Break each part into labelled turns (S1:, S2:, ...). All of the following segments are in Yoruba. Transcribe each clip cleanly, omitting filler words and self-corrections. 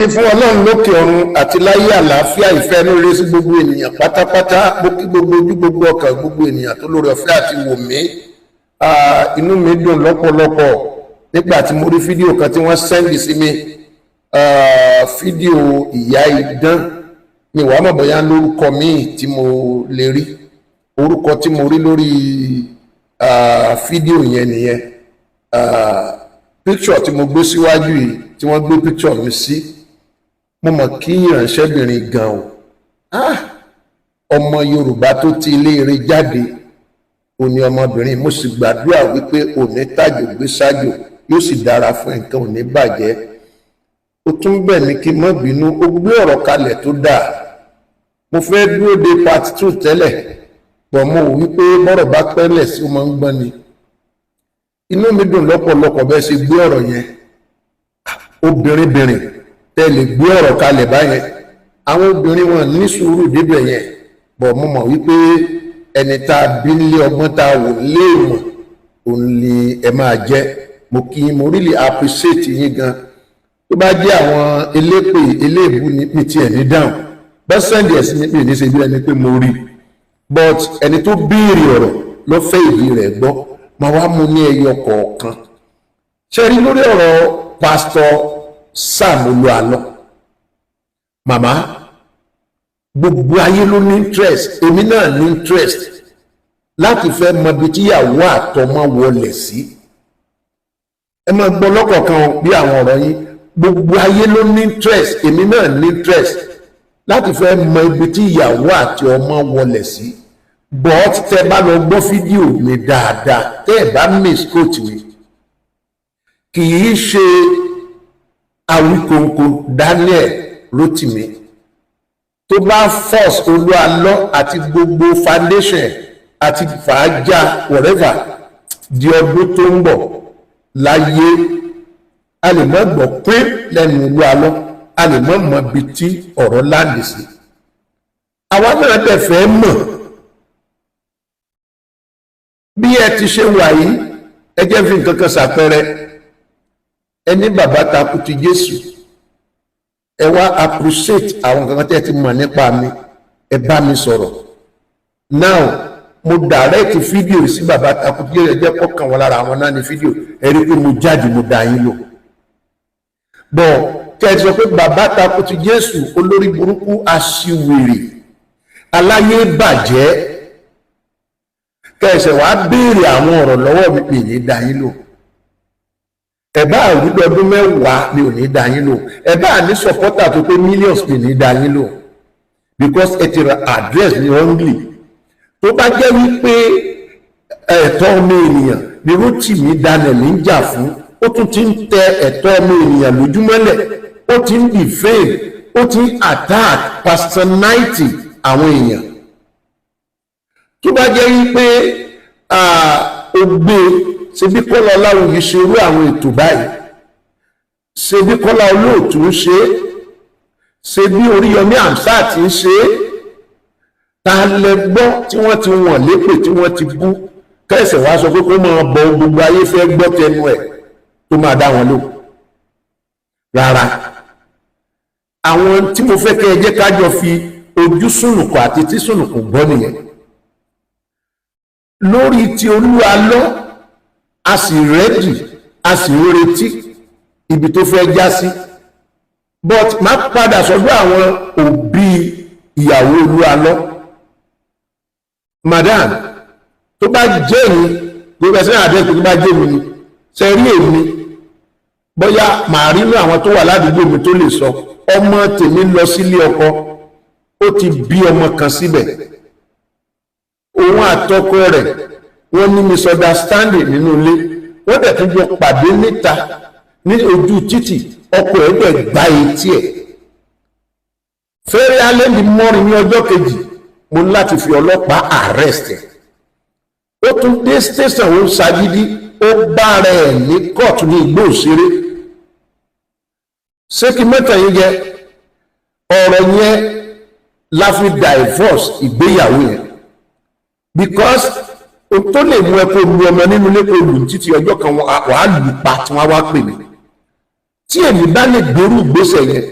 S1: Fún Ọlọ́run lókè ọ̀run àti láyé, àlàáfíà, ìfẹ́ inú rere sí gbogbo ènìyàn pátápátá. Mo kí gbogbo ojú, gbogbo ọkàn, gbogbo ènìyàn tó lórí ọ̀fẹ́ àti wò mí. Inú mi dùn lọ́pọ̀lọpọ̀ nígbà tí mo rí fídíò kan tí wọ́n send sí mi, fídíò Ìyá Idán. Mi wàá mọ̀ bóyá lórúkọ míì tí mo lè rí. Orúkọ tí mo rí lórí fídíò yẹn nìyẹn. Picture tí mo gbé síwájú yìí, tí wọ́n gbé picture mi sí, mo mọ̀ kí ìránṣẹ́bìnrin gan o. Ọmọ Yorùbá tó ti ilé eré jáde òní ọmọbìnrin. Mo sì gbàdúrà wípé òní tàjò gbé sájò, yóò sì dára fún nǹkan, òní bàjẹ́. Ó tún bẹ̀ mí kí n má bínú. Ó gbé ọ̀rọ̀ kalẹ̀ tó dáa. Mo fẹ́ dúró de part two tẹ́lẹ̀ bọ̀, mo wò wípé bọ́rọ̀ bá pẹ́lẹ̀ sí, ó máa ń gbọ́n ni. Inú mi dùn lọ́pọ̀lọpọ̀ bẹ́ẹ̀ ṣe gbé ọ̀rọ̀ yẹn. Obìnrin bìnrin tẹ́ lè gbé ọ̀rọ̀ kalẹ̀ báyẹn, àwọn obìnrin wọn ní sùúrù débẹ̀ yẹn bọ̀. Mo mọ̀ wípé ẹni tá a bí nílé ọgbọ́n, tá a wò léèmọ̀, òun ni ẹ máa jẹ́. Mo kí yín, mo really appreciate yín gan. Tó bá jẹ́ àwọn elépè eléèbú ni, mi tiẹ̀ ní dáhùn. Bẹ́ẹ̀ send ẹ̀ sí mi, mi ní ṣe bí ẹni pé mo rí. But ẹni tó béèrè ọ̀rọ̀ ló fẹ́ ìdí rẹ̀ gbọ́. Máa wá mú ní ẹyọ kọ̀ọ̀kan. Ṣe rí lórí ọ̀rọ̀ Pásítọ̀ Sam Olúalọ, màmá, gbogbo ayé ló ní interest, èmi náà ní interest láti fẹ́ mọ ibi tíyàwó àtọmọ wọlé sí. Ẹ máa gbọ́ lọ́kọ̀ọ̀kan bí àwọn ọ̀rọ̀ yín. Gbogbo ayé ló ní interest, èmi náà ní interest láti fẹ́ mọ ibi tí ìyàwó àti ọmọ wọlé sí. But tẹ́ bá lọ gbọ́ fídíò mi dáadáa, tẹ́ ẹ bá misquote mi, kì í ṣe Awíkonko Daniel Rotimi tó bá force Olúalọ́ àti gbogbo foundation àti fàájà whatever di ọdún tó ń bọ̀ láyé. A lè mọ́ gbọ́ pé lẹ́nu Olúalọ́, a lè mọ́ mọ ibi tí ọ̀rọ̀ land sí. Àwa náà dẹ̀ fẹ́ mọ̀ bí ẹ ti ṣe wà yìí. Ẹ jẹ́ fi nǹkan kan ṣàpẹẹrẹ. Ẹni bàbá takú ti Jésù, ẹ wá appreciate àwọn nǹkan tẹ́ ẹ ti mọ̀ nípa mi, ẹ bá mi sọ̀rọ̀. Now, mo direct fídíò sí bàbá takú ti Jésù. Ẹ jẹ́ kọ́kàn wọn lára àwọn náà ní fídíò. Ẹ rí i pé mo jáde, mo dá yín lò bọ̀. Kẹ́ ẹ sọ pé bàbá takú ti Jésù, olórí burúkú, aṣiwèrè, aláyé bàjẹ́, kẹsẹ̀ wàá béèrè àwọn ọ̀rọ̀ lọ́wọ́ mi pè ní dá yín lò. Ẹ bá àwùjọ ọdún 10 mi ò ní dá yín lò. Ẹ bá ní supporter tó pé millions, mi ní dá yín lò, because ẹ ti ra address mi wrongly. Tó bá jẹ́ wípé ẹ̀tọ́ ọmọ ènìyàn ni Rótìmí Daniel ń jà fún, ó tún ti ń tẹ ẹ̀tọ́ ọmọ ènìyàn lójúmọ́lẹ̀, ó ti ń defame, ó ti ń attack personality àwọn èèyàn. Tó bá jẹ́ wípé ó gbé, ṣebí Kọ́lá Ọláwùyí ṣe irú àwọn ètò báyìí, ṣebí Kọ́lá Olóòtú ń ṣe, ṣebí Oríyọmí Hamzat ń ṣe, ta lẹ gbọ́ tí wọ́n ti wọ̀n lépè, tí wọ́n ti bú, kẹsẹ̀ wá sọ pé kó máa bọ, gbogbo ayé fẹ́ gbọ́ tẹnu ẹ̀, tó máa dá wọn lò? Rárá. Àwọn tí mo fẹ́ kẹ́ ẹ jẹ́ kájọ fi ojú sùnùkùn àti tí sùnùkùn gbọ́ nìyẹn. Lórí ti Olúalọ́, a sì ready, a sì ń retí ibi tó fẹ́ já sí. But má padà sọ́dọ̀ àwọn òbí ìyàwó Olúalọ́. Madam, tó bá jẹ́ mi, gbogbo ẹ̀sìn àdéhùn, tó bá jẹ́ mi ni, ṣe rí èmi, bóyá màá rí inú àwọn tó wà ládùúgbò mi tó lè sọ. Ọmọ tèmi lọ sílé ọkọ, ó ti bí ọmọ kan síbẹ̀. Òun àtọkọ rẹ̀, wọ́n ní misunderstanding nínú ilé. Wọ́n dẹ̀ tún jọ pàdé níta ní ojú títì. Ọkọ ẹ̀ dẹ̀ gbá etí ẹ̀ fẹ́rẹ́ alẹ́ ní mọ́rin. Ní ọjọ́ kejì, mo ní láti fi ọlọ́pàá arrest ẹ̀. Ó tún dé station, ó ń ṣagídí, ó bá rẹ̀ ní kóòtù ní Igbó Òṣèré. Ṣé kí mẹ́ta yín jẹ ọ̀rọ̀ yẹn la fi divorce ìgbéyàwó yẹn? Because o tó lè mú ẹ kó lu ọmọ nínú ilé, kó lù títí ọjọ́ kan, wàá lù pa tí wọ́n wá pè mí. Tí èmi bá lè gbèrú ìgbésẹ̀ yẹn.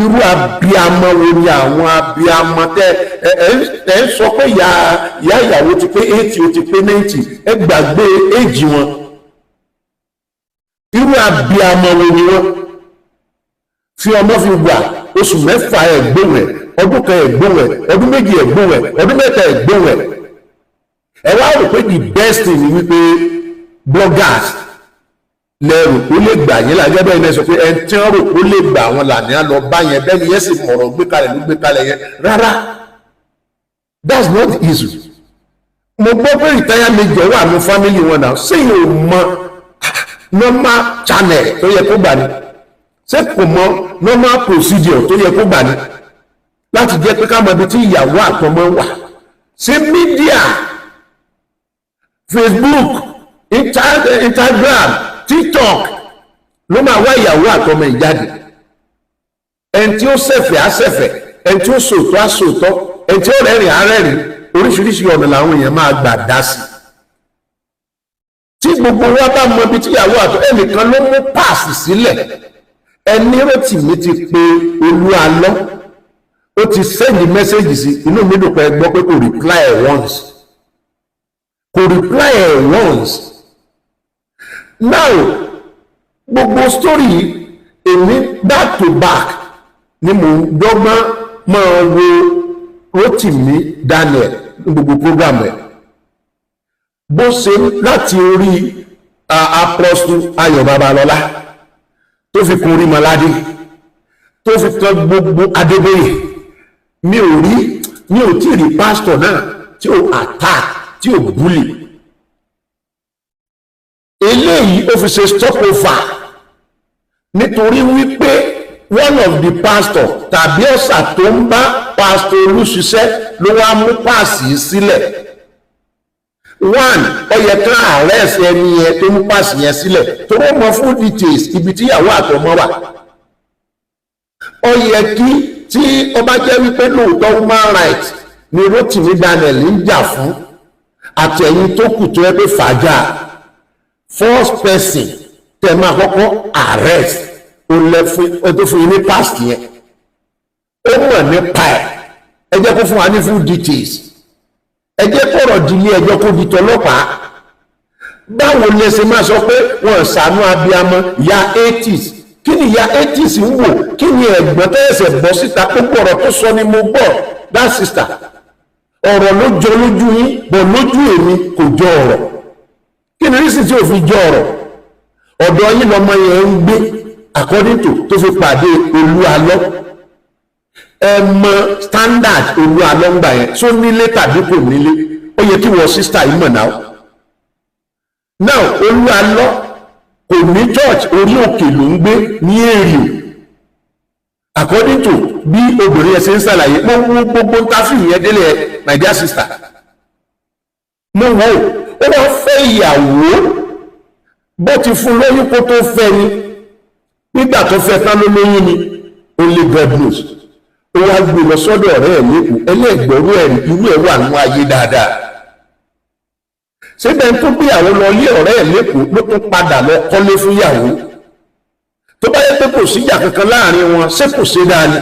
S1: Irú abiamọ wo ni àwọn abiamọ tẹ ẹ ẹ ẹ ń sọ pé ìyá ìyàwó ti pé 80, ó ti pé 90? Ẹ gbàgbé éèjì wọn. Irú abiamọ wo ni wọn fi ọmọ fi wà oṣù 6 ẹ gbóhùn ẹ, ọdún 1 ẹ gbóhùn ẹ, ọdún 2 ẹ gbóhùn ẹ, ọdún 3 ẹ gbóhùn ẹ? Ẹ wá rò pé the best thing ni wípé bloggers lẹ́rù kó lè gbà yín lájẹ́ bẹ́ẹ̀ ni. Ẹ sọ pé ẹni tí wọ́n rò kó lè gbà wọn là ní á lọ bá yẹn. Bẹ́ẹ̀ ni yẹn sì mọ̀rọ̀ gbé kalẹ̀ ló gbé kalẹ̀ yẹn. Rárá, that's not the issue. Mo gbọ́ pé retired major wà ní family wọn náà. Sẹ́yìn ò mọ normal channel tó yẹ kó gbà ní? Ṣé kò mọ normal procedure tó yẹ kó gbà ní láti jẹ́ pé ká mọ ibi tí ìyàwó àtọmọ wà? Ṣé media, Facebook, Instagram, TikTok ló máa wá ìyàwó àtọmọ ìjáde? Ẹni tí ó ṣẹ̀fẹ̀ á ṣẹ̀fẹ̀, ẹni tí ó sòótọ́ á sòótọ́, ẹni tí ó rẹ́rìn á rẹ́rìn. Oríṣiríṣi ọ̀nà làwọn èèyàn máa gbà dá sí. Tí gbogbo wa bá mọ ibi tíyàwó àtọ, ẹnìkan ló mú páàsì sílẹ̀. Ẹni Rótìmí ti pe Olúalọ́, ó ti send message sí. Inú mi dùn pé ẹ gbọ́ pé kò reply once, kò reply once. Now, gbogbo story yìí, èmi back to back ni mò ń dọ́gbọ́n máa wo Rótìmí Daniel ní gbogbo program ẹ̀, bó ṣe láti orí Apostle Ayọ̀ Babalọ́lá tó fi kun orí Mọ́ládé, tó fi kan gbogbo Adébóyè. Mi ò rí, mi ò tí ì rí pásítọ̀ náà tí ò attack, tí ò bully. Eléyìí, ó fi ṣe stopover nítorí wípé one of the pastor tàbí ọ̀sà tó ń bá Pastor Olú ṣiṣẹ́ ló wá mú páàsì sílẹ̀. One, ó yẹ ká arrest ẹni yẹn tó mú páàsì yẹn sílẹ̀, tó wọ́n mọ full details ibi tíyàwó àtọmọ wà. Ó yẹ kí tí ó bá jẹ́ wípé lóòótọ́ human right ni Rotimi Daniel ń jà fún, àtẹ̀yìn tó kù tó yẹ pé fàájà, first person tẹ máa kọ́kọ́ arrest, ó lẹ fún ẹ tó fún yín ní past yẹn. Ó mọ̀ nípa ẹ̀. Ẹ jẹ́ kó fún wa ní full details. Ẹ jẹ́ kọ̀rọ̀ di ilé ẹjọ́, kó di tọlọ́pàá. Báwo lẹ ṣe máa sọ pé wọ́n ṣàánú abiyamọ, ìyá 80s? Kí ni ìyá 80s ń wò? Kí ni ẹ̀gbọ́n tẹ́sẹ̀ bọ́ síta? Gbogbo ọ̀rọ̀ tó sọ ni mo gbọ́. That sister, ọ̀rọ̀ ló jọ lójú yín, bọ̀ lójú èmi kò jọ ọ̀rọ̀. Kí ni reason tí ò fi jọ ọ̀rọ̀? Ọ̀dọ̀ yín lọmọ yẹn ń gbé, according to tó fi pàdé Olúalọ́. Ẹ mọ standard Olúalọ́ ń gbà yẹn tó nílé tàbí kò nílé. Ó yẹ kí wọ́n sister yìí mọ̀ náà. Now, Olúalọ́ kò ní church, orí òkè ló ń gbé ní èrè, according to bí obìnrin yẹn ṣe ń ṣàlàyé. Mo wo gbogbo ntàfíì yẹn délé ẹ, my dear sister. Mo wo ó wọ́n fẹ́ ìyàwó, bó ti fún lóyún kó tó fẹ́ ni, nígbà tó fẹ́ tán ló lóyún ni, only God knows. Ó wá gbé lọ sọ́dọ̀ ọ̀rẹ́ ẹ̀ lẹ́kọ̀ọ́. Ẹlẹ́gbẹ̀rún ẹ̀rí irú ẹ̀ wà nínú ayé dáadáa. Síbẹ̀ tó gbéyàwó lọ ilé ọ̀rẹ́ ẹ̀ lẹ́kọ̀ọ́, ló tún padà lọ kọ́lé fún ìyàwó? Tó bá yẹ pé kò síjà kankan láàrin wọn, ṣé kò ṣe dáa ni?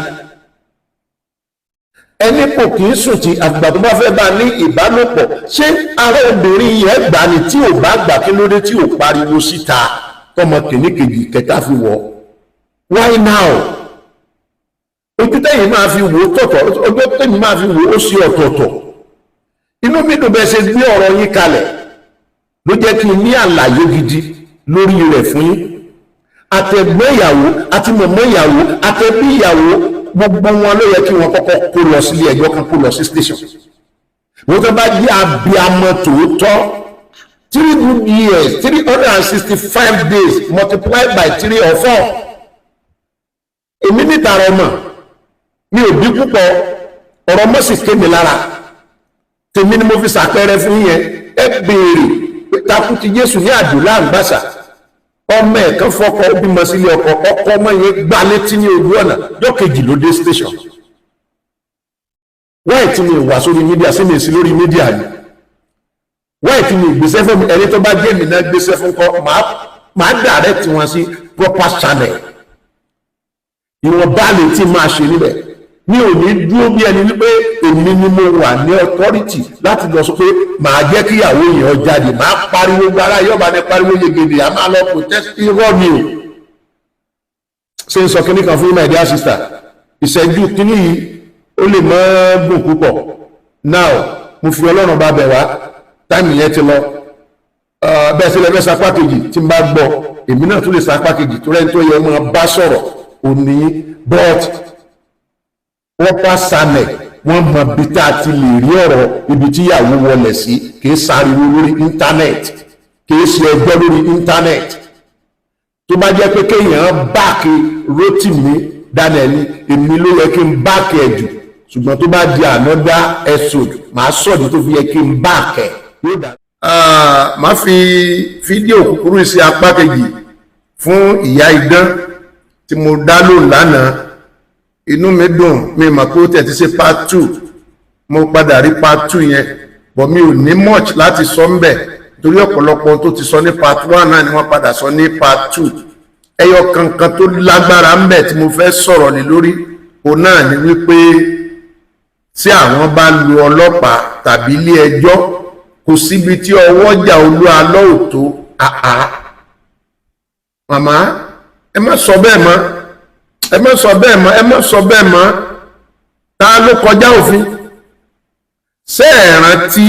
S1: Ẹni kò kì í sùn tí àgbà tó bá fẹ́ bá ní ìbálòpọ̀, ṣé ara obìnrin yẹn gbà ní? Tí ò bá gbà, kí ló dé tí ò pariwo síta tọmọ kìíní, kejì, kẹta fi wọ̀? Why now? Ojú tẹ́yìn máa fi wò ó tọ̀tọ̀, ojú tẹ́yìn máa fi wò ó sí ọ̀tọ̀ọ̀tọ̀. Inú mi dùn bẹ́ẹ̀ ṣe gbé ọ̀rọ̀ yín kalẹ̀, ló jẹ́ kí n ní àlàyé gidi lórí rẹ̀ fún yín. Àtẹ̀gbọ́n ìyàwó àti mọ̀mọ́ ìyàwó, àtẹ̀bí ìyàwó, gbogbo wọn ló yẹ kí wọ́n kọ́kọ́ kó lọ sílé ẹjọ́, kan kó lọ sí station. Wọ́n tó bá jẹ́ abiyamọ tòótọ́, 3 good years, 365 days multiplied by three or four. Èmi nítara ọmọ mi ò bí púpọ̀, ọ̀rọ̀ mọ́ sì ké mi lára. Tèmi ni mo fi ṣàpẹẹrẹ fún yẹn. Ẹ béèrè pé takú ti Jésù ní àdúrà àgbàṣà. Ọmọ ẹ̀ kan fọkọ, ó bímọ sílé ọkọ. Ọkọ ọmọ yẹn gbá létí ní ojú ọ̀nà, jọ́kejì ló dé station. Wáyé tí mi wà sórí media sí mi sí lórí media ni? Wáyé tí mi gbèsè fún mi? Ẹni tó bá jẹ́ mi náà gbèsè fún kọ́, màá direct wọn sí proper channel. Ìwọ̀nba lè tí máa ṣe níbẹ̀. Mi ò ní dúró bí ẹni wípé èmi ni mo wà ní authority láti lọ sọ pé màá jẹ́ kí ìyàwó yẹn jáde, màá pariwo gbára yọba ní pariwo yegede, a máa lọ protest. Irọ́ mi o. Ṣé n sọ kíní kan fún my dear sister? Ìṣẹ́jú kíní yìí, ó lè mọ́ gùn púpọ̀. Now, mo fi Ọlọ́run bá bẹ̀ wá. Time yẹn ti lọ. Bẹ́ẹ̀ sílẹ̀ fẹ́ sapá kejì tí n bá gbọ́, èmi náà tún lè sapá kejì tó rẹ́ni tó yẹ máa bá sọ̀rọ̀ òní, but proper channel, wọ́n mọ bí tá a ti lè rí ọ̀rọ̀ ibi tí ìyàwó wọlé sí. Kì í sáriwo lórí internet, kì í ṣe ẹgbẹ́ lórí internet. Tó bá jẹ́ pé kéèyàn back Rótìmí Daniel, èmi ló yẹ kí n back ẹ̀ jù, ṣùgbọ́n tó bá di another episode, màá sọ̀dí tó fi yẹ kí n back ẹ̀. Màá fi fídíò kúkúrú sí apá kejì fún ìyá idán tí mo dá lóhùn lánàá. Inú mi dùn, mi mọ̀ pé ó tẹ̀ ti ṣe part two. Mo padà rí part two yẹn, but mi ò ní much láti sọ ń bẹ̀, torí ọ̀pọ̀lọpọ̀ ohun tó ti sọ ní part one náà ni wọ́n padà sọ ní part two. Ẹyọ kankan tó lágbára ń bẹ̀ tí mo fẹ́ sọ̀rọ̀ lé lórí, òun náà ni wípé tí àwọn bá lu ọlọ́pàá tàbí ilé ẹjọ́, kò síbi tí ọwọ́jà Olú Alọ́ ò tó. Àá, màmá, ẹ má sọ bẹ́ẹ̀ mọ́, ẹ má sọ bẹ́ẹ̀ mọ́, ẹ má sọ bẹ́ẹ̀ mọ́. Ta ló kọjá òfin? Ṣé ẹ rántí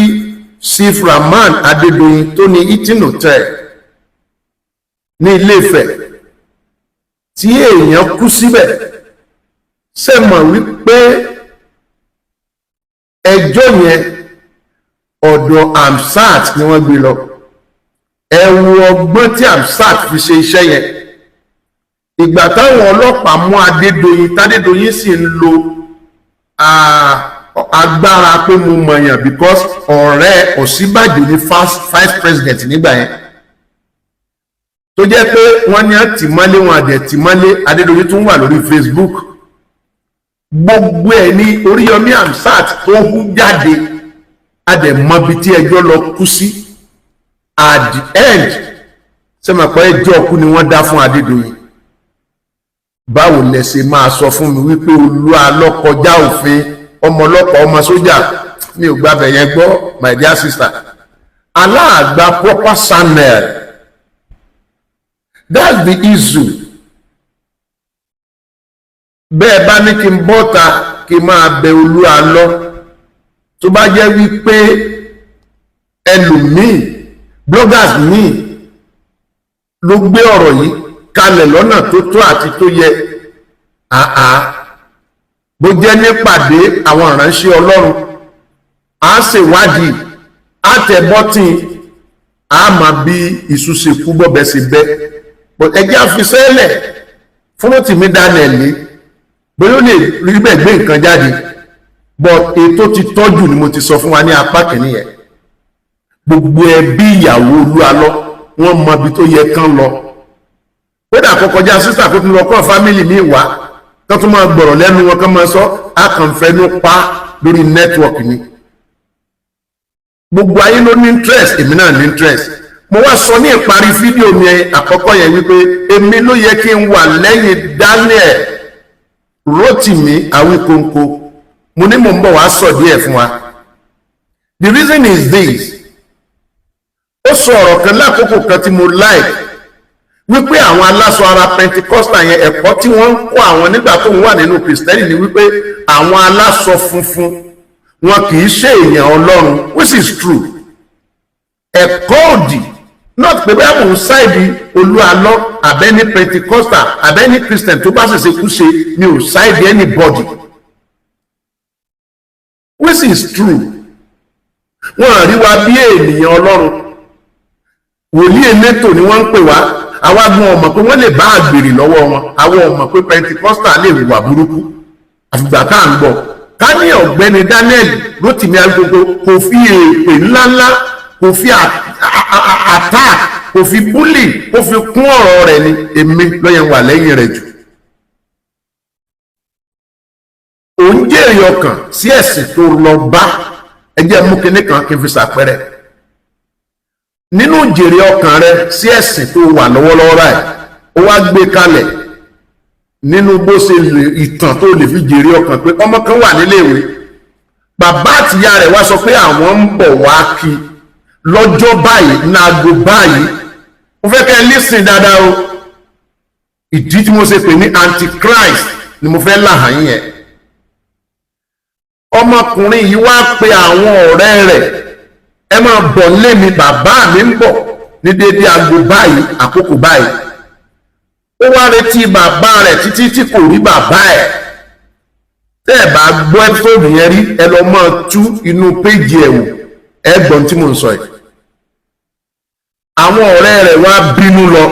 S1: Chief Rahman Adédoyin tó ní Hilton Hotel ní Ilé-Ifẹ̀ tí èèyàn kú síbẹ̀? Ṣé mọ̀ wípé ẹjọ́ yẹn, ọ̀dọ̀ Amsat ni wọ́n gbé lọ? Ẹ wo ọgbọ́n tí Amsat fi ṣe iṣẹ́ yẹn. Ìgbà táwọn ọlọ́pàá mú Adédoyin, tádédoyin sì ń lo agbára pé mo mọ̀yàn, because ọ̀rẹ́ Ọ̀ṣínbàjò ní first vice president nígbà yẹn, tó jẹ́ pé wọ́n ní àtìmọ́lé wọn àdẹ̀ tìmọ́lé. Adédoyin tún wà lórí Facebook. Gbogbo ẹ̀ ní Oríyọmí Hamzat tó hú jáde, adẹ̀mọ́bi tí ẹjọ́ lọ kú sí. At the end, sẹ́mi pé ẹjọ́ kú ni wọ́n dá fún Adédoyin? Báwo lẹ ṣe máa sọ fún mi wípé Olú Alọ́ kọjá òfin, ọmọ ọlọ́pàá, ọmọ sójà? Mi ò gbàbẹ̀ yẹn gbọ́. My dear sister, aláàgbà proper channel, that's the issue. Bẹ́ẹ̀ bá ní kí n bọ́ta kí n máa bẹ Olú Alọ́, tó bá jẹ́ wípé ẹlòmíì, bloggers míì ló gbé ọ̀rọ̀ yìí kalẹ̀ lọ́nà tó tó àti tó yẹ, àá bó jẹ́ nípàdé àwọn ìránṣẹ́ Ọlọ́run, á ṣèwádìí, á tẹ button, á máa bí iṣu ṣe kú, bọ́bẹ̀ ṣe bẹ́. Ẹ jẹ́ àfisẹ́lẹ̀ fún Rótìmí Daniel, bóyá ó lè rí bẹ́ẹ̀ gbé nǹkan jáde. But ètò ti tọ́jú ni mo ti sọ fún wa ní apá kìíní yẹn. Gbogbo ẹbí ìyàwó Olú Alọ́, wọ́n mọ ibi tó yẹ kán lọ. Kódà kó kọjá sísà, kó tún lọ kọ́ family mi wá, kán tún máa gbọ̀rọ̀ lẹ́nu wọn, kán máa sọ àkànfẹ́nu pa lórí network ni. Gbogbo ayé ló ní interest, èmi náà ní interest. Mo wá sọ ní ìparí fídíò mi àkọ́kọ́ yẹn wípé èmi ló yẹ kí n wà lẹ́yìn Daniel Rotimi Awikonko. Mo ní mò ń bọ̀ wá sọ díẹ̀ fún wa. The reason is this: ó sọ ọ̀rọ̀ kan lákòókò kan tí mo like, wípé àwọn aláṣọ ara Pentecostal yẹn, ẹ̀kọ́ tí wọ́n ń kọ́ àwọn nígbà tó ń wà nínú Kristẹni ni wípé àwọn aláṣọ funfun, wọn kì í ṣe èèyàn Ọlọ́run, which is true. Ẹ̀kọ́ òdì, not pé bẹ́ẹ̀ mò ń side Olú Alọ́ àbẹ́ni Pentecostal àbẹ́ni Christian tó bá ṣẹ̀ṣẹ̀ kú ṣe, mi ò side anybody, which is true. Wọ́n rí wa bí ènìyàn Ọlọ́run. Wòlíì elétò ni wọ́n ń pè wá. Àwa gan ọmọ pé wọ́n lè bá àgbèrè lọ́wọ́ wọn. Àwọn ọmọ pé Pentecostal lè wà burúkú, àfìgbà tá à ń gbọ́. Ká ní ọ̀gbẹ́ni Daniel Rotimi Agogo kò fi èpè ńláńlá, kò fi attack, kò fi bully, kò fi kún ọ̀rọ̀ rẹ̀ ni, èmi lọ́yẹ̀ wà lẹ́yìn rẹ̀ jù. Òun jèrè ọkàn sí ẹ̀sìn tó lọ bá. Ẹ jẹ́ mú kinní kan kí n fi ṣàpẹẹrẹ nínú jèrè ọkàn rẹ sí ẹ̀sìn tó wà lọ́wọ́lọ́wọ́ báyìí. Ó wá gbé kalẹ̀. Nínú bó ṣe lè ìtàn tó lè fi jèrè ọkàn pé ọmọ kan wà níléèwé, bàbá àtìyá rẹ̀ wá sọ pé àwọn ń bọ̀ wá kí lọ́jọ́ báyìí, náago báyìí. Mo fẹ́ kẹ́ ẹ listen dáadáa o. Ìdí tí mo ṣe pè ní antichrist ni mo fẹ́ là hàn yín yẹn. Ọmọkùnrin yìí wá pe àwọn ọ̀rẹ́ rẹ̀, "Ẹ máa bọ̀ nílé mi, bàbá mi ń bọ̀ ní déédéé aago báyìí, àkókò báyìí." Ó wá retí bàbá rẹ̀ títí tí kò rí bàbá ẹ̀. Tẹ́ ẹ̀ bá gbọ́ episode yẹn rí, ẹ lọ máa tú inú péjì ẹ̀ wò, ẹ gbọ́n tí mò ń sọ yìí. Àwọn ọ̀rẹ́ rẹ̀ wá bínú lọ,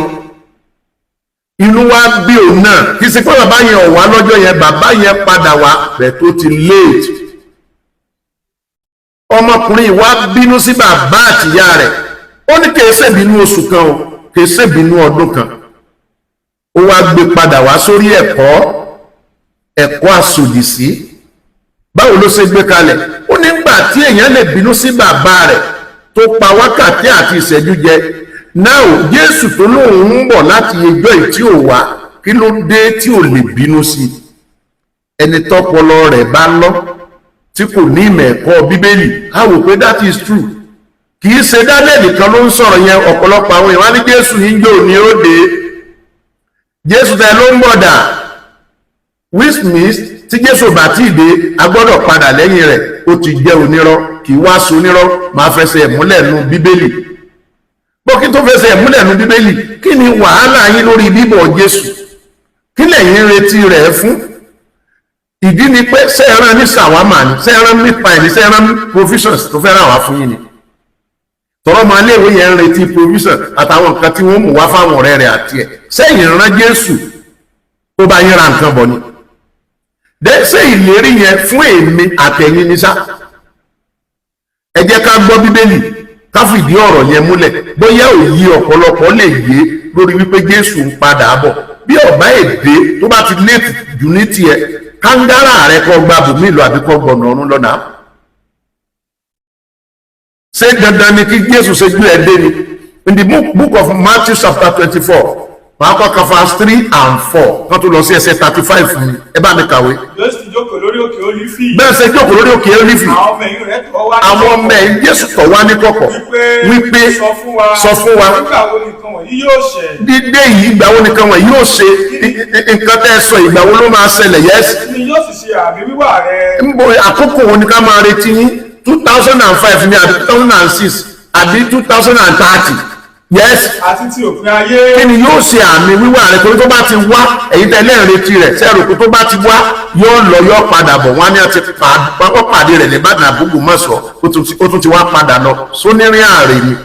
S1: inú wá bí òun náà. Kì í ṣe pé bàbá yẹn ò wá lọ́jọ́ yẹn, bàbá yẹn padà wá rẹ̀ tó ti late. Ọmọkùnrin wá bínú sí bàbá àtìyá rẹ̀. Ó ní kìí ṣèbínú oṣù kan o, kìí ṣèbínú ọdún kan. Ó wá gbé padà wá sórí ẹ̀kọ́ àsòdìsí. Báwo ló ṣe gbé kalẹ̀? Ó nígbà tí èèyàn lè bínú sí bàbá rẹ̀ tó pa wákàtí àti ìṣẹ́jú jẹ náà, Jésù tó lóun ń bọ̀ láti ẹjọ́ yìí tí ò wá, kí ló dé tí ò lè bínú sí? Ẹni tọ́pọlọ rẹ̀ bá lọ, tí kò ní ìmọ̀ ẹ̀kọ́ Bíbélì, á wò pé that is true. Kì í ṣe Daniel nìkan ló ń sọ̀rọ̀ yẹn. Ọ̀pọ̀lọpọ̀ àwọn èèyàn wá ní Jésù yìí ń jò ní ó dé, Jésù tẹ ló ń bọ̀ dà, which means tí Jésù bá tí ì dé, a gbọ́dọ̀ padà lẹ́yìn rẹ̀. Ó ti jẹ́ onírọ́. Kì í wá so onírọ́, máa fẹsẹ̀ múlẹ̀ nu Bíbélì. Bó kí tó fẹsẹ̀ múlẹ̀ nu Bíbélì, kí ni wàhálà yín lórí bíbọ̀ Jésù? Kí lẹ̀yin ń retí rẹ̀ fún? Ìdí ni pé ṣé ẹ rán ní shawarma ni? Ṣé ẹ rán meat pie ni? Ṣé ẹ rán provisions tó fẹ́ rà wá fún yín ni? Tọrọ máa léèwé yẹn ń retí provision àtàwọn nǹkan tí wọ́n mú wá fáwọn ọ̀rẹ́ rẹ̀ àti ẹ̀. Sẹ́yìn rán Jésù tó bá yín ra nǹkan bọ̀ ni? Ṣé ìlérí yẹn fún èmi àtẹ̀yìn ni sá? Ẹ jẹ́ ká gbọ́ Bíbélì, ká fìdí ọ̀rọ̀ yẹn múlẹ̀, bóyá òye ọ̀pọ̀lọpọ̀ lè yé lórí wípé Jésù ń padà bọ̀. Bí ọ̀bá èdè tó bá ti late jù ní tiẹ̀, kángára rẹ kọ́ gba bùnmí lọ àbí kọ́ gbọ̀nà ọ̀run lọ́nà. Ṣé dandan ni kí Jésù ṣe ju ẹ dé ni? In the book of Matthew chapter 24, màá kọ́ ka verse 3 and 4 kán tó lọ sí ẹsẹ̀ 35 fún mi. Ẹ bá mi kàwé.
S2: Jésù ti jókòó lórí òkè Ólífì.
S1: Bẹ́ẹ̀ ṣe jókòó lórí òkè Ólífì.
S2: Àwọn ọmọ ẹ̀yìn rẹ̀ tọ̀ wá ní
S1: Àwọn ọmọ ẹ̀yìn Jésù tọ̀ wá ní kọ̀kọ̀ wípé,
S2: "Sọ fún wa,
S1: "Sọ fún wa,
S2: nígbà wo nìkan wọ̀nyí yóò ṣẹ?"
S1: Dídé yìí, ìgbà wo nìkan wọ̀nyí yóò ṣe? Nǹkan tẹ́ ẹ sọ, ìgbà wo ló máa ṣẹlẹ̀? Yes.
S2: Kí ni yóò sì ṣe àmì wíwá rẹ?
S1: Ń bo àkókò wo ni ká máa retí yín? 2005 ní àbí 2006 àbí 2030? Yes.
S2: Àti ti òpin ayé.
S1: Kí ni yóò ṣe àmì wíwá rẹ? Torí tó bá ti wá, èyí tẹ́ lẹ́rìn retí rẹ̀, ṣe rò pé tó bá ti wá, yóò lọ, yóò padà bọ̀? Wọ́n á ní àti pàdé rẹ̀ nìbàdàn àbúgbò mọ̀sọ̀, ó tún ti wá padà lọ sónírin ààrẹ ni.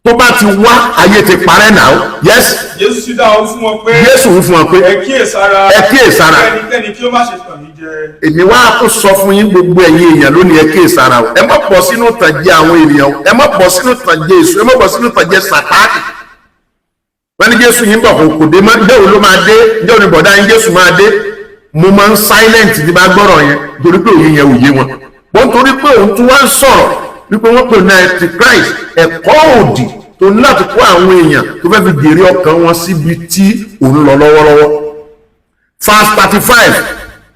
S1: Tó bá ti wá, ayé ti parẹ́ náà. Yes.
S2: Jésù sì dáhùn fún wọn pé,
S1: Jésù ń fún wọn pé,
S2: "Ẹ kíyèsára,
S1: "Ẹ kíyèsára.
S2: kí ẹnikẹ́ni kí ó má ṣe tàn yín jẹ."
S1: Èmi wá tó sọ fún yín, gbogbo ẹ̀yin èèyàn lónìí, ẹ kíyèsára o. Ẹ má bọ́ sínú tànjẹ àwọn ènìyàn o. Ẹ má bọ́ sínú tànjẹ èṣù. Ẹ má bọ́ sínú tànjẹ Sàtáàkì. Wọ́n ní Jésù yín bọ̀, kò dé mọ́. Ǹjẹ́ òun ló máa dé? Ǹjẹ́ òun ni bọ̀dá yín Jésù máa dé? Mo máa ń silent ní bá gbọ́rọ̀ yẹn, torí pé òye yẹn ò yé wọn. Wọ́n torí pé òun tún wá ń sọ̀rọ̀ wípé wọ́n pè ní antichrist, ẹ̀kọ́ òdì tó ní láti kó àwọn èèyàn tó fẹ́ fi jèrè ọkàn wọn síbi tí òun lọ lọ́wọ́lọ́wọ́. Verse 35.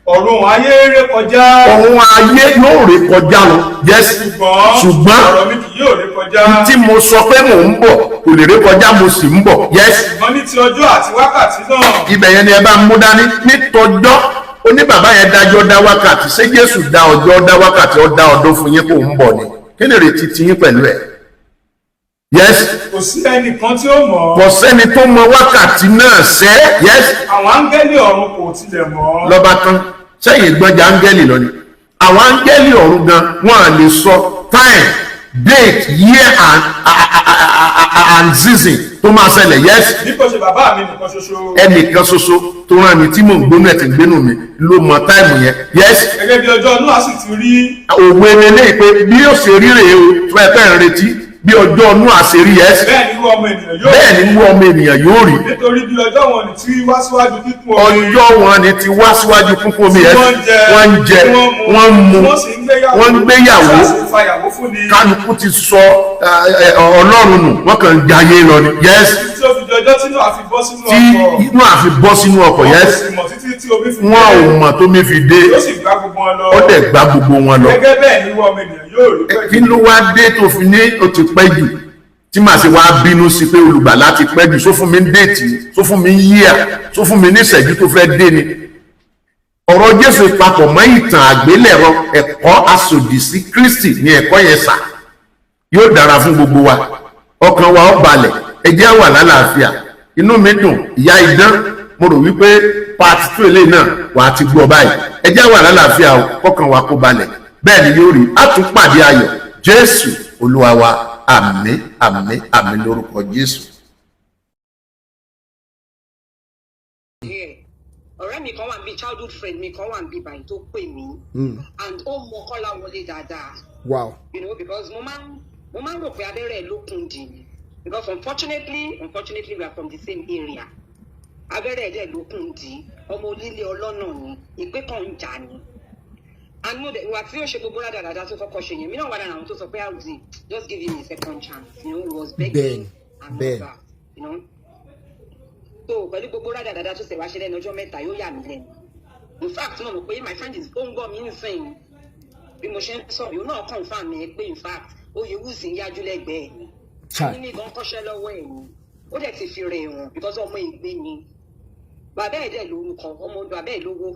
S2: Ọ̀run ayé ré kọjá.
S1: Ọ̀run ayé yóò ré kọjá lọ. Yes.
S2: Ṣùgbọ́n
S1: Ṣùgbọ́n
S2: ọ̀rọ̀ mi kì yóò ré kọjá.
S1: tí mo sọ pé mò ń bọ̀ kò lè ré kọjá, mo sì ń bọ̀. Yes.
S2: Ṣùgbọ́n ní ti ọjọ́ àti wákàtí náà.
S1: Ibẹ̀ yẹn ni ẹ bá mú dání. Nítọjọ́ ó ní bàbá yẹn dájọ́, dá wákàtí. Ṣé Jésù dá ọjọ́, dá wákàtí, ó dá ọdún fún yín kó ń bọ̀ ni? Kí ni ìrètí ti yín pẹ̀lú ẹ̀? Yes.
S2: Kò sí ẹnìkan tí ó mọ̀.
S1: Kò sẹ́ni tó mọ wákàtí náà sẹ́. Yes.
S2: Àwọn áńgẹ́lì ọ̀run kò tilẹ̀ mọ̀.
S1: Lọ́ba tán. Sẹ́yìn gbọ́njà áńgẹ́lì lọ ni? Àwọn áńgẹ́lì ọ̀run gan, wọ́n à lè sọ time, date, year and season tó máa ṣẹlẹ̀. Yes.
S2: Bí kò ṣe bàbá mi nìkan ṣoṣo.
S1: Ẹnìkan ṣoṣo tó rán mi, tí mò ń gbénú ẹ̀ tí ń gbénú mi, ló mọ time yẹn. Yes.
S2: Gẹ́gẹ́ bí ọjọ́ Nóà sì ti rí.
S1: Òwe eléyìí pé bí ó ṣe rí rèé o, tó ẹ fẹ́ ń retí bí ọjọ́ Nóà ṣe rí. Yes.
S2: Bẹ́ẹ̀ ni irú ọmọ ènìyàn yóò
S1: Bẹ́ẹ̀ ni irú ọmọ ènìyàn yóò rí.
S2: Nítorí bí ọjọ́ wọn ni tí wá síwájú kíkún omi.
S1: Ọjọ́ wọn ni ti wá síwájú kúnkún omi. Ẹ
S2: Wọ́n ń jẹ,
S1: wọ́n ń jẹ, wọ́n ń mu,
S2: wọ́n sì ń gbéyàwó,
S1: wọ́n ń gbéyàwó,
S2: tí a sì ń fàyàwó fún ni.
S1: Kálukú ti sọ Ọlọ́run nù, wọ́n kàn ń jayé lọ ni. Yes.
S2: Títí ó fi di ọjọ́ tí Nóà fi bọ́ sínú
S3: Tí
S2: ọkọ̀.
S3: Nóà fi bọ́ sínú ọkọ̀.
S2: Wọn kò
S3: Yes.
S2: sì mọ̀ títí tí omi fi
S3: Wọn
S2: dé.
S3: ò mọ̀ tómi fi dé.
S2: Ó sì gbá gbogbo wọn lọ.
S3: Ó dẹ̀ gbá gbogbo wọn lọ.
S2: Gẹ́gẹ́ bẹ́ẹ̀ ni irú ọmọ ènìyàn yóò rí pẹ̀lú.
S3: Kí ló wá dé tó fi ní ó ti pẹ́ jù, tí màá ṣe wá bínú sí pé olùgbàlà ti pẹ́ jù? Só fún mi ní date? Só fún mi ní yíyà? Só fún mi ní ìṣẹ́jú tó fẹ́ dé ni? Ọ̀rọ̀ Jésù papọ̀ mọ́ ìtàn àgbélẹ̀rọ, ẹ̀kọ́ asòdì sí Kristi ní ẹ̀kọ́ yẹn sà. Yóò dára fún gbogbo wa, ọkàn wa ó balẹ̀, ẹ jẹ́ á wà lálàáfíà. Inú mi dùn, ìyá idán. Mo rò wípé part 2 eléyìí náà wà á ti gbọ́ báyìí. Ẹ jẹ́ á wà lálàáfíà o, kọ́kàn wa kó balẹ̀. Bẹ́ẹ̀ ni yóò rí. Á tún pàdé ayọ̀. Jésù Olúwa wa. Àmín, àmín, àmín lórúkọ Jésù.
S4: Here, ọ̀rẹ́ mi kan wà níbi, childhood friend mi kan wà níbi báyìí tó pè mí and ó mọ Kọ́láwọlé dáadáa. Because mo máa ń rò pé abẹ́rẹ́ ẹ̀ lókun dì ní, because unfortunately we are from the same area. Abẹ́rẹ́ ẹ̀ dẹ̀ lókun dì, ọmọ onílé ọlọ́nà ni, ìpè kan ń jà ní. And mo dẹ̀ ìwà tí ó ṣe gbogbo rádaràda tó kọ́kọ́ ṣe yẹn, mi náà wà lára àwọn tó sọ pé Audi, just give him a second chance. He was begging and all that. So pẹ̀lú gbogbo rádaràda tó ṣe wá ṣe lẹ́nu ọjọ́ mẹ́ta, yóò yà mí lẹ́nu. In fact, mo mọ̀ pé my friend is, ó ń gbọ́ mi ń sìn bí mo ṣe ń sọ̀rọ̀, yóò náà confirm mi pé in fact Oyèwùsì ń yájú lẹ́gbẹ̀ẹ́ mi.
S5: Chai.
S4: Ní gan kọ́ṣẹ́ lọ́wọ́ ẹ̀ ni, ó dẹ̀ ti fi rẹ̀ wọ̀n because ọmọ ìgbé ni, bàbá ẹ̀ dẹ̀ lórúkọ, ọmọ bàbá ẹ̀ lówó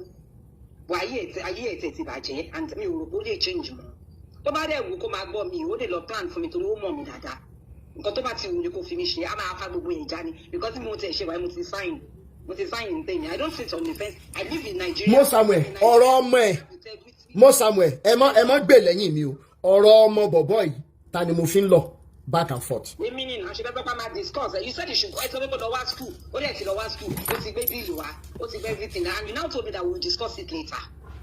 S4: wà. Ayé ẹ̀ ti bàjẹ́ and mi ò rò pé ó lè change mọ́. Tó bá dẹ̀ wù kó máa gbọ́ mi, ó lè lọ plan fún mi torí ó mọ̀ mi dáadáa. Nǹkan tó bá ti wù ni kó fi mi ṣe, á máa fa gbogbo ẹ̀ já ni, because mo ti ẹ̀ ṣe wáyé, mo ti sign ní tèmi. I don't sit on the fence. I live in Nigeria.
S5: Mo Samuel, ọ̀rọ̀ ọmọ ẹ̀, Mo Samuel, ẹ mọ́ gbè lẹ́yìn mi o. Ọ̀rọ̀ ọmọ bọ̀bọ̀ yìí, ta ni mo fi ń lọ back and forth?
S4: Èmi ni àṣẹ pẹ́pẹ́ pa máa discuss. You said you should, ẹ sọ pé kó lọ wá school, ó dẹ̀ ti lọ wá school, ó ti gbé bill wá, ó ti gbé everything, and you now told me that we will discuss it later.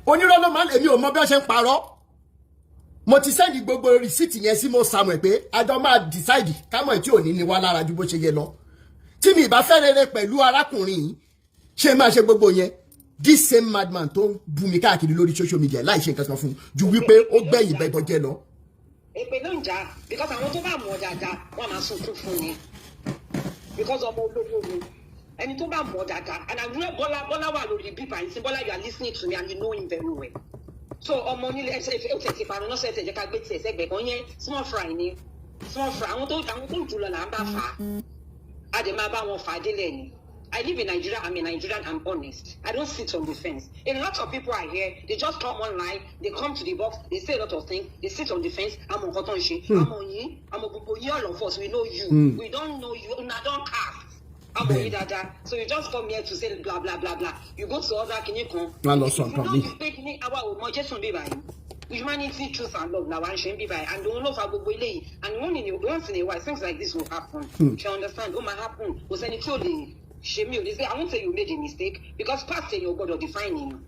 S5: Onírọ́ ló máa ń, èmi ò mọ bí wọ́n ṣe ń parọ́. Mo ti send gbogbo receipt yẹn sí Mo Samuel pé àjọ máa decide kámọ̀ tí ò ní ní wá lára ju bó ṣe yẹ lọ. Tí mi ìbá fẹ́ rere pẹ̀lú arákùnrin yìí, ṣé máa ṣe gbogbo yẹn? This same madman tó ń bú mi káàkiri lórí social media láì ṣe nǹkan kan fún un ju wípé ó gbẹ̀yìn bẹ́bọ jẹ́ lọ.
S4: Èpè ló ń jà, because àwọn tó bá mọ̀ dáadáa, wọ́n máa sunkún fún ni, because ọmọ olówó ni. Ẹni tó bá mọ̀ dáadáa, and I know Bọ́lá, Bọ́lá wà lórí bíbá yìí sí. Bọ́lá, you are listening to me and you know him very well. So ọmọ onílé ẹsẹ ó tẹ̀ ti parun lọ́sẹ̀ ẹsẹ̀, jẹ́ ká gbé tiẹ̀ sẹ́gbẹ̀ẹ́ kan yẹn. Small fry ni, small fry. Àwọn tó jù lọ là ń bá fà á, a dẹ̀ máa bá wọn fà á délẹ̀ ni. I live in Nigeria. I'm a Nigerian. I'm honest. I don't sit on the fence. A lot of people are here. They just come online. They come to the box. They say a lot of things. They sit on the fence. I'm on nǹkan tó ń ṣe. Àmọ́ yín, àmọ́ gbogbo yín, all of us, we know you. We don't know you. Una don cast. Àmọ́ yín dáadáa. So you just come here to say blah blah blah blah. You go to other kinní kan.
S5: Wọ́n á lọ sọ nǹkan míì.
S4: You know pé kíní àwa ò mọ Jésù bí báyìí. Humanity, truth and love làwa ń ṣe ń bí báyìí, and òun ló fa gbogbo eléyìí. And once in a while, things like this will happen. Hmm. You understand? Ó máa happen. Kò sẹ́ni tí ò lè ṣe. Mí ò lè say, I won't say you made a mistake, because past èèyàn ò gbọ́dọ̀ define èèyàn.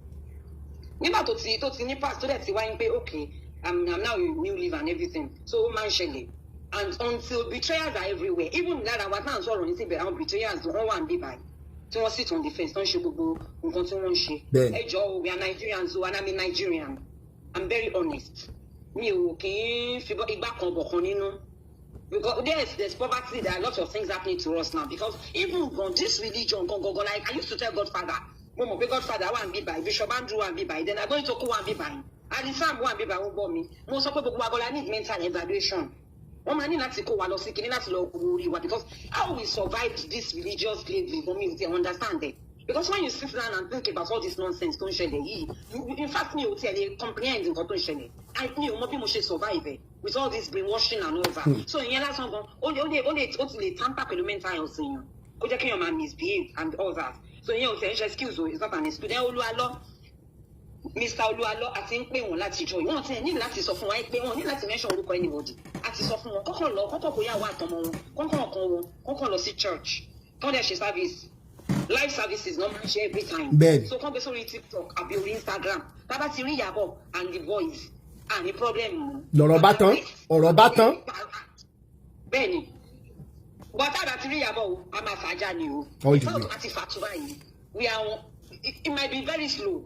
S4: Nígbà tó ti ní past, tó dẹ̀ ti wáyé pé okay, I'm now a new life and everything, so ó máa ń ṣẹlẹ̀. And until betrayers are everywhere, even lára wa náà sọ̀rọ̀ ní síbẹ̀, àwọn betrayers wọ́n wà ń bí báyìí tí wọ́n sit on the fence, tó ń ṣe gbogbo nǹkan tí wọ́n ń ṣe.
S5: Bẹ́ẹ̀ni.
S4: Ẹ jọ̀ọ́ o, we are Nigerians o, and I'm a Nigerian. I'm very honest. Mi ò kì í fi igbá kan bọ̀ kan nínú, because there's poverty. There are lots of things happening to us now, because even gan this religion gan gan gan, like I used to tell Godfather, mo mọ̀ pé Godfather wà ń bí báyìí, Bishop Andrew wà ń bí báyìí, then Agbóyintoko wà ń bí báyìí, Alisam wà ń bí báyìí, ó gbọ́ mi. Mo sọ pé gbogbo wa gan la need mental evaluation. Wọ́n máa ní láti kó wa lọ sí kinní láti lọ wo orí wa, because how we survived this religious slavery gan, mi ò tiẹ̀ understand it. Because when you sit down and think about all this nonsense tó ń ṣẹlẹ̀ yìí, in fact, mi ò tiẹ̀ lè comprehend nǹkan tó ń ṣẹlẹ̀. Mi ò mọ bí mo ṣe survive ẹ̀ with all this brainwashing and all that. So ìyẹn lásán gan, ó lè ó ti lè tamper pẹ̀lú mental health èèyàn, kó jẹ́ kéèyàn máa misbehave and all that. So ìyẹn ò tẹ̀ ń ṣe excuse o, it's not an excuse. Then Olúwalọ́, Mr Olúwalọ́, àti ń pè wọ́n láti jọ, wọ́n ti ní láti sọ fún wa pé wọ́n ní láti mention orúkọ anybody. Àti sọ fún wọn kọ́kọ́ lọ, kọ́kọ́ kó yàwó àtọmọ wọn, kọ́kọ́ kan wọn kọ́kọ́ lọ sí church, kọ́ dẹ̀ ṣe service, live services náà máa ń ṣe every time. So kọ́ gbé sórí TikTok àbí orí Instagram, tábà ti rí Ìyàbọ̀ and the boys, à ní problem mọ́.
S5: Lọ̀rọ̀ bá tán, ọ̀rọ̀ bá tán.
S4: Bẹ́ẹ̀ni, bọ́ tábà ti rí Ìyàbọ̀ o, a máa fà á já ni o.
S5: All the way.
S4: A ti fà á tó báyìí. We are on it, it might be very slow,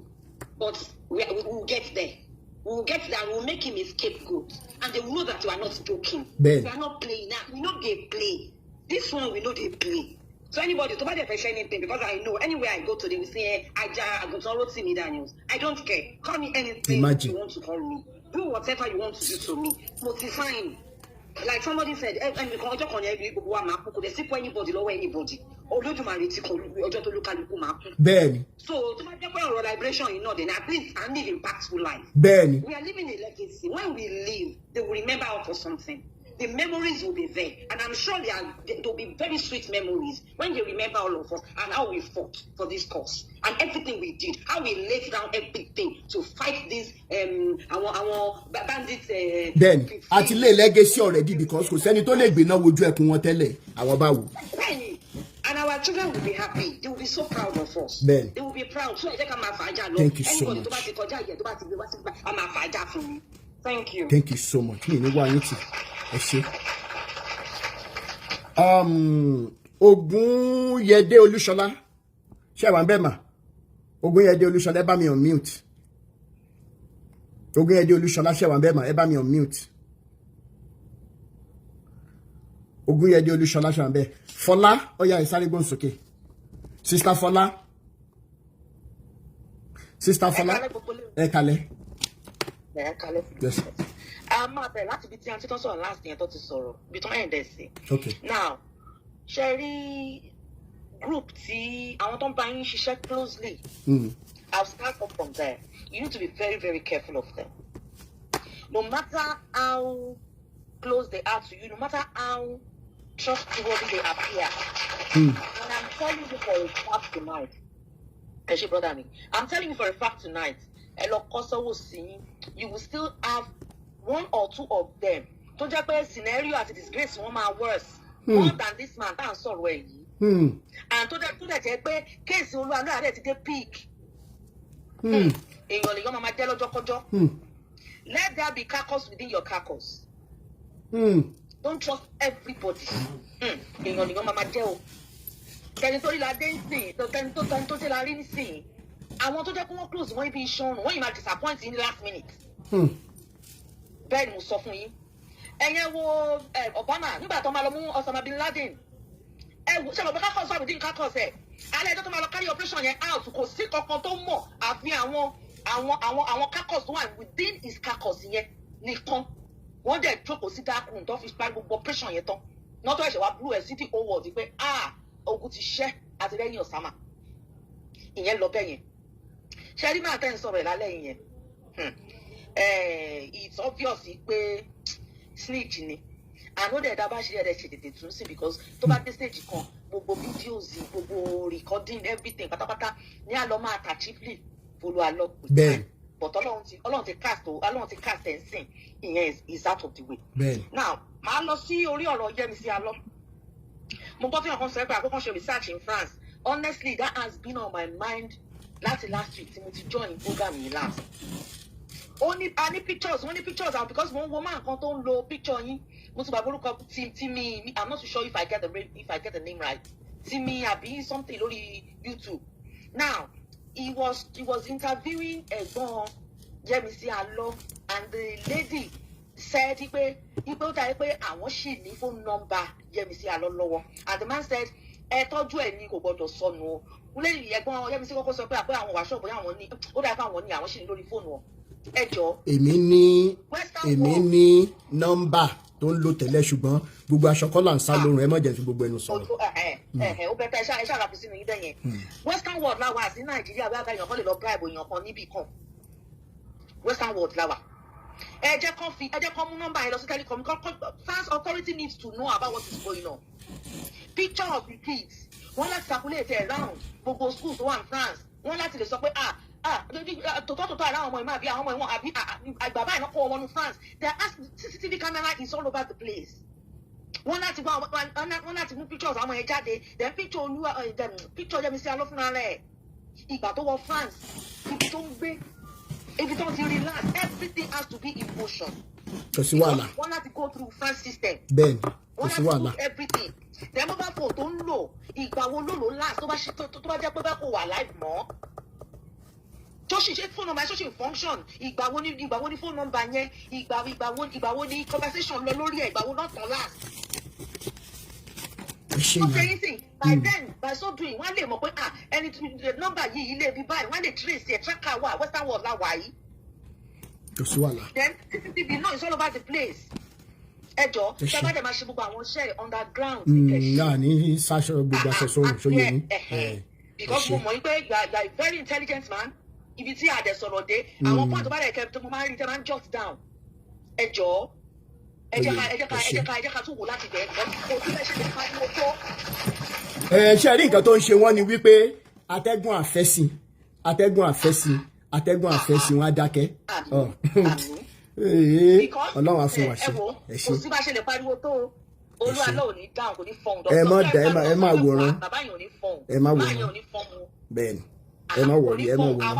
S4: but we will get there. We will get there and we will make him a scapegoat, and they will know that we are not joking.
S5: Bẹ́ẹ̀ni.
S4: We are not playing now. We no dey play this one. We no dey play. So anybody tó bá dẹ̀ fẹ́ ṣe anything, because I know anywhere I go to, they will say, "Ajá Àgùntàn Rotimi Daniels." I don't care. Call me anything
S5: Imagine.
S4: you want to call me. Do whatever you want to do to me. Mo ti fine. Like somebody said, ẹnìkan ọjọ́ kan yẹn gbogbo wa máa kú, kò dẹ̀ sí fún anybody lọ́wọ́ anybody. Olódùmarè ti kọ ọjọ́ tó lúkálukú máa kú.
S5: Bẹ́ẹ̀ni.
S4: So tó bá jẹ́ pé ọ̀rọ̀ liberation yìí náà, then at least I live impactful life.
S5: Bẹ́ẹ̀ni.
S4: We are living a legacy. When we leave, they will remember us for something. The memories will be there. And I'm sure there will be very sweet memories when they remember all of us and how we fought for this cause and everything we did, how we laid down everything to fight this our bandits.
S5: Bẹ́ẹ̀ni, a ti lé legacy already because kò sẹ́ni tó lè gbéná wojú ẹkùn wọn tẹ́lẹ̀, àwọn bá wò.
S4: Bẹ́ẹ̀ni, and our children will be happy. They will be so proud of us.
S5: Bẹ́ẹ̀ni.
S4: They will be proud. So ẹ jẹ́ ká máa fàájà lọ.
S5: Thank you so
S4: Anybody
S5: much.
S4: tó bá ti kọjá ìyẹn, tó bá ti gbé wá sí gbà, a máa fàájà fún mi. Thank you.
S5: Thank you so much. Mi ní wá yín tì, ẹ ṣe. Ògúnyẹdé Olúṣọlá, ṣé wà ń bẹ́ẹ̀ mà? Ògúnyẹdé Olúṣọlá, ẹ bá mi on mute. Ògúnyẹdé Olúṣọlá, ṣé wà ń bẹ́ẹ̀ mà? Ẹ bá mi on mute. Ògúnyẹdé Olúṣọlá, ṣé wà ń bẹ́ẹ̀? Fọlá, ó yá, ìsáré gbóhùn sókè. Sister Fọlá, Sister Fọlá, ẹ kalẹ̀.
S6: Ẹ kalẹ̀.
S5: Yes.
S6: A máa bẹ̀rẹ̀ láti ibi tí àǹtí tó sọ̀rọ̀ last yẹn tó ti sọ̀rọ̀, ibi tó end ẹ̀ sí.
S5: Okay.
S6: Now, ṣe rí group tí àwọn tó ń bá yín ṣiṣẹ́ closely, I'll start off from there. You need to be very, very careful of them. No matter how close they are to you, no matter how trustworthy they appear. And I'm telling you for a fact tonight. Ẹ ṣé, brother mi. I'm telling you for a fact tonight. Ẹ lọ kọ́ sọ́wọ́ sí yín. You will still have one or two of them tó jẹ́ pé scenario àti disgrace wọn máa worse more than this man tá à ń sọ̀rọ̀ ẹ̀ yìí. And tó dẹ̀ jẹ́ pé case Olúwa náà dẹ̀ ti dé peak. Èèyàn lè yọ máa jẹ́ lọ́jọ́kọ́jọ́. Let there be carcass within your carcass. Don't trust everybody. Èèyàn lè yọ máa jẹ́ o. Tẹni tó rí la dé ń sìn, tẹni tó dé la rí ń sìn. Àwọn tó jẹ́ kí wọ́n close wọ́n ibi iṣan ọ̀run, wọ́n yìí máa disappoint in the last minute. Bẹ́ẹ̀ ni mo sọ fún yín. Ẹ̀yẹn wo Obama nígbà tó máa lọ mú Osama bin Laden. Ẹ wo ṣe mọ̀ pé carcass wà within carcass ẹ̀. Alẹ́ ẹjọ́ tó máa lọ carry operation yẹn out, kò sí kankan tó mọ̀ àfi àwọn carcass tó wà within his carcass yẹn nìkan. Wọ́n dẹ̀ jókòó sí dark room tó fi parí gbogbo operation yẹn tán. Náà tó ẹ̀ṣẹ̀ wá blue ẹ̀ sí the whole world pé, ah, ogun ti ṣẹ́ àti lẹ́yìn Osama. Ìyẹn lọ bẹ́ẹ̀ yẹn. Ṣé rí máa tẹ́ ń sọ̀rọ̀ ẹ̀ lálẹ́ yẹn? It's obvious pé snitch ni. Àná dẹ̀ dá bá ṣe ẹ̀rẹ̀ ṣe tètè tún sí because tó bá dé stage kan, gbogbo videos, gbogbo recording, everything pátápátá ní àlọ́ máa tà cheaply follow along with time. But Ọlọ́run ti cast ẹ̀ ń sìn, ìyẹn is out of the way. Now, màá lọ sí orí ọ̀rọ̀ Yẹ́misí Alọ́. Mo gbọ́ tí wọn kan sọ pé àkọ́kọ́ ṣe research in France. Honestly, that has been on my mind láti last week tí mo ti join program yìí last. Ó ní a ní pictures, wọ́n ní pictures, and because mo ń wo máa nǹkan tó ń lo picture yín, mo ti gbàgbọ́ orúkọ tí mi, I'm not too sure if I get the name right, Timi àbí something lórí YouTube. Now, he was interviewing ẹ̀gbọ́n Yẹ́misí Alọ́, and the lady said pé ipe ó dàbí pé àwọn ṣì ní phone number Yẹ́misí Alọ́ lọ́wọ́, and the man said ẹ tọ́jú ẹ̀ ní, kò gbọ́dọ̀ sọnù o. Lẹ́yìn ẹ̀gbọ́n Yẹ́misí kọ́kọ́ sọ pé àpé àwọn wàṣọ bóyá àwọn ní, ó dàbí pé àwọn ní, àwọn ṣì ní lórí fóònù wọn. Ẹ jọ.
S5: Èmi ní
S6: Western
S5: èmi
S6: world.
S5: ní nọ́mbà tó ń lò tẹ́lẹ̀, ṣùgbọ́n gbogbo aṣọ kọ́ là ń sá lórun, ẹ má jẹ́ fi gbogbo ẹnu sọ̀rọ̀.
S6: Ẹ ẹ, ó bẹ tẹ ẹ ṣáà rà fi sínú yín bẹ́ẹ̀ yẹn. Western world la wà sí Nàìjíríà bí àgbà èèyàn kan lè lọ bribe èèyàn kan níbì kan. Western world la wà. Ẹ jẹ́ kán mú nọ́mbà yẹn lọ sí telecom. France authority needs to know about what is going on. Picture of the kids, wọ́n láti calculate ẹ̀ round gbogbo schools tó wà ní France. Wọ́n láti lè sọ pé, ah ah, tòótọ́ tòótọ́ àrà àwọn ọmọ ìmọ̀ àbí àwọn ọmọ ìwọ̀n àbí àgbà báyìí náà kó wọn wọnú France. There are CCTV camera is all over the place. Wọ́n láti mú pictures àwọn yẹn jáde, then picture olúwa, then picture Yẹ́misí Alọ́ fúnra rẹ̀ ìgbà tó wọ France, ibi tó ń gbé, ibi tó ti relax, everything has to be in motion.
S5: Kò sí wàhálà.
S6: Wọ́n láti go through France system.
S5: Bẹ́ẹ̀ni, kò
S6: Wọ́n
S5: sí
S6: láti
S5: wàhálà.
S6: do everything. Then mobile phone tó ń lò, ìgbà wo ló lò last, tó bá ṣe tó bá jẹ́ pé bá kò wà live mọ́, tó sì ṣe phone number, tó sì function, ìgbà wo ni phone number yẹn, ìgbà wo ni conversation lọ lórí ẹ̀, ìgbà wo náà tán last.
S5: Ẹ ṣé
S6: Ó
S5: ìyá.
S6: ṣe yín sìn, by then, by so doing, wọ́n lè mọ̀ pé, ah, ẹni tí nọ́mbà yìí, ilé ibi báyìí, wọ́n lè trace ẹ̀, tracker wà. Western world la wà yìí.
S5: Kò sí wàhálà.
S6: Then CCTV náà is all over the place. Ẹ jọ,
S5: Ẹ
S6: ṣe
S5: ṣé.
S6: bá dẹ̀ máa ṣe gbogbo àwọn iṣẹ́ underground ní kẹ̀ ṣe.
S5: Náà ní sáṣọ gbogbo aṣọ sórùn, ṣó yé yín? Ẹ
S6: Because
S5: ṣé.
S6: mo mọ̀ wípé you are a very intelligent man. Ibi tí a dẹ̀ sọ̀rọ̀ dé, àwọn point tó bá dẹ̀ kẹ́ tó mo máa ń rí tẹ́ máa ń jot down, ẹ jọ̀ọ́, ẹ jẹ́ ká ẹ jẹ́ ká ẹ jẹ́ ká ẹ jẹ́ ká tún wò láti bẹ̀rẹ̀, kò sí bẹ́ẹ̀ ṣe lè pariwo tó.
S5: Ẹ ṣe rí, nǹkan tó ń ṣe wọ́n ni wípé atẹ́gùn àfẹ́sìn, atẹ́gùn àfẹ́sìn, atẹ́gùn àfẹ́sìn, wọn á dákẹ́. Ọ.
S6: Àmín.
S5: Ee,
S6: Because
S5: Ọlọ́run á fún wa
S6: ẹ
S5: ṣe.
S6: wo,
S5: Ẹ
S6: kò
S5: ṣé.
S6: sí bá ṣe lè pariwo tó o, Olúwa
S5: Ṣé.
S6: náà ò ní dáhùn, kò ní fọhùn.
S5: Ẹ má ẹ má wòran.
S6: Bàbá yẹn ò ní fọhùn.
S5: Ẹ má
S6: Bàbá
S5: wòran.
S6: yẹn ò ní fọhùn o.
S5: Bẹ́ẹ̀ ni, ẹ má worry, ẹ má wòran.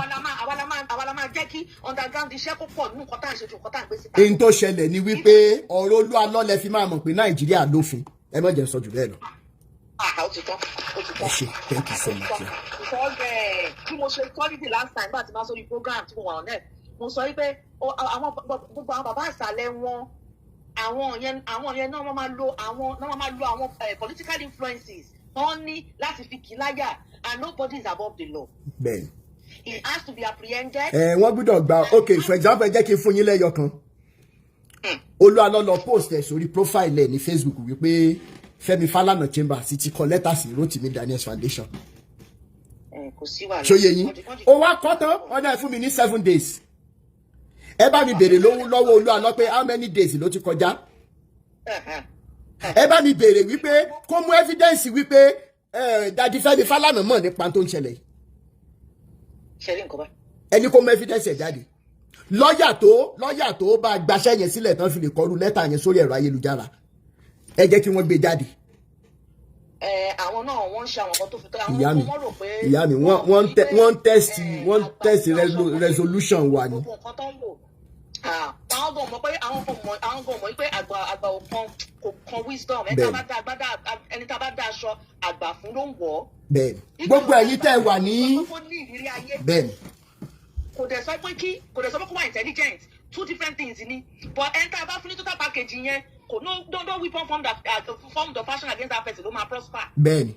S6: Àwa la máa jẹ́ kí underground iṣẹ́ kó pọ̀ nínú nǹkan tá à ń ṣe ju nǹkan tá à ń gbé síta.
S5: Èyí tó ṣẹlẹ̀ ni wípé ọ̀rọ̀ Olúwa lẹ fi máa mọ̀ pé Nàìjíríà lófin. Ẹ má jẹ́ sọ jù bẹ́ẹ̀ lọ.
S6: Ah, ó ti tán, ó ti tán.
S5: Ẹ ṣé, thank you so much, yeah.
S6: Because bí mo ṣe sọ ní the last time bá ti máa sórí program tí mo wà on air, mo sọ wípé àwọn gbogbo àwọn bàbá àṣàlẹ̀ wọn, àwọn yẹn náà wọ́n máa lo àwọn political influences wọ́n ní láti fi kì í láyà, and nobody is above the law.
S5: Bẹ́ẹ̀ ni.
S6: He has to be apprehended.
S5: Ẹ wọ́n gbọ́dọ̀ gba. Ok, for example, ẹ jẹ́ kí n fún yín lẹ́yọ kan. Olúwa lọ post ẹ̀ sórí profile ẹ̀ ní Facebook wípé Fẹ́mi Fálànà Chambers ti kọ lẹ́tà sí Rotimi Daniels Foundation.
S6: Kò sí wàhálà.
S5: Ṣóyè yín? Ó wá kọ́ tán, ọ̀nà ẹ̀ fún mi ní 7 days. Ẹ bá mi béèrè lọ́wọ́ Olúwa lọ pé how many days ló ti kọjá. Ẹ bá mi béèrè wípé kó mú evidence wípé Daddy Fẹ́mi Fálànà mọ̀ nípa tó ń ṣẹlẹ̀ yìí.
S6: Ṣe rí nǹkan bá.
S5: Ẹni kó mú evidence ẹ̀ jáde. Lọ́ọ̀yà tó bá gbaṣẹ́ yẹn sílẹ̀ tán fi lè kọrú lẹ́tà yẹn sórí ẹ̀rọ ayélujára, ẹ jẹ́ kí wọ́n gbé jáde.
S6: Ẹ àwọn náà, wọ́n ń ṣe àwọn nǹkan tó fi tọ́ àwọn
S5: Ìyá mi,
S6: wọ́n rò pé
S5: ìyá mi, wọ́n ń test resolution wa ni.
S6: Gbogbo nǹkan tó ń wò, àwọn gan mọ̀ pé àgbà ò kan, kò kan wisdom ẹni tá a bá dá agbádá, ẹni tá a bá dá aṣọ àgbà fún ló ń wọ̀ ọ́.
S5: Bẹ́ẹ̀ni, gbogbo ẹ̀yin tẹ́ ẹ wà ní
S6: Kó ní ìrírí ayé.
S5: Bẹ́ẹ̀ni.
S6: Kò dẹ̀ sọ pé kó wà intelligent, two different things ni, but ẹni tá a bá fún ní total package yẹn, kò no weapon form the fashion against that person ló máa prosper.
S5: Bẹ́ẹ̀ni.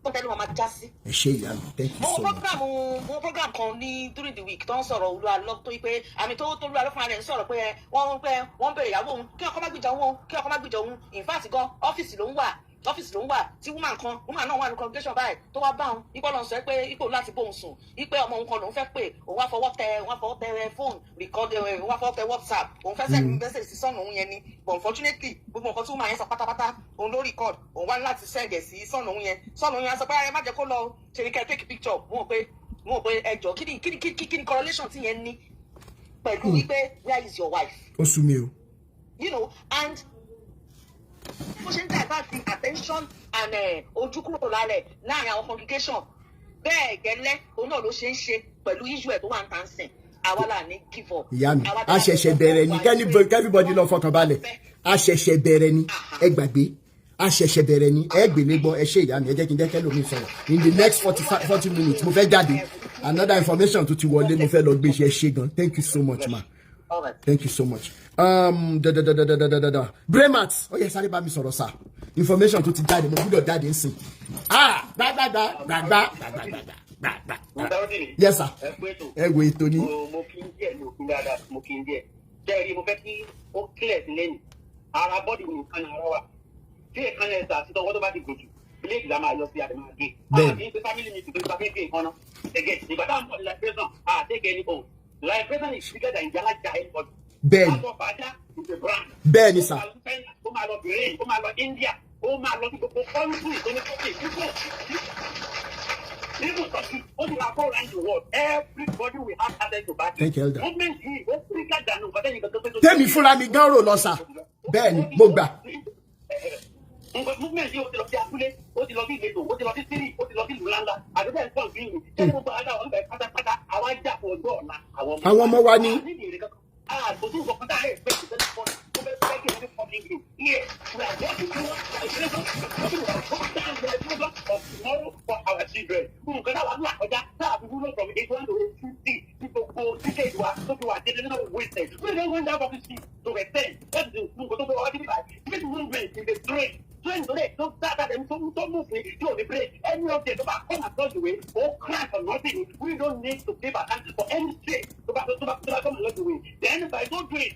S6: Tó tẹ́lẹ̀ wọn máa já sí.
S5: Ẹ ṣé, ìyá mi, thank you
S6: Mo wo
S5: so much.
S6: program, mo wo program kan ní during the week tó ń sọ̀rọ̀ Olúwa lọ, tó yí pé àmì tó Olúwa lọ fúnra rẹ̀ ń sọ̀rọ̀ pé wọ́n ń bèrè ìyàwó òun, kí ọkọ má gbìjà òun, kí ọkọ má gbìjà òun. In fact gan, ọ́fíìsì ló ń wà tí woman kan, woman náà wà ní congregation báyìí tó wá bá òun, ipò lọ́n sọ pé ipò láti bóun sùn, ipò ọmọ òun kan lòun fẹ́ pè, òun wá fọwọ́ tẹ phone record, òun wá fọwọ́ tẹ WhatsApp, òun fẹ́ send message sí son òun yẹn ni. But unfortunately, gbogbo nǹkan tí woman yẹn sọ pátápátá òun ló record. Òun wá láti send ẹ̀ sí son òun yẹn. Son òun yẹn sọ pé ẹ má jẹ́ kó lọ ṣe ni kẹ́ ẹ take picture. Mo rò pé ẹ jọ, kí ni correlation tí yẹn ní pẹ̀lú wípé where is your wife?
S5: Ó sú mi o.
S6: And bó ṣe ń divert the attention and ojú kúrò lálẹ́ láàrin àwọn congregation, bẹ́ẹ̀ gẹ́lẹ́ òun náà ló ṣe ń ṣe pẹ̀lú issue ẹ̀ tó wà ń tàn sìn. Àwa là ní give up.
S5: Ìyá mi,
S6: Àwa
S5: a ṣẹ̀ṣẹ̀ bẹ̀rẹ̀ ni. Everybody lọ fọkàn balẹ̀, a ṣẹ̀ṣẹ̀ bẹ̀rẹ̀ ni. Ẹ gbàgbé, a ṣẹ̀ṣẹ̀ bẹ̀rẹ̀ ni. Ẹ gbélé gbọ́. Ẹ ṣe, ìyá mi. Ẹ jẹ́ kí n jẹ́ kẹ́lòmíì sọ̀rọ̀. In the next 45, 40 minutes, mo fẹ́ jáde. Another information tó ti wọlé, mo fẹ́ lọ gbé iṣẹ́ ṣe gan. Thank you so much, ma.
S6: All right.
S5: Thank you so much. Da da da da da da da da da. Bremat, ó yẹ sáré bá mi sọ̀rọ̀ sá. Information tó ti jáde, mo gbúdọ̀ jáde nsìn. Ah, gbàgbàgbà gbàgbà gbàgbà gbàgbà. Yes, sir.
S7: Ẹ pé ètò.
S5: Ẹ wo ètò ni.
S7: Mo kí n díẹ̀, mo kí n dáadáa, mo kí n díẹ̀. Jẹ́rìí, mo fẹ́ kí ó clear sí lẹ́nu. Ara body nìkan ní ara wa. Tí èèkánná ẹsẹ̀ àti tọwọ́ tó bá ti gùn jù, blade la máa yọ sí, àdè máa gé.
S5: Bẹ́ẹ̀ni.
S7: Kì í ṣe family meeting tó ń pa kéèké nǹkan náà. Again, ìgbà táwọn bọ̀ ní liberation, ah, take any oath. Liberation is bigger than ìjàlájà anybody.
S5: Bẹ́ẹ̀ni.
S7: Aṣọ fàájà is a brand.
S5: Bẹ́ẹ̀ni, sir.
S7: Ó máa lọ China, ó máa lọ Bahrain, ó máa lọ India, ó máa lọ sí gbogbo country tó ní kókè. Even Turkey, ó ti máa go round the world. Everybody will have access to banking.
S5: Thank you, Elder.
S7: Movement yìí, ó bigger than nǹkan tẹ́yìn kankan pé tó.
S5: Tẹ́mi fúnra mi gan rò lọ sà. Bẹ́ẹ̀ni, mo gbà.
S7: Nǹkan movement yìí, ó ti lọ sí abúlé, ó ti lọ sí ìletò, ó ti lọ sí sírì, ó ti lọ sí ìlú ńláńlá. Àdúgbò ẹ̀ ń pọ̀ sí ìlú. Ṣé gbogbo àdá wọn bẹ̀ pátápátá, àwa jà fún ọjọ́ ọ̀la àwọn ọmọ.
S5: Àwọn ọmọ wa ní.
S7: Nídìí èrè kankan. Àtòtún nǹkan tá a expect to tell us tó fẹ́ fẹ́ kí ẹni public view. Here, we are working towards the liberation of tomorrow for our children. Nǹkan táwa ń là kọjá, tá a fi wúlò from 81 to 50, tí gbogbo decade wa tó fi wà generational wasted. We don't want that fucking shit to extend. That is nǹkan tó fẹ́ wá síbí báyìí. This movement is a train Train tó lè tó dáadáa tẹ̀mí tó mú fún tí ò ní break. Any object tó bá come across the way, ó crash or nothing. We don't need to give account for any train tó bá come along the way. Then by so doing,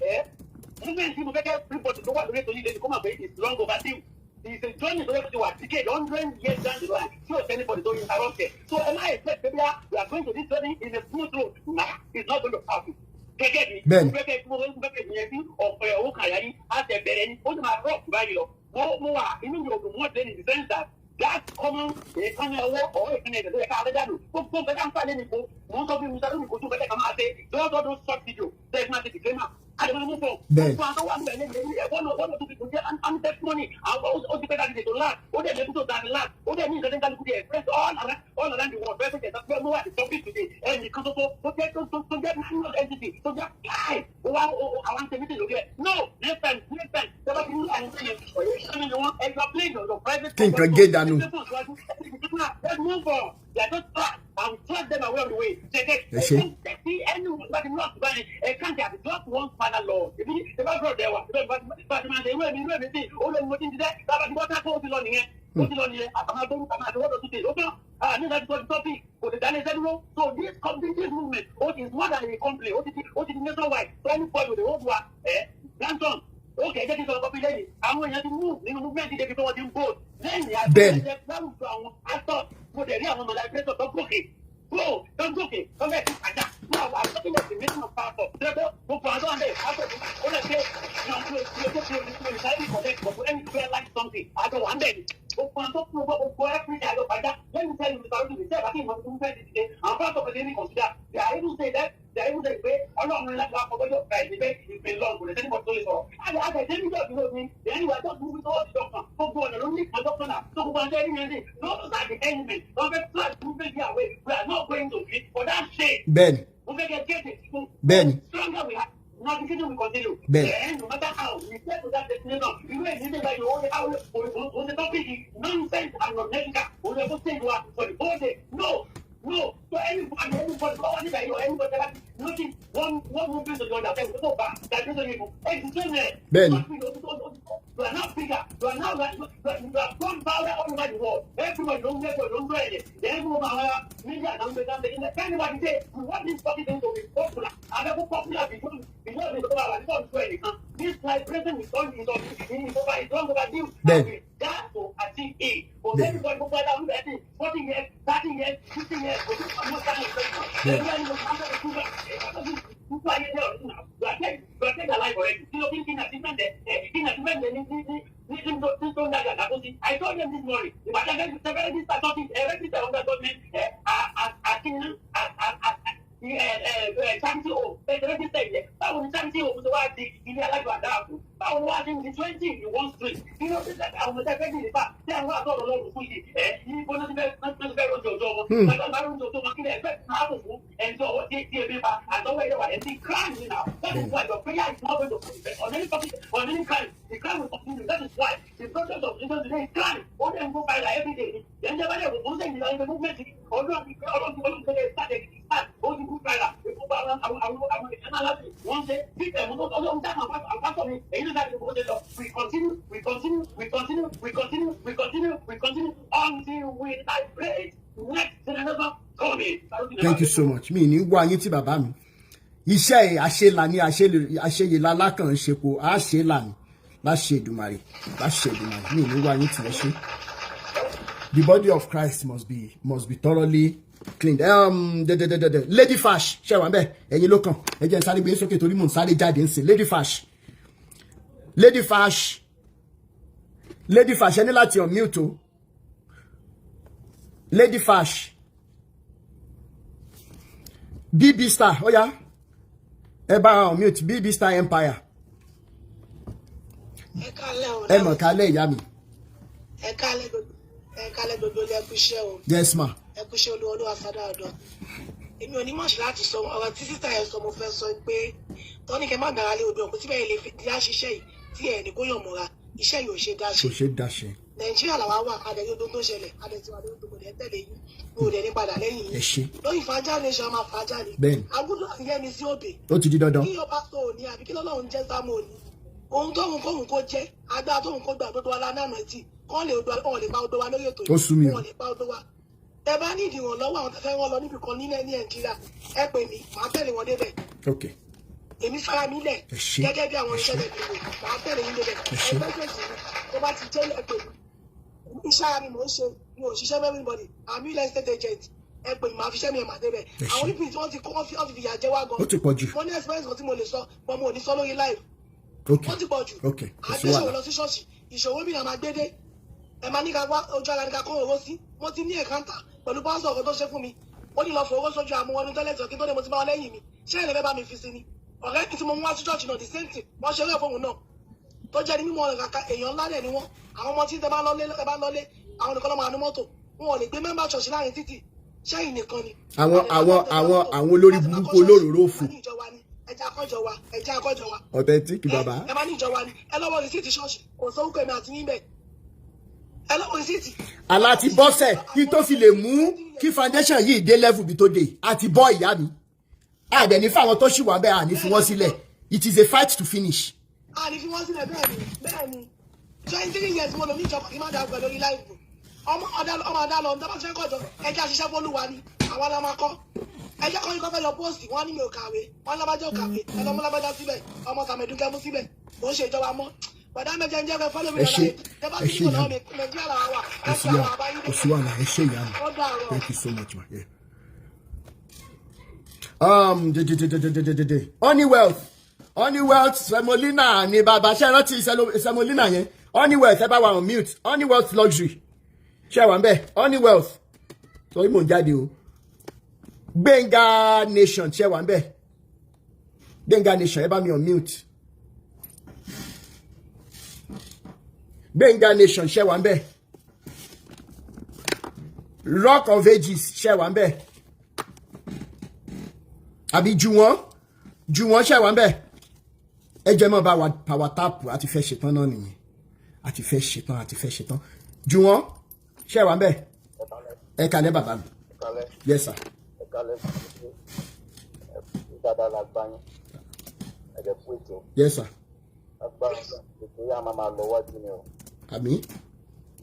S7: movement tí mo fẹ́ kẹ́ everybody tó wà lórí ètò yìí lẹ́nu kó máa pé it's long overdue. It's a journey tó yẹ kó ti wà decade, 100 years down the line tí o anybody tó interrupt it. So ẹ má expect pé we are going to this journey in a smooth road. Nah, it's not going to happen. Gẹ́gẹ́ bí gẹ́gẹ́ bí mo gẹ́gẹ́ bí yẹn bí ọ̀pẹ owó kàyà yín á tẹ̀ bẹ̀rẹ̀ ni, ó sì máa rọ̀ báyìí lọ. Mo wà inú mi ò dùn mọ́ in the sense that that common èékánná ọwọ́ ọ̀ èékánná ẹ̀jẹ̀ tó yẹ ká rẹ́ dànù, gbogbo nǹkan tá ń fà lẹ́nu kó mò ń sọ fún mi sáré kò tún bẹ́ẹ̀ ká máa ṣe just all those short video tẹ́ ẹ máa ṣe disclaimer àdèmọ́ mú fún gbogbo àwọn tó wà níbẹ̀ lẹ́nu ẹ̀ wọ́n náà tó fi kún jẹ́ and testimony àwọn ó ti pẹ́ dájú ètò láti ó dẹ̀ lẹ́kùn tó dáni láti ó dẹ̀ ní nǹkan tó ń kálukú díẹ̀ express all around the world bẹ́ẹ̀ tó jẹ́ tó mú wà ní topic today. Ẹnì kan tó jẹ́ tó jẹ́ national entity tó jẹ́ káì ó wá àwọn ṣe meeting lórí ẹ̀. No, next time, next time tẹ́lá ti ní àwọn ṣe yẹn wọ́n ẹ your plane, your private.
S5: Kí nǹkan gé dànù.
S7: Let's move on. They are just trash and trash them away on the way.
S5: Ẹ ṣé.
S7: Ẹ kàn jẹ́ just one father lord. Ebi ẹ bá gbọ́dọ̀ dẹ̀ wá. Bá ti máa ṣe irú ẹ̀mí irú ẹ̀mí sí. Ó lè mú ti ń ṣiṣẹ́. Bàbá ti bọ́ sáko, ó ti lọ nìyẹn. Ó ti lọ nìyẹn. Àtàwọn tó ń ta máa ṣe wọ́dọ̀ tún ṣe. Ó tán. Ní láti sọ topic kò lè dá lé iṣẹ́ dúró. So this company, this movement, ó ti is more than a company. Ó ti di nationwide. So anybody with the whole wa ẹ̀ grandson, ó kẹ̀ jẹ́ kí n sọ̀rọ̀ kọ́pí lẹ́yìn. Àwọn èèyàn ti move nínú movement débi pé wọ́n ti ń vote. Lẹ́yìn àti láwùjọ àwọn actors, mo dẹ̀ rí àwọn ọmọ liberation tó gòkè go tó gòkè tó fẹ́ ti àjà ní àwọn àtọ́kùnrin of the nation of pastor tẹ́gbọ́ gbogbo àwọn ọ̀dẹ́ pastor ó lè ṣe like something àjọ wà ń bẹ̀ ni gbogbo àwọn tó kún gbogbo every àjọ padà. Let me tell you, Mr. Rudy, ṣé ìbá kí ìmọ̀ tó ń fẹ́ dìde àwọn pastor kò ní consider. They are able to say that, they are able to say pé Ọlọ́run láti wá fọwọ́jọ́ gba ìdí pé ìpè lọ kò lè sẹ́ni bọ́ tó lè sọ̀rọ̀ àti àtẹ̀jẹ́ níjọ́ ìdúró ní. Then we are just moving towards the doctor. Gbogbo ọ̀nà ló ní ìkan doctor náà tó gbogbo àwọn ẹni yẹn ní. Those are the enemy wọ́n fẹ́ try to move it away. We are not going to be for that shame. Mo fẹ́ kẹ́ get it. Stronger we are, navigation will continue. Then no matter how we get to that destination, irú èyí ní ìgbà yìí ó ó ṣe topic nonsense and unethical. Ó lè kó save wa for the whole day. No, no. So anybody kọ́ wá níbẹ̀ yìí or anybody that notice one movement to the other, then go back that is only ẹ ti tún yẹn. You are now bigger. You are gunpowder all over the world. Everybody don get don go ẹ̀yẹ. Then go our media don gbé down there. Anybody say we want this fucking thing to be popular. Abẹ́kú popular because they go our because go ẹnìkan. This liberation is on is on is over is long overdue. We got to achieve it. Kò sẹ́ni gbọ́dọ̀ gbogbo ẹ̀dá olùbẹ̀ ẹ̀sìn 40 years, 30 years, 50 years, kò sí ọmọ sáà ìfẹ́. You are dead alive already. Kí ló kí ni achievement ẹ̀ kí ni achievement ẹ̀ ní tó ń dàgbà dàgbà sí? I told them this morning. Ìbàdàn fẹ́ register something, register under government àkínní charity home ẹ register ilẹ̀. Báwo ni charity home ṣe wá di ilé alájọ àdáàbò? Báwo ni wá di ní 20 in one street? Kí ló dé àwọn ọmọdé fẹ́ dìde fà tí àwọn àtọ̀rọ̀ lọ́rùn fún yìí ẹ ní bọ́lá ti fẹ́ rọ́jò ọjọ́ wọn? Bàtà bá rọ́jò ọjọ́ wọn, kí lè fẹ́ máa bò fún ẹni tí ọwọ́ tí ebi pa àtọwọ́ ẹ̀yẹ wà ẹ̀ ti crime ni now. That is why your prayer is not going to put on any topic, on any crime. The crime will continue. That is why the process of religion today is crime. Ó dẹ̀ ń go viral every day. Yẹn jẹ́ bá dẹ̀ kò ń sẹ́yìn ìlànà movement ọdún ọdún ọdún tẹ́lẹ̀ start start ó ti go viral. Gbogbo àwọn ìṣẹ́ náà láti wọ́n ṣe bí ẹ̀mú tó ọlọ́run dáhùn àwọn pásọ̀ mi èyí ló dájú bó ṣe lọ. We continue, we continue, we continue, we continue, we continue, we continue until we liberate next generation coming.
S5: Thank you so much. Mi ní wá yín tí bàbá mi iṣẹ́ àṣelà ní àṣeyìlá lákàn ṣepo àṣelà ní láṣẹ Èdùmàrè, láṣẹ Èdùmàrè. Mi ní wá yín tí ẹ ṣe. The body of Christ must be thoroughly cleaned. De Lady Fash, ṣe wà bẹ́ẹ̀? Ẹ̀yin ló kàn. Ẹ jẹ́ n sáré gbé sókè torí mò ń sáré jáde ń sìn. Lady Fash, Lady Fash, Lady Fash, ẹ ní láti unmute o. Lady Fash, BB Star, ó yá, ẹ bá unmute BB Star Empire.
S8: Ẹ kálẹ́ o.
S5: Ẹ mọ̀ kálẹ̀, ìyá mi.
S8: Ẹ kálẹ́ gbogbo, ẹ kálẹ́ gbogbo ilé. Ẹ kú iṣẹ́ o.
S5: Yes, ma.
S8: Ẹ kú iṣẹ́ olúwa, olúwa sádà ọ̀dọ̀. Èmi ò ní mọ̀ṣ láti sọ ọ̀rọ̀ tí sísá yẹn sọ. Mo fẹ́ sọ pé tọ́ni kẹ́ má gbára lé odò ọ̀kú tí bẹ́ẹ̀ lè fi dá ṣiṣẹ́ yìí tí ẹ̀ ní kó yàn mọ́ra. Iṣẹ́ yìí ò ṣe dá ṣe.
S5: Kò ṣe dá ṣe.
S8: Nàìjíríà làwa wà, adẹ̀rí odò tó ṣẹlẹ̀, adẹ̀tí wà lórí gbogbo ẹ̀ tẹ̀lé yín. Mi ò dẹ̀ ní padà lẹ́yìn
S5: Ẹ
S8: yín.
S5: ṣé.
S8: Lórí Fàájà Nation, a máa fàájà ni. Agúdọ̀ àti Yẹ́mi sí òbí.
S5: Ó ti di dandan.
S8: Kí ọba sọ òní àbí kí lọ́lọ́run jẹ́ sámú òní, ohun tóun kóun kó jẹ́ agbára tóun kó gbà gbogbo wa lánàá ẹtì. Kọ́ lè odò, ọ̀ lè pa odò wa lórí ètò yìí.
S5: Ó sú mi o.
S8: Wọn lè pa odò wa. Tẹ bá ní ìdìrànlọ́wọ́ àwọn tẹ fẹ́ rán lọ níbi kan nílẹ̀ ní Nàìjíríà, ẹ pè mí, màá tẹ̀lé wọn débẹ̀. Èmi fara mi lẹ̀
S5: Ẹ ṣé.
S8: gẹ́gẹ́ bí àwọn iṣẹ́ tẹ̀ fi wò, màá tẹ̀lé yín débẹ̀.
S5: Ẹ ṣé.
S8: Ẹgbẹ́ gbèsè mi tó bá ti jẹ́, ẹ pè mí. Iṣẹ́ ara mi mò ń ṣe, mi ò ṣiṣẹ́ fún everybody. I'm real estate agent. Ẹ pè mí, màá fi iṣẹ́ mi ẹ̀ máa débẹ̀.
S5: Ẹ ṣé.
S8: Àwọn people tí wọ́n ti kó, wọ́n fi fìyà jẹ wá gan.
S5: Ó ti pọ̀ jù.
S8: Mo ní experience kan tí mo lè sọ, but mo ò ní sọ lórí live. Ó ti pọ̀ jù.
S5: Ok, kò sí
S8: Àgbéṣòwò
S5: wàhálà.
S8: lọ sí ṣọ́ọ̀ṣì, ìṣòwò mi là máa gbé dé. Ẹ máa ní ká wá ojú ara ní ká kó owó sí. Mo ti ní ẹ̀káńtà pẹ̀lú pásítọ̀ kan tó ṣe fún mi. Ó ní lọ fọ owó sójú àmú wọnú toilet kí n tó dé, mo ti bá wọn lẹ́yìn mi. Ṣé ẹ̀ lè fẹ́ bá mi fi sí ni? Ọ̀rẹ́ mi tí mo mú wá sí ṣọ́ọ̀ṣì náà, the same thing, wọ́n ṣe eré fóun náà tó jẹ́ ní mímọ́ ọ̀rẹ́ kàkà. Èèyàn ńlá dẹ̀ ni wọ́n. Àwọn ọmọ tí tẹ bá lọ́lé, ẹ bá lọ́lé, àwọn nìkan ló máa nu mọ́tò. Wọn ò lè gbé member ṣọ́ọ̀ṣì láàrin títì. Ṣẹ́yìn nìkan ni.
S5: Àwọn olórí burúkú olóróró fò.
S8: Ẹja akọ́jọ wa, ẹja akọ́jọ wa.
S5: Authentic bàbá.
S8: Ẹ máa ní ìjọ wa ni. Ẹ lọ́wọ́ receipt ṣọ́ọ̀ṣì, kò sórúkọ èmi àti yín bẹ́ẹ̀. Ẹ lọ́wọ́ receipt.
S5: Àlá ti bọ́sẹ̀ kí tó fi lè mú kí foundation yìí dé level bí tó dé. Àti bọ́ ìyá mi àdẹ̀ ní fáwọn tó ṣì wà bẹ́ẹ̀, àní fi wọ́n sílẹ̀. It is a fight to finish.
S8: A ní fi wọ́n sílẹ̀. Bẹ́ẹ̀ ni, bẹ́ẹ̀ ni. 23 years mo lò ní ìjọba, kí n má dàgbà lórí live. Ọmọ ọ̀dà, ọmọ ọ̀dà lọ nígbà tí wọ́n kọjọ. Ẹjẹ́ àṣìṣe fọlùwà ni àwọn la máa kọ́. Ẹjẹ́ kọ́ ní kọ́ fẹ́ lọ post, wọ́n ní mi ò kàwé, wọ́n lábájá ò kàwé. Ẹ lọ́mọ lábájá síbẹ̀, ọmọ sàmẹ̀dúnkẹ́ mú síbẹ̀, kò ń ṣe ìjọba mọ́. Bọ̀dá mẹ́jẹ ń jẹ́ fẹ́ fọ́lọ́ mi.
S5: Ẹ ṣé,
S8: lọ́la
S5: ẹ ṣé ìyá mi.
S8: Nàìjíríà làwọn wà.
S5: Kò sí wàhálà, kò sí wàhálà. Ẹ ṣé ìyá mi.
S8: Ó dàárọ̀.
S5: Thank you so much, ma. Yeah. De de de de de de de de Honeywealth, Honeywealth Semolina ni bàbá. Ṣe rántí Semolina yẹn? Honeywealth, ẹ bá wa on mute. Honeywealth Luxury, ṣe wà ń bẹ? Honeywealth, torí mò ń jáde o. Gbẹ̀ngà Nation, ṣe wà ń bẹ? Gbẹ̀ngà Nation, ẹ bá mi on mute. Gbẹ̀ngà Nation, ṣe wà ń bẹ? Rock of Ages, ṣe wà ń bẹ? Àbí jù wọ́n, jù wọ́n, ṣe wà ń bẹ? Ẹ jẹ́ mọ́ bá wa power tap. Àti fẹ́ ṣetán náà nìyẹn, àti fẹ́ ṣetán, àti fẹ́ ṣetán. Jù wọ́n, ṣe wà ń bẹ? Ẹ kalẹ́, bàbá mi.
S9: Kalẹ.
S5: Yes sir.
S9: Ẹ kalẹ, dáadáa la gbá yín, ẹ jẹ kú ètò.
S5: Yes sir.
S9: Agbára ètò yà máa lọ wájú ni o.
S5: Àmín.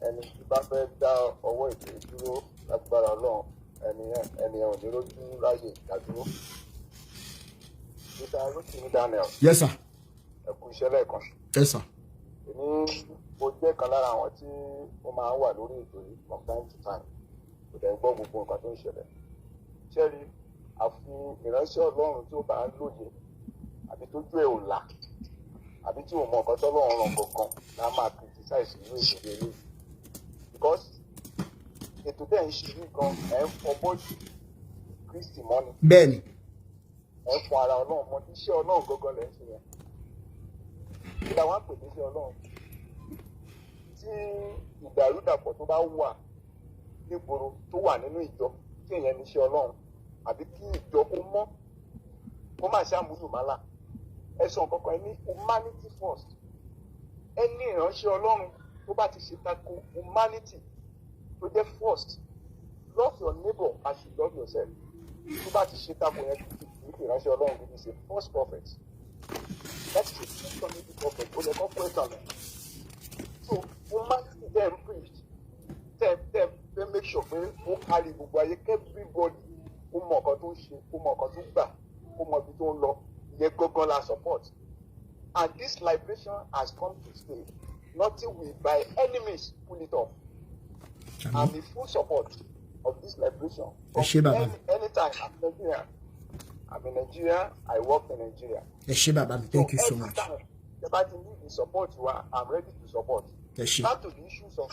S9: Ẹni tí bá fẹ́ dá ọwọ́ ètò yìí dúró, lágbára Ọlọ́run, ẹni yẹn ò ní rójú ráyè ìdádúró. Mr. Rotimi Daniel.
S5: Yes sir.
S9: Ẹ kú iṣẹ́ lẹ́ẹ̀kan.
S5: Yes sir.
S9: Èmi mo jẹ́ kan lára àwọn tí ó máa ń wà lórí ètò yìí from time to time. Kò dẹ̀ gbọ́ gbogbo nǹkan tó ń ṣẹlẹ̀. Ṣẹ́rí, àfi ìránṣẹ́ Ọlọ́run tí ó bá ń lóye àbí tójú ẹ̀ ò là àbí tí ò mọ nǹkan tọ́lọ́run ràn gangan la máa criticize irú ètò eléyìí, because ètò tẹ̀ ń ṣe yìí gan, ẹ̀ ń fọ body Kristi mọ́ ni.
S5: Bẹ́ẹ̀ni.
S9: Ẹ̀ ń fọ ara Ọlọ́run mọ́. Iṣẹ́ Ọlọ́run gangan lẹ̀ ń ṣe yẹn. Kí la wá pè ní iṣẹ́ Ọlọ́run? Tí ìdàrúdàpọ̀ tó bá wà nígboro, tó wà nínú ìjọ, tí èèyàn ní iṣẹ́ Ọlọ́run, àbí kí ìjọ kó mọ́, kó má ṣe àmúlùmálà. Ẹ sọ nǹkan kan, ẹ ní humanity first. Ẹ ní ìránṣẹ́ Ọlọ́run tó bá ti ṣe tako humanity tó jẹ́ first, love your neighbor as you love yourself, tó bá ti ṣe tako yẹn, kì í ṣe ìránṣẹ́ Ọlọ́run gidi. Ṣe false prophet, that is a questionable prophet. Ó yẹ kó question ẹ̀. So humanity dem preach, tẹ make sure pé ó kárí gbogbo ayé, everybody ó mọ nǹkan tó ń ṣe, ó mọ nǹkan tó gbà, ó mọ ibi tó ń lọ. Ìyẹn gangan la support, and this liberation has come to stay. Nothing will by any means pull it off. I'm in full support of this liberation.
S5: Ẹ ṣé, bàbá mi.
S9: Anytime. I'm Nigerian, I'm in Nigeria, I work in Nigeria.
S5: Ẹ ṣé, bàbá mi. Thank you so much.
S9: Anytime the party need the support wa, I'm ready to support.
S5: Ẹ ṣé.
S9: Back to the issues of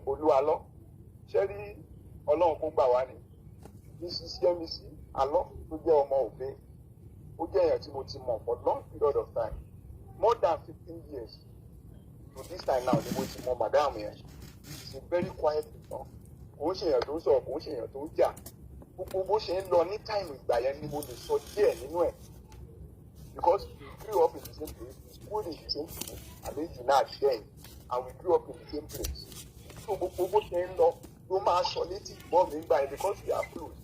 S9: Olúalọ́, ṣé rí, Ọlọ́run kó gbà wá ní Mrs. Yẹmisí Alọ́ tó jẹ́ ọmọ òbí, ó jẹ́ èèyàn tí mo ti mọ̀ for long period of time, more than 15 years to this time now ni mo ti mọ̀ madam yẹn. She is a very quiet person. Kò ń ṣe èèyàn tó ń sọ̀rọ̀, kò ń ṣe èèyàn tó ń jà. Gbogbo bó ṣe ń lọ ní time ìgbà yẹn ni mo lè sọ díẹ̀ nínú ẹ̀, because we grew up in the same place, we schooled in the same school, I mean UNAD then, and we grew up in the same place. So gbogbo bó ṣe ń lọ ló máa sọ létí ìgbọ́ mi gbà yẹn, because we are close.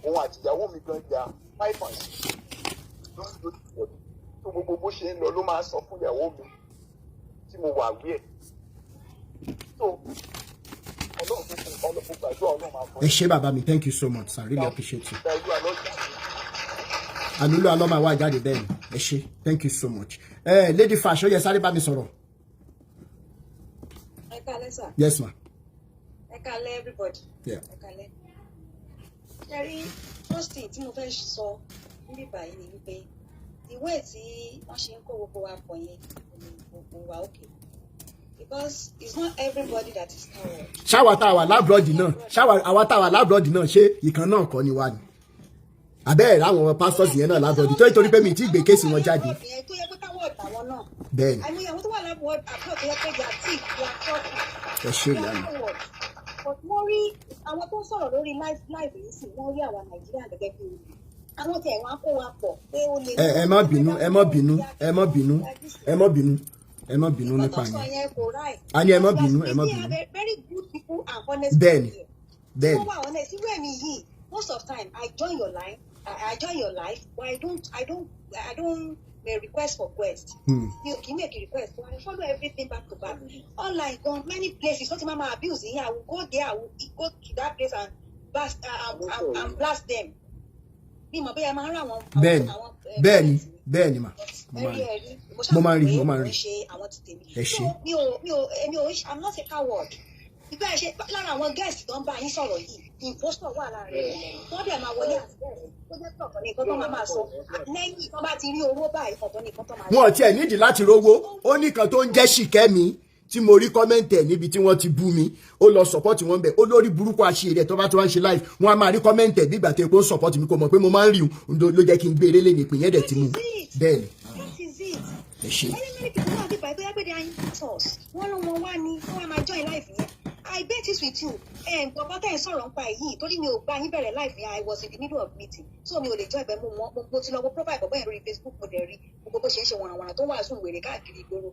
S9: Òun àti ìyàwó mi gan ja 5 and 6 lórí lórí ìwọ̀dù. So gbogbo bó ṣe ń lọ ló máa sọ fún ìyàwó mi tí mo wà wí ẹ̀. So Ọlọ́run tó fún Ọlọ́run, gbàdúrà, Ọlọ́run máa fún
S5: Ẹ ṣé bàbá mi, thank you so much sir, really appreciate you.
S9: Ìgbà ìlú àlọ́jà.
S5: Àlùlọ alọ́ máa wá jáde bẹ́ẹ̀ ni. Ẹ ṣé, thank you so much. Ẹ Lady Fash, ó yẹ sáré bá mi sọ̀rọ̀.
S10: Ẹ káalẹ́ sà.
S5: Yes ma.
S10: Ẹ káalẹ́ everybody.
S5: Yeah.
S10: Ẹ káalẹ́. Ṣe rí, first thing tí mo fẹ́ sọ níbí báyìí ni wípé the way tí wọ́n ṣe ń kó gbogbo wa pọ̀ yẹn kò wà okay, because it's not everybody that is coward.
S5: Ṣáwa tá a wà l'abroad náà, ṣáwa àwa tá a wà l'abroad náà, ṣé ìkan náà kọ́ ni wá ni? Àbẹ́ẹ̀ ráwọn pastors yẹn náà l'abroad tó, nítorí pé mi ti gbé case wọn jáde.
S10: Yẹn tó yẹ pé coward làwọn náà.
S5: Bẹ́ẹ̀ni.
S10: Àìmọye àwọn tó wà l'abroad abroad tó yẹ pé they are thief, they are talking.
S5: Ẹ ṣé ìyá mi.
S10: But wọ́n rí àwọn tó ń sọ̀rọ̀ lórí live live yìí sì, wọ́n rí àwa Nàìjíríà gẹ́gẹ́ bí olè. Àwọn tẹ̀ wọ́n á kó wa pọ̀ pé ó lè.
S5: Ẹ ẹ má bínú, ẹ má bínú, ẹ má bínú, ẹ má bínú, ẹ má bínú nípa
S10: Nǹkan tó sọ
S5: yẹn.
S10: Yẹn kò right.
S5: A ní ẹ má bínú, ẹ má
S10: We
S5: bínú.
S10: have very good people and honest
S5: Bẹ́ẹ̀ni,
S10: people here.
S5: bẹ́ẹ̀ni.
S10: Wọ́n wà honest. Irú ẹ̀mí yìí, most of time I join your line, I join your live, but I don't request for quest. Mi ò kì í make a request, but I follow everything back to back. Online gan, many places wọ́n ti máa ma abuse yín, I will go there, I will go to that place and blast and blast them. Mi mọ̀ bóyá máa ń rà àwọn
S5: Bẹ́ẹ̀ni,
S10: àwọn
S5: bẹ́ẹ̀ni, bẹ́ẹ̀ni mà. Mo
S10: ẹrí
S5: máa rí.
S10: ẹrí.
S5: Mo máa ń rí, mo máa ń rí.
S10: Ṣe àwọn ti tèmi.
S5: Ẹ ṣé.
S10: So mi ò èmi ò I'm not a coward. Ìgbà ẹ ṣe lára àwọn guest tó ń bá yín sọ̀rọ̀ yìí, impostor wà lára rẹ̀. Wọ́n dẹ̀ máa wọlé àti bẹ́ẹ̀ tó jẹ́ pé ọ̀tọ̀ ní nǹkan tó máa máa sọ. Lẹ́yìn tó bá ti rí owó báyìí, ọ̀tọ̀ ní nǹkan tó máa
S5: Wọn ò tiẹ̀ nídìí láti rówó. Ó ní kan tó ń jẹ́ ṣìkẹ́mi tí mo rí comment ẹ̀ níbi tí wọ́n ti bú mi, ó lọ support wọn bẹ̀. Ó lórí burúkú àṣírí ẹ̀ tó bá tó wá ń ṣe live, wọ́n á máa rí comment ẹ̀ bí ìgbà tó yẹ kó ń support mi. Kò mọ̀ pé mo máa ń rí un ló jẹ́ kí n gbé eré lé ní ìpín yẹn dẹ̀ ti mú bẹ́ẹ̀ ni.
S10: That is it.
S5: Ẹ ṣé.
S10: Many many people náà bí báyìí tó yẹ pé they are impostors. Wọ́n ló wọn wá ní wọ́n wá máa join live yẹn. I bet it with you. Ẹ̀ bọ̀bọ̀ tẹ́ ẹ̀ sọ̀rọ̀ nípa èyí, torí mi ò bá yín bẹ̀rẹ̀ live yẹn, I was in the middle of meeting, so mi ò lè join ibẹ̀. Mo mọ mo ti lọ wo profile bọ̀bọ̀ yẹn lórí Facebook, mo dẹ̀ rí gbogbo bó ṣe ń ṣe wọ̀nàwọ̀nà tó ń wàásù wèrè káàkiri ìgboro.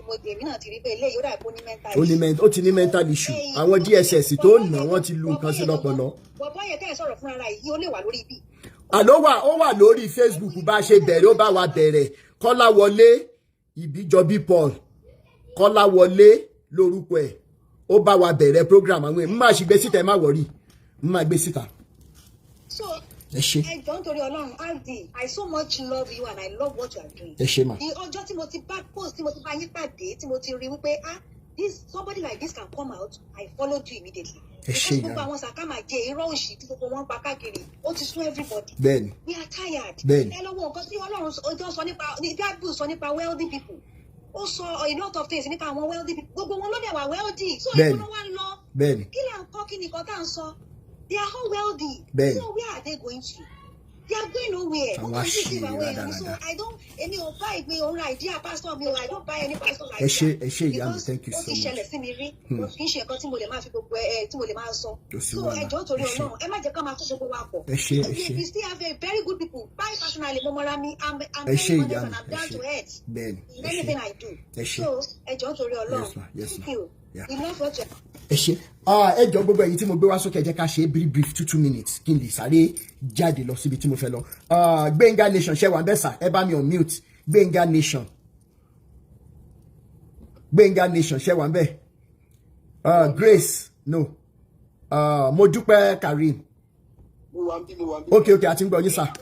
S10: Mo èmi náà ti rí pé eléyìí ó dà pé ó ní mental
S5: Ó ní ó ti ní mental issue. Àwọn DSS tó nà wọ́n ti lu nǹkan sí lọ́pọlọ.
S10: Bọ̀bọ̀ yẹn tẹ́ ẹ̀ sọ̀rọ̀ fúnra yìí, ó lè wà lórí ibi.
S5: Àló wà, ó wà lórí Facebook. Bá a ṣe bẹ̀rẹ̀, ó bá wa bẹ̀rẹ̀. Kọ́láwọlé Ìbíjọbí Paul, Kọ́láwọlé lórúkọ ẹ̀, ó bá wa bẹ̀rẹ̀ program. Àwọn èèyàn ń máa ṣe gbé síta, ẹ má worry, ń máa gbé síta.
S10: So
S5: Ẹ ṣé.
S10: ẹ jọ̀ọ́, nítorí Ọlọ́run, RD, I so much love you and I love what you are doing.
S5: Ẹ ṣé mà.
S10: Ní ọjọ́ tí mo ti bá post, tí mo ti bá yín pàdé, tí mo ti rí wípé, ah, this somebody like this can come out, I followed you immediately.
S5: Ẹ ṣé.
S10: Because gbogbo
S5: Ìyá.
S10: àwọn sàkámàjẹ irọ́ òṣì tí gbogbo wọn ń pa káàkiri, ó ti sún everybody. We are tired.
S5: Bẹ́ẹ̀ni.
S10: Ẹ lọ wo nǹkan tí Ọlọ́run ọjọ́ sọ nípa ní Bible, sọ nípa wealthy people. Ó sọ a lot of things nípa àwọn wealthy people. Gbogbo wọn ló dẹ̀ wà wealthy, so ìgbóná wa ń lọ. Kí là ń kọ́? Kí ni nǹkan tá à ń sọ? They are all wealthy. So where are they going to? They are going nowhere.
S5: Àwọn
S10: Wọ́n kàn ń deceive
S5: àṣírí
S10: àwọn èèyàn. So
S5: rádaràda.
S10: I don't, èmi ò bá ìgbé òun ra idea pastor mi o. I don't buy any pastor idea.
S5: Ẹ ṣé, ẹ ṣé ìyá mi,
S10: Because
S5: thank you
S10: ó
S5: so
S10: ti
S5: much.
S10: ṣẹlẹ̀ sí mi rí. Kì í ṣe nǹkan tí mo lè máa fi gbogbo ẹ tí mo lè máa sọ.
S5: Kò sí
S10: So
S5: wàhálà.
S10: ẹ jọ̀ọ́, torí
S5: Ẹ ṣé.
S10: Ọlọ́run, ẹ má jẹ́ ká máa kó gbogbo wa pọ̀.
S5: Ẹ ṣé, ẹ ṣé.
S10: We still have a very good people. Buy personally, mo mọra mi, I'm
S5: Ẹ ṣé
S10: very
S5: ìyá
S10: honest
S5: mi,
S10: and I'm
S5: ẹ
S10: down
S5: ṣé.
S10: to earth
S5: Bẹ́ẹ̀ni,
S10: in
S5: ẹ ṣé.
S10: anything I do.
S5: Ẹ ṣé.
S10: So ẹ jọ̀ọ́, torí Ọlọ́run.
S5: Yes ma, yes
S10: Thank
S5: ma.
S10: you.
S5: Yeah.
S10: We love what you
S5: Ẹ ṣe. Ah, ẹ jọ, gbogbo ẹ̀yin tí mo gbé wá sókè, ẹ jẹ́ ká ṣe brief brief, 2 2 minutes, kí n lè sáré jáde lọ síbi tí mo fẹ́ lọ. Ah, Gbẹ̀ngà Nation, ṣe wà ń bẹ̀ sà? Ẹ bá mi on mute. Gbẹ̀ngà Nation, Gbẹ̀ngà Nation, ṣe wà ń bẹ̀? Ah, Grace, no. Ah, mo dúpẹ́ Karim.
S9: Mo wà ń bí, mo wà ń bí.
S5: Ok, àti ń gbọ́ yín sà.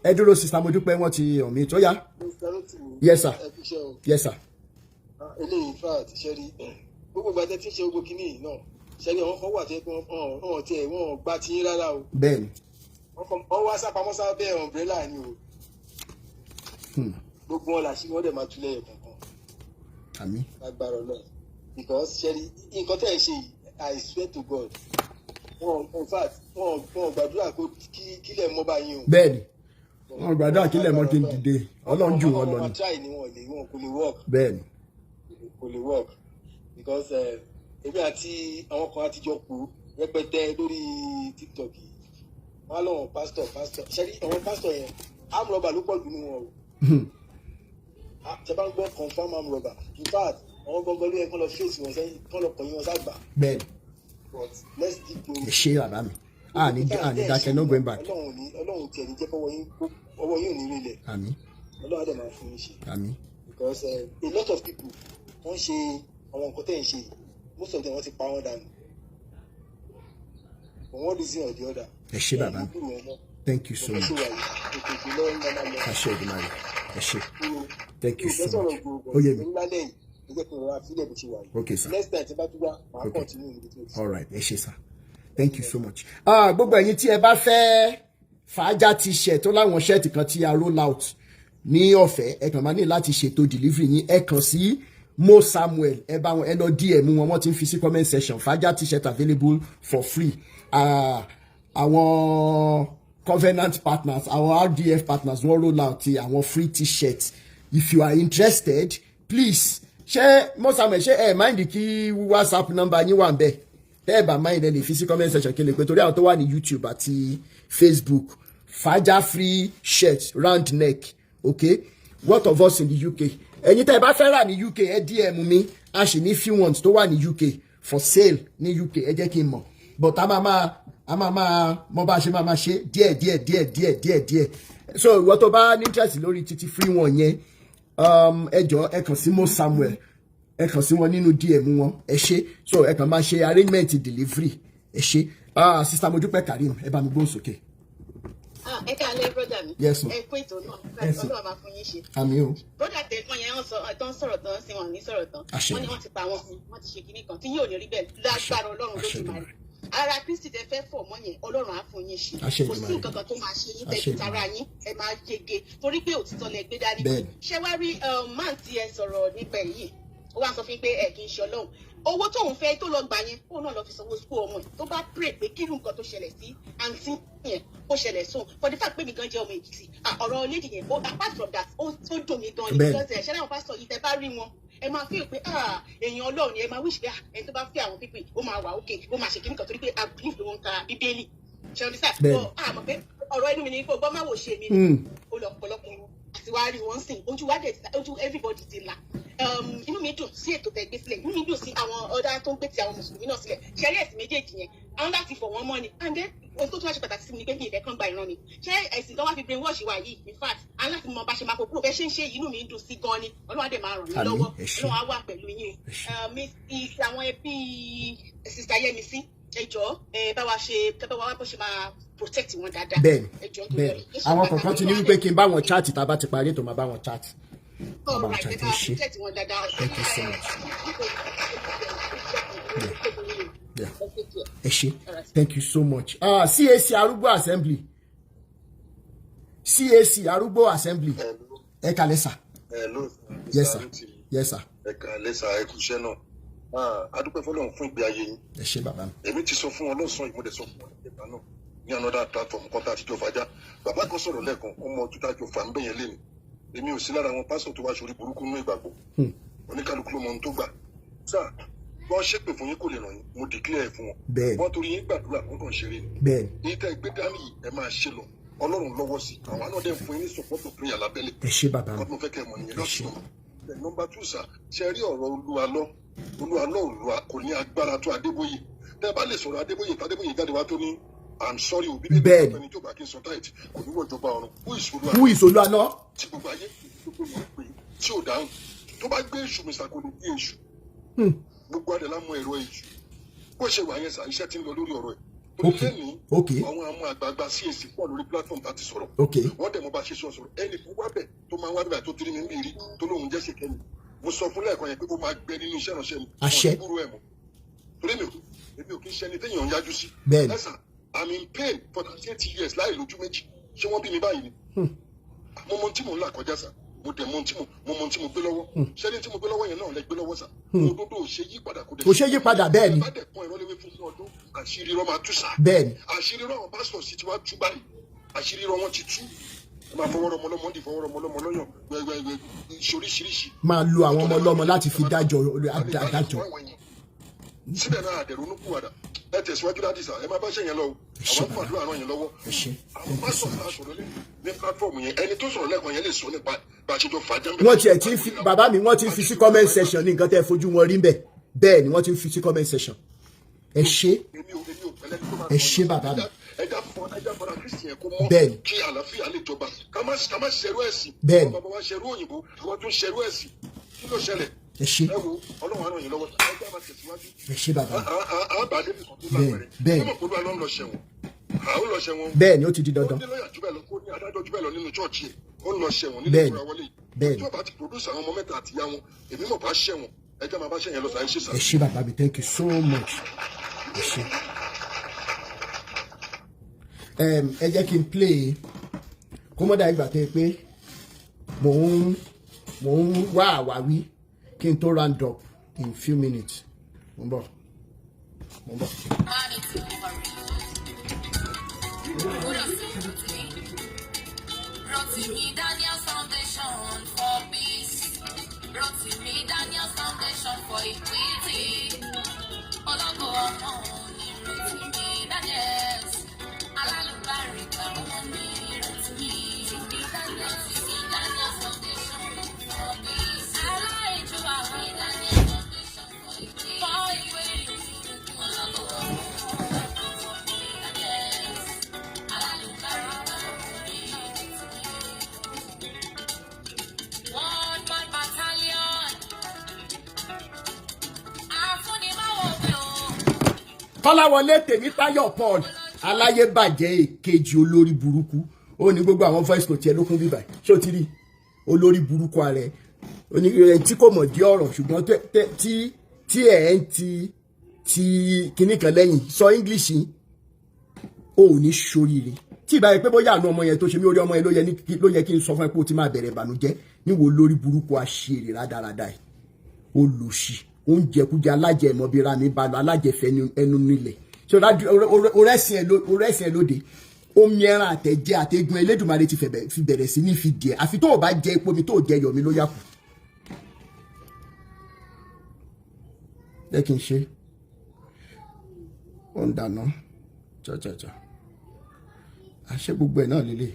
S5: Ẹ dúró, sister mo dúpẹ́, wọ́n ti on mute. Ó yá.
S9: Mr. Rotimi.
S5: Yes, sir.
S9: Ẹ kú iṣẹ́ o.
S5: Yes sir.
S9: Ah, eléyìí, in fact, ṣe rí gbogbo ìgbà tẹ́ tí ń ṣe gbogbo kinní yìí náà, ṣe rí àwọn kan wà tó yẹ pé wọ́n tiẹ̀ wọ́n gbá tiyín rárá o. Wọ́n wá sápamọ́ sábẹ́ umbrella ni o. Gbogbo wọn làṣírí wọn dẹ̀ máa tú lẹ́yìn kọ̀ọ̀kan.
S5: Àmín.
S9: Lágbára Ọlọ́run, because ṣe rí nǹkan tẹ́ ẹ̀ ṣe yìí, I swear to God, wọn in fact wọn gbàdúrà kó kílẹ̀ mọ́ báyìí o.
S5: Bẹ́ẹ̀ni, wọ́n gbàdúrà kílẹ̀ mọ́ kí n dìde, Ọlọ́run jù wọ́n lọ ni.
S9: Wọ́n try ni, wọn lè, wọn kò lè work. Kò lè work because èmi àti àwọn kan àtijọ́ kú rẹpẹtẹ lórí TikTok yìí. Wọn á lọ́wọ́ pastor, pastor, ṣe rí àwọn pastor yẹn, arm robber ló pọ̀ jù nínú wọn o. Ah, tẹ bá ń gbọ́ confam arm robber, in fact àwọn gbọ́ngàn ló yẹ kán lọ fèsì wọn sẹ́yìn, kán lọ kọ̀yìn wọn ságbà. But let's keep going.
S5: Ẹ ṣé bàbá mi, àní àní dákẹ́, no going back.
S9: Ọlọ́run ní, Ọlọ́run tiẹ̀ ní jẹ́ kọ́wọ́ yín, ọwọ́ yín ò ní rí ilẹ̀.
S5: Àmín.
S9: Ọlọ́run á dẹ̀ máa fún yín ṣe.
S5: Àmín.
S9: Because a lot of people wọ́n ṣe àwọn nǹkan tẹ̀ ń ṣe yìí. Most of them, wọ́n ti pa wọ́n dànù for one reason or the other.
S5: Ẹ ṣé, bàbá mi. Thank you so much. Àṣẹ Èdùmàrè. Ẹ ṣé, thank you so much. Ó yé mi. Okay, sir.
S9: Next time tí bá tún wá, màá
S5: Okay.
S9: continue níbi tí mo ti.
S5: All right, ẹ ṣé sir, thank you so much. Ah, gbogbo ẹ̀yin tí ẹ bá fẹ́ fàájà t-shirt tó láwọn shirt kan tí a roll out ní ọ̀fẹ́, ẹ kàn máa ní láti ṣètò delivery yín. Ẹ kàn sí Mo Samuel, ẹ bá wọn, ẹ lọ DM wọn, wọ́n ti ń fi sí comment section, fàájà t-shirt available for free. Ah, àwọn covenant partners, àwọn RDF partners, wọ́n roll out ti àwọn free t-shirt. If you are interested, please, ṣé Mo Samuel, ṣé ẹ mind kí WhatsApp number yín wà ń bẹ̀? Tẹ́ ẹ bá mind, ẹ lè fi sí comment section kí n lè pé torí àwọn tó wà ní YouTube àti Facebook. Fàájà free shirt, round neck. Okay, what of us in the UK? Ẹ̀yin tẹ́ ẹ bá fẹ́ rà ní UK, ẹ DM mi. A sì ní few ones tó wà ní UK for sale ní UK. Ẹ jẹ́ kí n mọ̀, but a máa mọ bá a ṣe máa ṣe díẹ̀ díẹ̀ díẹ̀ díẹ̀ díẹ̀ díẹ̀. So ìwọ tó bá ní interest lórí títí free one yẹn, ẹ jọ̀ọ́, ẹ kàn sí Mo Samuel, ẹ kàn sí wọn nínú DM wọn. Ẹ ṣé. So ẹ kàn máa ṣe arrangement delivery. Ẹ ṣé. Ah, Sister Modúpẹ́ Karim, ẹ bá mi gbóhùn sókè.
S11: Ah, ẹ káalẹ́, brother mi.
S5: Yes, ma'am.
S11: Ẹ kú ètò náà.
S5: Yes, ma'am.
S11: Ọlọ́run máa fún yín ṣe.
S5: Àmín o.
S11: Brother tẹ̀gbọ́n yẹn, wọ́n sọ tó ń sọ̀rọ̀ tán sí wọn ní sọ̀rọ̀ tán.
S5: Àṣẹ.
S11: Wọ́n ní wọ́n ti pa wọn fún, wọ́n ti ṣe kinní kan tí yóò ní rí bẹ́ẹ̀ lágbára Ọlọ́run
S5: Àṣẹ.
S11: Lódùmarè. Ara Kristi tẹ fẹ́ fọ̀ mọ́ yẹn, Ọlọ́run á fún yín ṣe.
S5: Àṣẹ.
S11: Kò sí
S5: Èdùmàrè.
S11: nǹkan kan tó máa ṣe yín.
S5: Àṣẹ.
S11: Tẹ̀bí tara yín, ẹ máa yege torí pé òtítọ́ lẹ gbé dání.
S5: Bẹ́ẹ̀ni.
S11: Ṣé wá rí man tí ẹ sọ̀rọ̀ nípa ẹ̀ yìí, ó wá sọ fún yín pé ẹ kì í ṣe Ọlọ́run. Owó tóun fẹ́ tó lọ gbà yẹn, òun náà lọ fi sanwó school ọmọ ẹ̀. Tó bá pray pé kí irú nǹkan tó ṣẹlẹ̀ sí àǹtí yẹn kó ṣẹlẹ̀ sóun, for the fact pé mi gan jẹ́ ọmọ Èkìtì, ah, ọ̀rọ̀ lady yẹn, apart from that, ó dùn mí gan ni. Because ẹ̀ ṣẹlẹ̀ àwọn pásítọ̀ yìí, tẹ bá rí wọn, ẹ máa feel pé, ah, èèyàn Ọlọ́run ni. Ẹ máa wish pé, ah, ẹni tó bá fẹ́ àwọn people, ó máa wà okay, ó máa ṣe kíní kan, torí pé I believe pé wọ́n ń ka Bíbélì. Ṣe understand?
S5: Bẹ́ẹ̀ni.
S11: But àmọ̀ pé ọ̀rọ̀ inú mi ni pé ọgbọ́n má wò ṣe mi ni. Ó lọ ọ̀pọ̀lọpọ̀ wọn àti wàá rí wọn sìn, ojú wa dẹ̀ ojú everybody ti là. Inú mi dùn sí ètò tẹ́ gbé sílẹ̀. Inú mi dùn sí àwọn ọ̀dà tó ń gbé ti àwọn mùsùlùmí náà sílẹ̀. Ṣẹlẹ̀ ẹ̀sìn méjèèjì yẹn, àwọn láti fọ̀ wọ́n mọ́ ni. And then ohun tó tún wá ṣe pàtàkì sí mi ni pé mi ìfẹ́ kan gba ìran mi. Ṣé ẹ̀sìn tó wá fi brain wash wa yìí, in fact, àwọn láti mọ bá ṣe máa kó kúrò. Bẹ́ẹ̀ ṣe ń ṣe yìí, inú mi dùn sí gan ni. Ọlọ́run á dẹ̀ máa ràn yín
S5: Àmín.
S11: lọ́wọ́.
S5: Ẹ ṣé.
S11: Ọlọ́run á wà pẹ̀lú yín.
S5: Ẹ ṣé.
S11: Àwọn ẹbí Sister Yẹmisí, ẹ jọ̀ọ́, ẹ bá wa ṣe, kẹ́ bá wa bó ṣe máa protect wọn dáadáa.
S5: Bẹ́ẹ̀ni.
S11: Ẹ jọ̀ọ́, nítorí
S5: Bẹ́ẹ̀ni.
S11: Ọlọ́run.
S5: Àwọn kọ̀ọ̀kan ti ní wípé kí n bá wọn chat. Tá a bá ti parí ètò, máa bá wọn chat.
S11: All
S5: Bá wọn
S11: right,
S5: chat.
S11: ẹ
S5: Ẹ
S11: bá wa
S5: ṣé.
S11: protect wọn dáadáa.
S5: Thank you so much. Yeah. Ẹ ṣé, thank you so much. Ah, CAC Arúgbó Assembly, CAC Arúgbó Assembly, ẹ kálẹ́ sà.
S9: Hello.
S5: Yes sir, yes sir.
S9: Ẹ kálẹ́ sà, ẹ kú iṣẹ́ náà. Ah, a dúpẹ́ fọ́lọ́run fún ìgbé ayé yín.
S5: Ẹ ṣé, bàbá mi.
S9: Èmi ti sọ fún wọn lọ́sàn-án, ìmúdẹ̀ sọ fún wọn nípa náà ní another platform kan tá a ti jọ fàájà. Bàbá kan sọ̀rọ̀ lẹ́ẹ̀kan, ọmọ tó tá a jọ fà ń bẹ̀yẹn lé mi. Èmi ò sí lára àwọn pásọ̀ tó wá sórí burúkú nínú ìgbàgbọ́. Oníkálukú ló mọ ohun tó gbà. Sáà wọ́n ṣépè fún yín, kò lè ràn yín. Mo declare ẹ̀ fún wọn. Wọ́n torí yín gbàdúrà, wọ́n kàn ṣeré ni. Ní tẹ́ ẹ gbé dání yìí, ẹ máa ṣe lọ. Ọlọ́run lọ́wọ́ sí i. Àwọn náà dẹ̀ fún yín ní support of prayer lábẹ́lẹ̀.
S5: Ẹ ṣé, bàbá mi.
S9: Kọ́ mo fẹ́ kẹ́ ẹ mọ̀ nìyẹn.
S5: Ẹ ṣé.
S9: Lọ́sùn. Number two sir, ṣe rí ọ̀rọ̀ Olúwa lọ, Olúwa lọ, Olúwa kò ní agbára tó Adébóyè. Tẹ́ ẹ bá lè sọ̀rọ̀ Adébóyè, tádébóyè jáde wá tó ní "I'm sorry" òbí bíbí ẹni tó bá kí n sọ tight kò ní wọ̀ jọba ọ̀run. Who is Olúwa?
S5: Who is Olúwa náà?
S9: Tí gbogbo ayé gbogbo mọ̀ pé tí ò dáhùn, tó bá gbé èṣù mr kò ní gbé èṣù. Gbogbo adé la mọ ẹ̀rọ èṣù bó ṣe wà yẹn sà. Iṣẹ́ ti ń lọ lórí ọ̀rọ̀ ẹ̀ torí lẹ́nìí, àwọn àwọn àgbààgbà CAC pọ̀ lórí platform tá a ti sọ̀rọ̀. Wọ́n dẹ̀ mọ bá ṣe sọ sọ̀rọ̀. Ẹnì kan wá bẹ̀ tó máa ń wá bẹ̀ tó tiri mi ń bì rí tó lóun jẹ́ ṣèkẹ́ni. Mo sọ fún lẹ́ẹ̀kan yẹn pé ó máa gbẹ nínú iṣẹ́ ìránṣẹ́ mi.
S5: Àṣẹ.
S9: Wọn ò ní gbúròó ẹ̀ mọ́ torí èmi ò kí ń ṣẹni téèyàn ń yájú sí. Ẹ sà, I'm in pain for 38 years láì lójú méjì. Ṣé wọ́n bí mi báyìí ni? Mo mọ ohun tí mò ń là kọjá sà. Mo dẹ̀ mọ ohun tí mo mo mọ ohun tí mo gbé lọ́wọ́. Ṣẹ́ni tí mo gbé lọ́wọ́ yẹn náà lẹ gbé lọ́wọ́ sà. Òdodo ò ṣe yí padà, kò dẹ̀
S5: Kò ṣe yí padà, bẹ́ẹ̀ ni.
S9: Bá dẹ̀ pọ́n ẹ̀rọ léwé fún ọdún, àṣírí irọ́ máa tú sà. Àṣírí irọ́ àwọn pásítọ̀ sì ti wá tú báyìí. Àṣírí irọ́ wọn ti tú. Ẹ máa fọwọ́ rọmọ lọ́mọ ndì, fọwọ́ rọmọ lọ́mọ lọ́yàn gbẹgbẹgbẹ, ìṣoríṣiríṣi.
S5: Máa lo àwọn ọmọ ọlọ́mọ láti fi dájọ́ adájọ́.
S9: Síbẹ̀ náà, àdẹ̀rù onúkúwàdà. Ẹ tẹ̀síwájú láti sà, ẹ máa bá ṣe yẹn lọ o. Àwọn fàdúrà ràn yín lọ́wọ́.
S5: Ẹ ṣé.
S9: Àwọn pásítọ̀ náà sọ̀rọ̀ ní platform yẹn. Ẹni tó sọ̀rọ̀ lẹ́ẹ̀kan yẹn lè sọ nípa bá a ṣe jọ fàájà ń bẹ̀.
S5: Wọ́n tiẹ̀ ti ń fi, bàbá mi, wọ́n ti ń fi sí comment section ní nǹkan tẹ́ ẹ fojú wọn rí ń bẹ̀. Bẹ́ẹ̀ ni, wọ́n ti ń fi sí comment section. Ẹ ṣé, ẹ ṣé, bàbá mi.
S9: Ẹja fọ, ẹja fọra Kristi yẹn kó mọ́. Kí àlàáfíà lè jọba, ká má ṣerú ẹ̀sìn. Àwọn bàbá wa ṣerú òyìnbó, àwọn tún ṣerú ẹ̀sìn. Kí ló ṣẹlẹ̀?
S5: Ẹ ṣé.
S9: Ẹ wo, Ọlọ́run á ràn yín lọ́wọ́, ẹ jẹ́ máa tẹ̀síwájú.
S5: Ẹ ṣé bàbá.
S9: Àbá débi kan tó
S5: Bẹ́ẹ̀,
S9: lápẹ̀rẹ̀.
S5: bẹ́ẹ̀.
S9: Ṣé mo kó ló lọ lọ ṣẹ̀wọ̀n? À ó lọ ṣẹ̀wọ̀n.
S5: Bẹ́ẹ̀ ni, ó ti di dandan.
S9: Ó ní lọ́ọ̀yà jù bẹ́ẹ̀ lọ, kó ní adájọ́ jù bẹ́ẹ̀ lọ nínú church ẹ̀. Ó ń lọ ṣẹ̀wọ̀n nínú
S5: Bẹ́ẹ̀ ni,
S9: ìtura wọlé yìí.
S5: bẹ́ẹ̀ ni.
S9: Tí ó bá ti produce àwọn ọmọ mẹ́ta àti ìyá wọn, èmi mọ̀ bá ṣẹ̀wọ̀n. Ẹ jẹ́ máa bá ṣẹ̀yẹn lọ sàá, ṣe sàá.
S5: Ẹ ṣé bàbá mi, thank you so much, ẹ ṣé. Ẹ jẹ́ kí n play kó mọ́dà ìgbà tó yẹ pé mò ń wá àwáwí kí n tó round up in few minutes. Mo ń bọ̀, mo ń bọ̀.
S12: Humanity overrated. Rotimi Daniels Foundation for Peace. Rotimi Daniels Foundation for Equity. Ológo ọmọ ni Rotimi Daniels. Alálùbáríkà ọmọ ni Rotimi. Rotimi Daniels Foundation for Peace. Aláìjúwà Daniels Foundation for Equity. For Equity. Ológo ọmọ ni Daniels. Alálùbáríkà ọmọ ni Rotimi. One man battalion. Àfúnimáwo pé o.
S5: Kọ́láwọlé Tèmítáyọ̀ Paul aláyébàjẹ́ èkejì, olórí burúkú, ó ní gbogbo àwọn voice note yẹn ló kún bíbà. Ṣé o ti rí olórí burúkú ààrẹ oní ẹ tí kò mọ̀ dí ọ̀rọ̀, ṣùgbọ́n tí ẹ̀ ń ti kinní kan lẹ́yìn sọ English yìí, o ò ní ṣoríire. Tí ìbá yẹ pé bóyá àánú ọmọ yẹn tó ṣe mí, orí ọmọ yẹn ló yẹ kí n sọ fún ẹ pé o ti máa bẹ̀rẹ̀ ìbànújẹ́ níwò, lórí burúkú àṣírí rádaràda ẹ̀, olùsì oúnjẹkújẹ, alájẹ ìmọ̀bíra mi balọ̀, alájẹfẹ́ ẹnu nílẹ̀. Ṣé orẹ́sìn ẹ lóde omi ẹran àtẹ̀jẹ àtẹ̀gùn Elédùmarè ti fi bẹ̀rẹ̀ sí ní fi díẹ̀, àfi tó o bá jẹ epo mi, tó o jẹ yọ̀ mi ló yà kù. Jẹ́ kí n ṣe ó ń dáná jọjọjọ, àṣẹ gbogbo ẹ̀ náà lélẹ̀.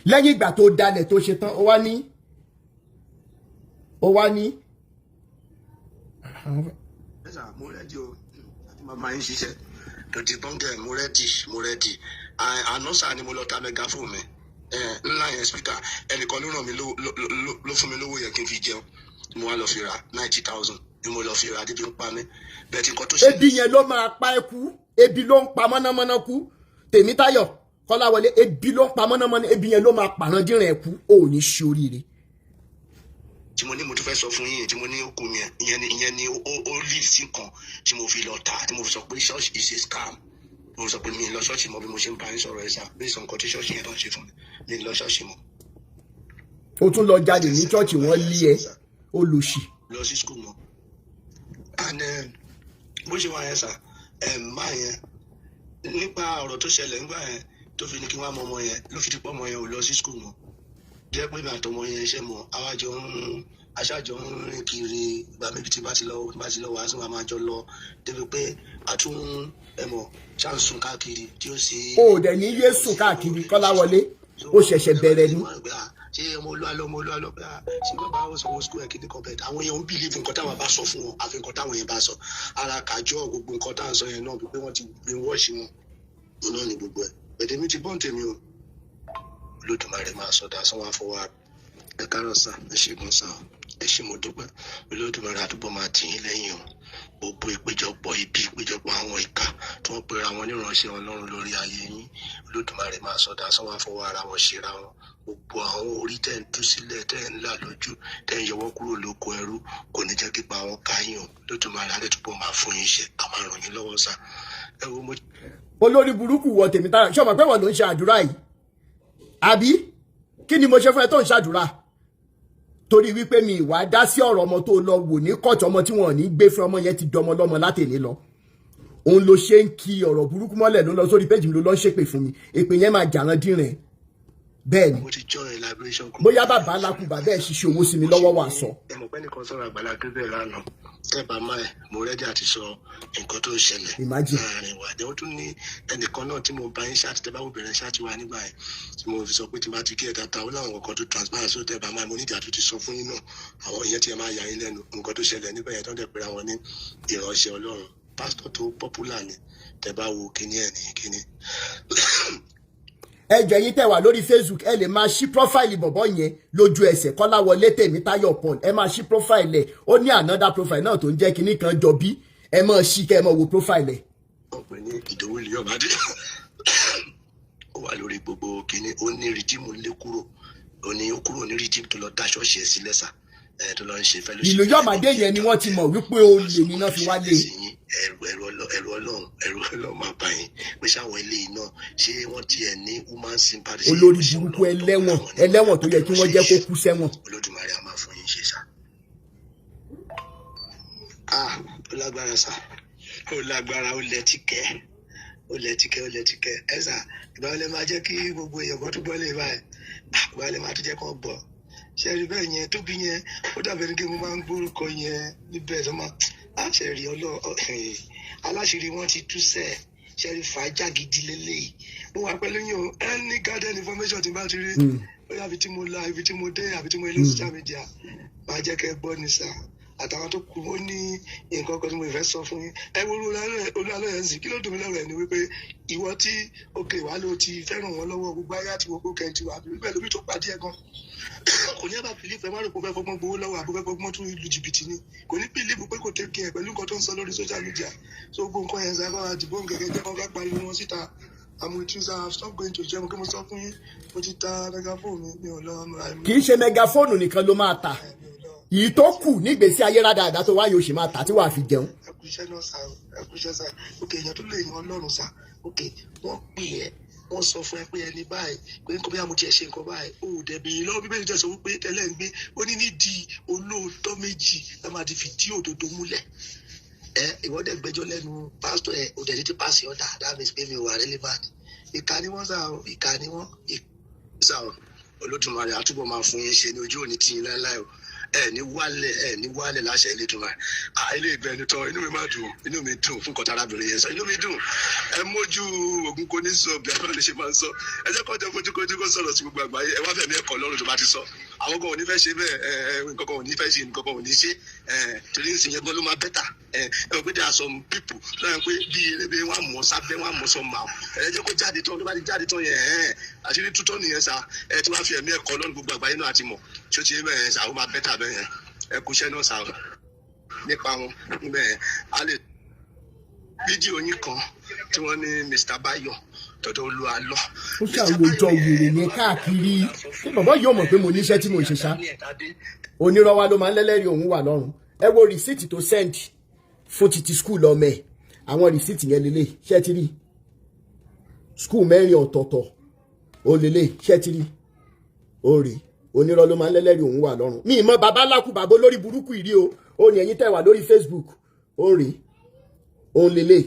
S5: Lẹ́yìn ìgbà tó dalẹ̀ tó ṣe tán, ó wá ní.
S13: Ẹ̀sà, mo ready o àti màmá yín ṣiṣẹ́ to debunk ẹ̀. Mo ready, mo ready. Àná sà ni mo lọ ta megaphone mi ńlá yẹn, speaker. Ẹnìkan ló ràn mí ló fún mi lówó yẹn kí n fi jẹun. Mo wá lọ fi ra 90,000 ni mo lọ fi ra. Débi ń pa mí bẹ́ẹ̀ tí nǹkan tó ṣe.
S5: Ebi yẹn ló máa pa ẹ́ kú. Ebi ló ń pa mọ́nàmọ́ná kú. Tèmítáyọ̀ Kọ́láwọlé, ebi ló ń pa mọ́nàmọ́ná, ebi yẹn ló máa pàrọ̀ dírìn ẹ̀ kú. Ò ní ṣe oríire.
S13: Tí mo ní mo tún fẹ́ sọ fún yín, tí mo ní ó kú mi ẹ̀, ìyẹn ni ó lead sí nǹkan tí mo fi lọ tà, tí mo fi sọ pé church is a scam. Mo sọ pé mi ì lọ ṣọ́ọ̀ṣì mọ́. Bí mo ṣe ń bá yín sọ̀rọ̀ ẹ̀ sà, bí sọ nǹkan tí ṣọ́ọ̀ṣì yẹn tó ń ṣe fún mi, mi ì lọ ṣọ́ọ̀ṣì mọ́.
S5: O tún lọ jalè ní church, wọ́n lé ẹ, olùsì.
S13: Lọ sí school mọ́. And bó ṣe wà yẹn sà, máa yẹn nípa ọ̀rọ̀ tó ṣẹlẹ̀ ńgbà yẹn tó fi ní kí wọ́n á mọ ọmọ yẹn, ló fi di pọ́ ọmọ yẹn ò lọ sí school mọ́. Jẹ́ pé mi àtọmọ yẹn ṣe mọ̀, àwájọ ń aṣáájọ ń rìn kiri. Ìgbà méjì tí bá ti lọ wàásù, wa máa jọ lọ débi pé a tún ẹ mọ̀ ṣáà ń sùn káàkiri tí ó sì.
S5: O ò dẹ̀ ní yé sùn káàkiri, Kọ́láwọlé, ó ṣẹ̀ṣẹ̀ bẹ̀rẹ̀ ni.
S13: Ṣé ọmọ olúwa lọ, ọmọ olúwa lọ pé ṣé bàbá ó sanwó school ẹ̀ kíní kan bẹ́ẹ̀? Àwọn èèyàn ń believe nǹkan táwọn bá sọ fún wọn, àfi nǹkan táwọn yẹn bá sọ ara kàjọ gbogbo nǹkan táwọn sọ yẹn náà bí pé wọ́n ti brainwash wọn náà ní gbogbo ẹ̀. Bẹ̀dẹ̀ mi ti bọ́ǹ tèmi o. Olódùmarè máa sọ dáa sọ wá fọwọ́. Ẹ káàárọ̀ sà, ẹ ṣé gan sà, ẹ ṣé, mo dúpẹ́. Olódùmarè àdúgbò máa tì yín lẹ́yìn o. Gbogbo ìpéjọpọ̀ ibi, ìpéjọpọ̀ àwọn ìka tí wọ́n pera wọn níránṣẹ́ Ọlọ́run lórí ayé yín, Olódùmarè máa sọ dáa sọ wá fọwọ́ ara wọn ṣera wọn. Gbogbo àwọn orí tẹ́ ń tú sílẹ̀, tẹ́ ń là lójú, tẹ́ ń yọwọ́ kúrò lóko ẹrú, kò ní jẹ́ kí pa àwọn káyìn o. Olódùmarè á lè túbọ̀ máa fún yín ṣe, a máa ràn yín lọ́wọ́ sà. Ẹ wo mo.
S5: Olórí burúkú wọ Tèmítáyọ̀, ṣé o mọ̀ pé wọ́n ló ń ṣe àdúrà yìí àbí? Kí ni mo ṣe fún ẹ tó ń ṣàdúrà? Torí wípé mi ìwà dá sí ọ̀rọ̀ ọmọ tó lọ wò ní kóòtù, ọmọ tí wọn ò ní gbé fún, ọmọ yẹn ti dọmọ lọ́mọ látẹ̀lé lọ. Òun ló ṣe ń kí ọ̀rọ̀ burúkú mọ́lẹ̀, ló lọ sórí péjì mi, ló lọ ń ṣépè fún mi. Èpè yẹn máa jàrán dínrìn bẹ́ẹ̀ ni.
S13: Mo ti join liberation group.
S5: Bóyá bàbá alákùn bàbá ẹ̀ ṣiṣẹ́ owó sí mi lọ́wọ́ wà sọ.
S13: Ẹ mọ̀ pé nìkan sọ̀rọ̀ Àgbàlá Gabriel lánàá, tẹ́ bá máa ẹ̀, mo ready àti sọ nǹkan tó ń ṣẹlẹ̀
S5: Imagine.
S13: láàrin wa. Ó tún ní ẹnìkan náà tí mo bá yín ṣáàtì, tẹ́ bá wò bẹ̀rẹ̀ ṣáàtì wa nígbà yẹn, tí mo fi sọ pé tí n bá ti kí ẹ̀ tata, ó láwọn nǹkan tó transparent sóò. Tẹ́ bá máa mo nídìí àtúntì sọ fún yín náà, àwọn ìyẹn tí ẹ máa yà yín lẹ́nu, nǹkan tó ṣẹlẹ̀ níbẹ̀ yẹn tó ń dẹ̀ pera wọn ní ìránṣẹ́ Ọlọ́run. Pásítọ̀ tó popular ni, tẹ́ bá wo kíní ẹ̀ ní kíní.
S5: Ẹ jọ̀ọ́, ẹ̀yin tẹ́ wà lórí Facebook, ẹ lè máa ṣí profile bọ̀bọ̀ yẹn lójú ẹsẹ̀. Kọ́láwọlé Tèmítáyọ̀ Paul, ẹ máa ṣí profile ẹ̀. Ó ní another profile náà tó ń jẹ́ kinní kan jọ bí. Ẹ máa ṣí kẹ́ ẹ máa wo profile ẹ̀.
S13: Wọ́n pè ní Ìdòwú Ìlúyọ̀mádé. Ó wà lórí gbogbo kínní. Ó ní Redeem lé kúrò, ó ní ó kúrò ní Redeem tó lọ dá ṣọ́ọ̀ṣì ẹ̀ sílẹ̀ sà, ẹ̀ tó lọ ń ṣe fellowship.
S5: Ìlú Yọ̀mádé yẹn ni wọ́n ti mọ̀ wípé olè níná fi wálé.
S13: Ẹ̀rù Ọlọ́run máa bá yín pé sáwọn eléyìí náà, ṣé wọ́n tiẹ̀ ní human sympathy?
S5: Olórí burúkú, ẹlẹ́wọ̀n, ẹlẹ́wọ̀n tó yẹ kí wọ́n jẹ́ kó kú sẹ́wọ̀n.
S13: Olódùmarè á máa fún yín ṣe sà. Ah, ó lágbára sà, ó lágbára, ó lẹ́tìkẹ́, ó lẹ́tìkẹ́, ó lẹ́tìkẹ́. Ẹ sà, ìgbà wo lẹ máa jẹ́ kí gbogbo èèyàn kan tún gbọ́ lè báyìí? Ìgbà wo lẹ máa tún jẹ́ kán gbọ́? Ṣe rí bẹ́ẹ̀ yẹn tóbi yẹn, ó dàbí ẹni pé mo máa ń gbórúkọ yẹn níbẹ̀ tó máa á ṣe rí ọlọ́ aláṣìírí wọn ti tú sẹ̀. Ṣe rí fàájà gidi lélẹ́yìí. Mo wà pẹ̀lú yín o. Any garden information tí n bá ti rí, bóyá ibi tí mo lọ, ibi tí mo dé, àbí tí mo lọ social media, máa jẹ́ kẹ́ gbọ́ ní sà. Àtàwọn tó kù, ó ní nǹkan kan tí mo fẹ́ sọ fún yín. Ẹ wo Olúwalọ yẹn sì, kí ló dùn mí lọ́rọ̀ ẹ̀ ni wípé ìwọ tí òkè wà ló ti fẹ́ràn wọn lọ́wọ́ gbogbo ayé àti gbogbo kẹ́ntì wà bẹ́ẹ̀ lómi tó pàdé ẹ̀ gan kò ní ẹ̀bà believe. Ẹ má rò pé ó fẹ́ fọgbọ́n gbowó lọ́wọ́ àbó fẹ́ fọgbọ́n tún lu jìbìtì ni. Kò ní believe pé kò take care pẹ̀lú nǹkan tó ń sọ lórí social media. So gbogbo nǹkan yẹn sábà dìbò gẹ́gẹ́ jẹ́ kó ká pariwo wọn síta. I'm with you, sir. I've stopped going to gym. Kí mo sọ fún yín, mo ti ta megaphone mi, mi ò lọ.
S5: Kì í ṣe megaphone nìkan ló máa tà. Yìí tó kù nígbèésí ayé rádaràdà tó wáyé, oṣù máa tà tí wàá fi jẹun.
S13: Ẹ kú iṣẹ́ náà sà, ẹ kú iṣẹ́ sà. Ok, èèyàn tó lè yan Ọlọ́run sà. Ok, wọ́n pè ẹ́, wọ́n sọ fún ẹ pé ẹni báyìí, pé nǹkan bóyá mo tiẹ̀ ṣe nǹkan báyìí, ó dẹ̀ bèèrè lọ́wọ́. Bíbélì jẹ́ sọ wípé tẹ́lẹ̀ ń gbé ó ní nídìí olóòótọ́ méjì la máa ti fìdí òdodo múlẹ̀. Ẹ ìwọ́n dẹ̀ gbẹ́jọ́ lẹ́nu pásítọ̀ ẹ, ò dẹ̀ ní ti pàṣẹ ọ̀dà. That means pé mi ò wà relevant. Ìkà ni wọ́n sà o, ìkà ni wọ́n sà o. Olódùmarè àtúbọ̀ máa fún yín ṣe ní ojú òní tì yín láéláé o. Ẹ ní wálẹ̀, ẹ ní wálẹ̀ láṣẹ Elédùmarè. À ilé ìgbẹ́ni tán, inú mi máa dùn, inú mi dùn fún kọta arábìnrin yẹn sọ. Inú mi dùn. Ẹ mójú ògùn kò ní sọ bí abẹ́rẹ́ lè ṣe máa ń sọ. Ẹ jẹ́ kó jẹ́ fojú kojú kó sọ̀rọ̀ sí gbogbo àgbáyé. Ẹ wá fẹ̀mí ẹ̀kọ́ lọ́rùn tó bá ti sọ. Àwọn kan ò ní fẹ́ ṣe bẹ́ẹ̀. Ẹ nǹkan kan ò ní fẹ́ ṣe, nǹkan kan ò ní ṣe. Ẹ torí ń sìn yẹn gan ló máa better. Ẹ ẹ mọ̀ pé there are some people lọ́yìn pé bí erébé wọn á mọ̀ sábẹ́, wọn á mọ̀ sọ màá. Ẹ jẹ́ kó jáde tán. Tó bá ti jáde tán yẹn, ẹ àṣírí tútọ́ nìyẹn sá. Ẹ tí wàá fi ẹ̀mí ẹ̀kọ́ lọ́rùn gbogbo àgbáyé náà àti mọ̀ tí ó ti yé bẹ́ẹ̀ sá, ó máa better bẹ́ẹ̀ yẹn. Ẹ kú iṣẹ́ náà sá. Nípa wọn níbẹ̀ yẹn, a lè fídíò yín kan tí wọ́n ní Mr. Bayo tọ́jọ́ Olúwa lọ.
S5: Ó ṣàwòjọ wèrè yẹn káàkiri. Ṣé bàbá yóò mọ̀ pé mo níṣẹ́ tí mo ń ṣe ṣá? Onírọ́ wa ló máa ń lẹ́lẹ́rìí òun wà lọ́rùn. Ẹ wo receipt tó send fún títí school ọmọ ẹ̀. Àwọn receipt yẹn lélẹ̀, ṣé ti rí? School mẹ́rin ọ̀tọ̀ọ̀tọ̀ ó lélẹ̀, ṣé ti rí? Ó rèé. Onírọ́ ló máa ń lẹ́lẹ́rìí òun wà lọ́rùn. Mi ìmọ̀ bàbá lákù, bàbá olórí burúkú ìrí o. Ó ní ẹ̀yin tẹ́ wà lórí Facebook, ó rèé, òun lélẹ̀.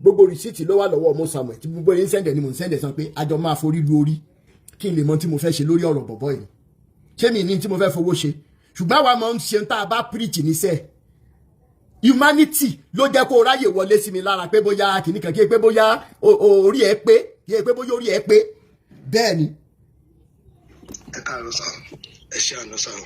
S5: Gbogbo receipt ló wà lọ́wọ́ Mo Samuel tí gbogbo ẹni send ẹ̀ ni mò ń send ẹ̀ sàn pé àjọ máa forí lu orí kí n lè mọ tí mo fẹ́ ṣe lórí ọ̀rọ̀ bọ̀bọ̀ yìí. Ṣé mi ní tí mo fẹ́ fowó ṣe? Ṣùgbọ́n àwa máa ń ṣe tá a bá preach níṣẹ́. Humanity ló jẹ́ kó ráyè wọlé sí mi lára pé bóyá kìnnìkan kí pé bóyá orí ẹ pé, kí pé bóyá orí ẹ pé bẹ́ẹ̀ ni.
S13: Ẹ káàárọ̀ sá, ẹ ṣe àná sá o,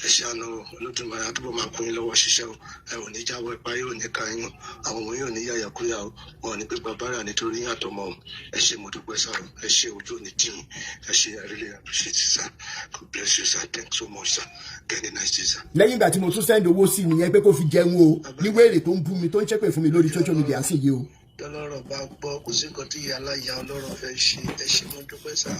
S13: ẹ ṣe àná o. Olódùmarè àtúbọ̀ máa kún yín lọ́wọ́ ṣiṣẹ́ o. Ẹ ò ní jáwọ́, ipa yóò ní ká yín, àwọn ọmọ yóò ní yàyàkúyà o. Wọn ò ní pé bàbára nítorí yín àtọmọ o. Ẹ ṣe, mo dúpẹ́ sá o. Ẹ ṣe, ojú òní tì yín. Ẹ ṣe, I really appreciate it, sir. God bless you, sir. Thanks so much, sir. Get a nice day, sir.
S5: Lẹ́yìn ìgbà tí mo tún send owó sí nìyẹn pé kó fi jẹun o, ní wéèrè tó ń bú mi, tó ń ṣépè fún mi lórí social media sì yìí o.
S13: Tọ́lọ́rọ̀ bá gbọ́, kò sí nǹkan tí ìyá aláya ọlọ́rọ̀ fẹ́ ṣe. Ẹ ṣé, mo dúpẹ́ sá.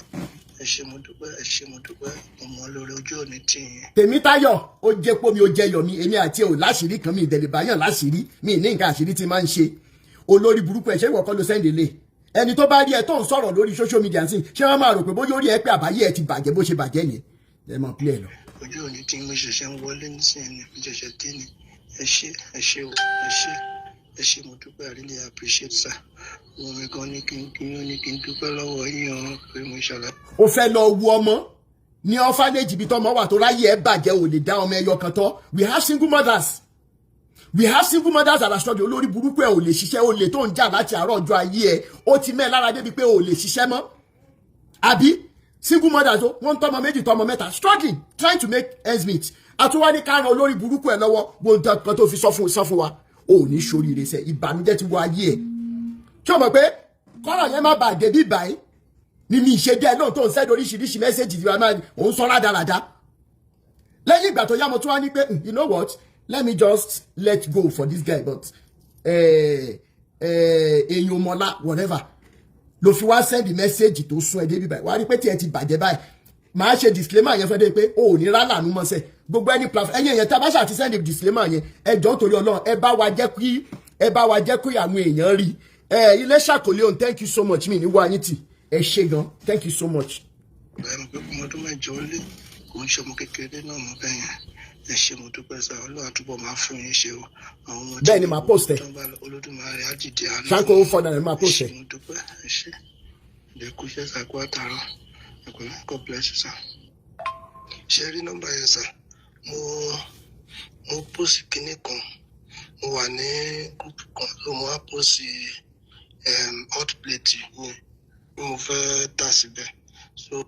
S13: Ẹ ṣé, mo dúpẹ́. Ẹ ṣé, mo dúpẹ́. Ọmọ lórí ojú òní tì yín.
S5: Tèmítáyọ̀, ó jẹ́ pé mi ò jẹyọ̀ mi, èmi àti ẹ̀ ò láṣìírí kan. Mi ìdẹ̀lẹ̀ báyọ̀ láṣìírí mi ní nǹkan àṣírí tí máa ń ṣe. Olórí burúkú ẹ̀, ṣé ìwọ kọ́ ló send lé? Ẹni tó bá rí ẹ tó ń sọ̀rọ̀ lórí social media sí, ṣé wọ́n máa rò pé bóyá orí ẹ pé àbáyé ẹ ti bàjẹ́ bó ṣe bàjẹ́ yẹn? Ẹ mọ̀ pílẹ̀ lọ.
S13: Ojú òní tí mo ṣẹ̀ṣẹ̀ ń wọlé nísìnyí, mo ṣẹ̀ṣẹ̀ dé ni. Ẹ ṣé, ẹ ṣé o, ẹ ṣé, ẹ ṣé, mo dúpẹ́. I really appreciate, sir. Mo mi gan ní kí n kí n ní kí n dúpẹ́ lọ́wọ́ yín o pé mo ṣàlàyé.
S5: Ó fẹ́ lọ wu ọmọ ní orphanage ibi tọ́mọ wà tó ráyè ẹ bàjẹ́, ò lè dá ọmọ ẹyọ kan tọ́. We have single mothers, we have single mothers that are struggling. Olórí burúkú ẹ ò lè ṣiṣẹ́. Ó lè tó ń jà láti àárọ̀ ọjọ́ ayé ẹ, ó ti mẹ́ lára débi pé ò lè ṣiṣẹ́ mọ́ àbí? Single mothers o, wọ́n ń tọ́mọ méjì, tọ́mọ mẹ́ta, struggling, trying to make ends meet. Àtúwá ní ká ran olórí burúkú ẹ lọ́wọ́. Gbóhùn kan tó fi sọ fún wa, ò ní ṣoríire sẹ. Ìbànújẹ́ ti wọ ayé ẹ. Ṣé o mọ̀ pé kọ́rọ̀ yẹn má bàa débi báyìí? Ní mi ṣe díẹ̀ náà tó ń send oríṣiríṣi message ìwà máa òun sọ rádaràda. Lẹ́yìn ìgbà tó yá, mo tún wá ní pé, you know what, let me just let go for this guy." But èèyàn mọ́lá, whatever, ló fi wá send message tó sún ẹ débi báyìí. Wàá rí pé tí ẹ ti bàjẹ́ báyìí, màá ṣe disclaimer yẹn fẹ́ dé pé o ò ní rálànú mọ́sẹ̀. Gbogbo ẹni platform, ẹ̀yin èèyàn, tá a bá ṣáà ti send disclaimer yẹn, ẹ jọ̀ọ́, torí Ọlọ́run, ẹ bá wa jẹ́ kí àwọn èèyàn rí ẹ. Ilé ṣàkólé ohun. Thank you so much. Mi ní wá yín tì, ẹ ṣé gan, thank you so much.
S13: Ẹ mọ̀ pé ọmọ ọdún 8 lé, kò ń ṣe ọmọ kékeré náà mọ́ bẹ́ẹ̀ yẹn. Ẹ ṣé, mo dúpẹ́ sá. Ọlọ́run àtúbọ̀ máa fún yín ṣe o. Àwọn ọmọ tí
S5: Bẹ́ẹ̀ ni, màá post ẹ̀.
S13: tó ń bá lọ, Olódùmarè á dìde àánú.
S5: Sanko 499, máa post
S13: Ẹ
S5: ẹ̀.
S13: ṣé, mo dúpẹ́. Ẹ ṣé, ẹ kú iṣẹ́ sá, kú àtàrọ̀. Ẹ pẹ̀lẹ́, God bless you, sir. Ṣe rí nọ́mbà yẹn sá? Mo post kinní kan, mo wà ní group kan ló, mo wá post hot plate mi bí mo fẹ́ tà síbẹ̀. So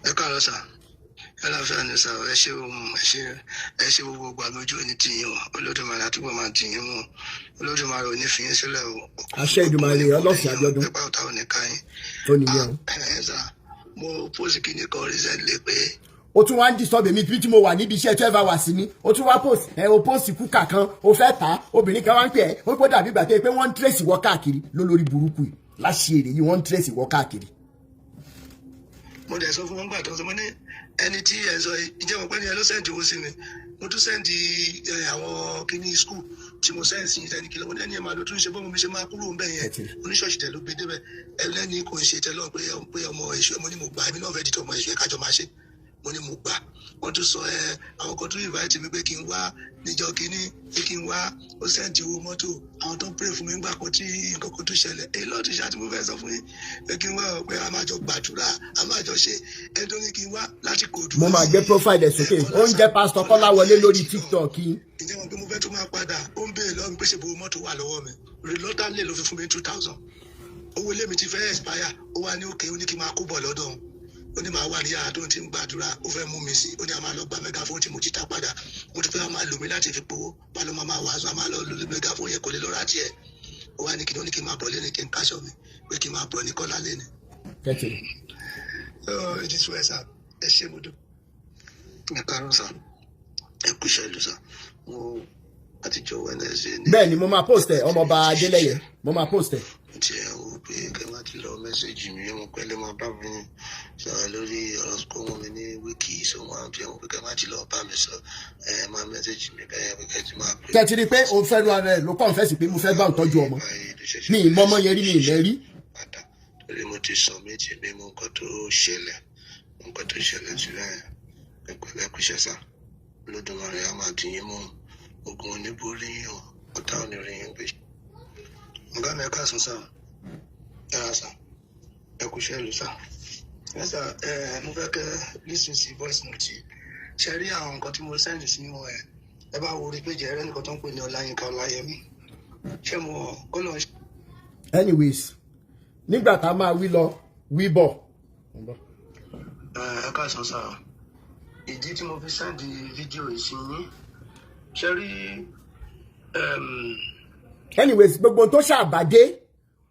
S13: ẹ káàárọ̀ sá, ẹ láfíà ní sá. Ẹ ṣé ohun, ẹ ṣé, ẹ ṣé. Gbogbo ìgbà lójú òní tì yín o. Olódùmarè àtúbọ̀ máa tì yín mú. Olódùmarè ò ní fi yín sílẹ̀ o.
S5: Àṣẹ Ìdùmarè, Ọlọ́fin Abíọ́dún.
S13: Ẹgbẹ́ ọ̀tá ò ní ká yín.
S5: Tó nìyẹn o.
S13: Ẹ sá, mo post kinní kan recently pé
S5: O tún wá ń disturb èmi bí tí mo wà níbi iṣẹ́ 12 hours ni. O tún wá post ẹ, o post kúkà kan, o fẹ́ tà á. Obìnrin kan wá ń pè ẹ́, ó pọ́ dàbí ìgbà tó yẹ pé wọ́n ń trace wọ́ káàkiri lólórí burúkú yìí láṣẹ èrè yìí, wọ́n ń trace wọ́ káàkiri.
S13: Mo dẹ̀ sọ fún wọn gbà tó ń sọ, mo ní ẹni tí ẹ sọ ìjẹ́ mọ̀ pé ní ẹ ló send owó sí mi. Mo tún send àwọn kíní school tí mo send sí ẹni kìlọ̀. Mo ní ẹni ẹ̀ máa lọ tún ṣe bọ́mọ mi ṣe máa kúrò ń bẹ̀ yẹn. Oníṣọ́ọ̀ṣì tẹ̀ ló gbé débẹ̀. Ẹlẹ́ni kò ń ṣe tẹ́lọ̀ pé ọmọ èṣù. Mo ní mo gbà, èmi náà fẹ́ dìtọ̀ ọmọ èṣù, ẹ̀ kájọ máa ṣe. Mo ní mo gbà. Wọ́n tún sọ ẹ, àwọn kan tún invite mi pé kí n wá níjọ́ kínní, pé kí n wá. Ó send owó mọ́tò. Àwọn tó ń pray fún mi ńgbà kan tí nǹkan kan tún ṣẹlẹ̀, èyí lọ́ọ̀tún ṣáà tí mo fẹ́ sọ fún yín pé kí n wá ọ, pé a máa jọ gbàdúrà, a máa jọ ṣe. Ẹni tó ní kí n wá láti kòdù.
S5: Mo máa gbé profile ẹ̀ sókè. Ó ń jẹ́ Pásítọ̀ Kọ́láwọlé lórí TikTok yìí.
S13: Ǹjẹ́ wọn pé mo fẹ́ tún máa padà, ó ń béèrè lọ́wọ́ mi pé ṣe bò mọ́tò wà lọ́wọ́ mi. Reluctantly ló fi fún mi 2,000. Owó ilé mi ti fẹ́ expire. Ó wá ní òkè, ó ní kí n máa kó bọ̀ lọ́dọ̀ òun. Ó ní màá wà ní yàrá tó ń ti ń gbàdúrà. Ó fẹ́ mú mi sí, ó ní a máa lọ gba megaphone tí mo ti ta padà. Mo ti fẹ́ máa lò mí láti fi powó bá ló máa wàásù, a máa lọ lò megaphone yẹn, kò lè lọ́ra tiẹ̀. Ó wá ní kí ní, ó ní kí n máa bọ̀ lẹ́ni, kí n káṣọ mi, pé kí n máa bọ̀ ní kọ́lá lẹ́ni.
S5: Kẹ́tì.
S13: Oh, it is well, sir. Ẹ ṣé, mo dúpẹ́. Ẹ káàárọ̀ sir, ẹ kú iṣẹ́ ìlú sir. Mo àtijọ́ Wednesday ní.
S5: Bẹ́ẹ̀ ni, mo máa post ẹ̀. Ọmọọba Adélẹ́yẹ, mo máa post ẹ̀.
S13: Tí ẹ wò pé kẹ má ti lọ message mi, ọmọ pẹ́lẹ́ máa bá mi sọ̀rọ̀ lórí ọ̀rọ̀ kó wọn mi ní week, so wọn àti ẹ̀wọ̀n pé kẹ má ti lọ bá mi sọ, ẹ máa message mi bẹ́ẹ̀ pé kẹ ti máa pè.
S5: Kẹ́tì rí i pé òun fẹ́ lu ara ẹ̀ ló confess pé mo fẹ́ bá òun tọ́jú ọmọ. Mi ì mọ́mọ́ yẹn rí, mi ì mẹ́rí.
S13: Torí mo ti sọ méjì mi mọ nǹkan tó ṣẹlẹ̀, nǹkan tó ṣẹlẹ̀ sílẹ̀. Ẹ̀pẹ̀lẹ́, kúṣẹ́ sá. Olódùmarè á máa dì yín mú. Ogun oníborí yín o, ọ̀tá ò ní rí yín gbé. Ọ̀gá mi, ẹ káàsán sá, ẹ rà sá, ẹ kúṣẹ́ ìlú sá. Ẹ sá, ẹ mo fẹ́ kẹ́ listen sí voice note yìí. Ṣe rí àwọn nǹkan tí mo send sí wọn? Ẹ bá wo orí péjì ẹrẹ́ nìkan tó ń pè ní Ọláyínká Ọláyẹmí. Ṣé mo kó lọ.
S5: Anyways, nígbà tá a máa wí lọ wí bọ̀.
S13: Ẹ káàsán sá. Ìdí tí mo fi send fídíò yìí sí yín, ṣe rí.
S5: Anyways, gbogbo tó ṣàbàdé,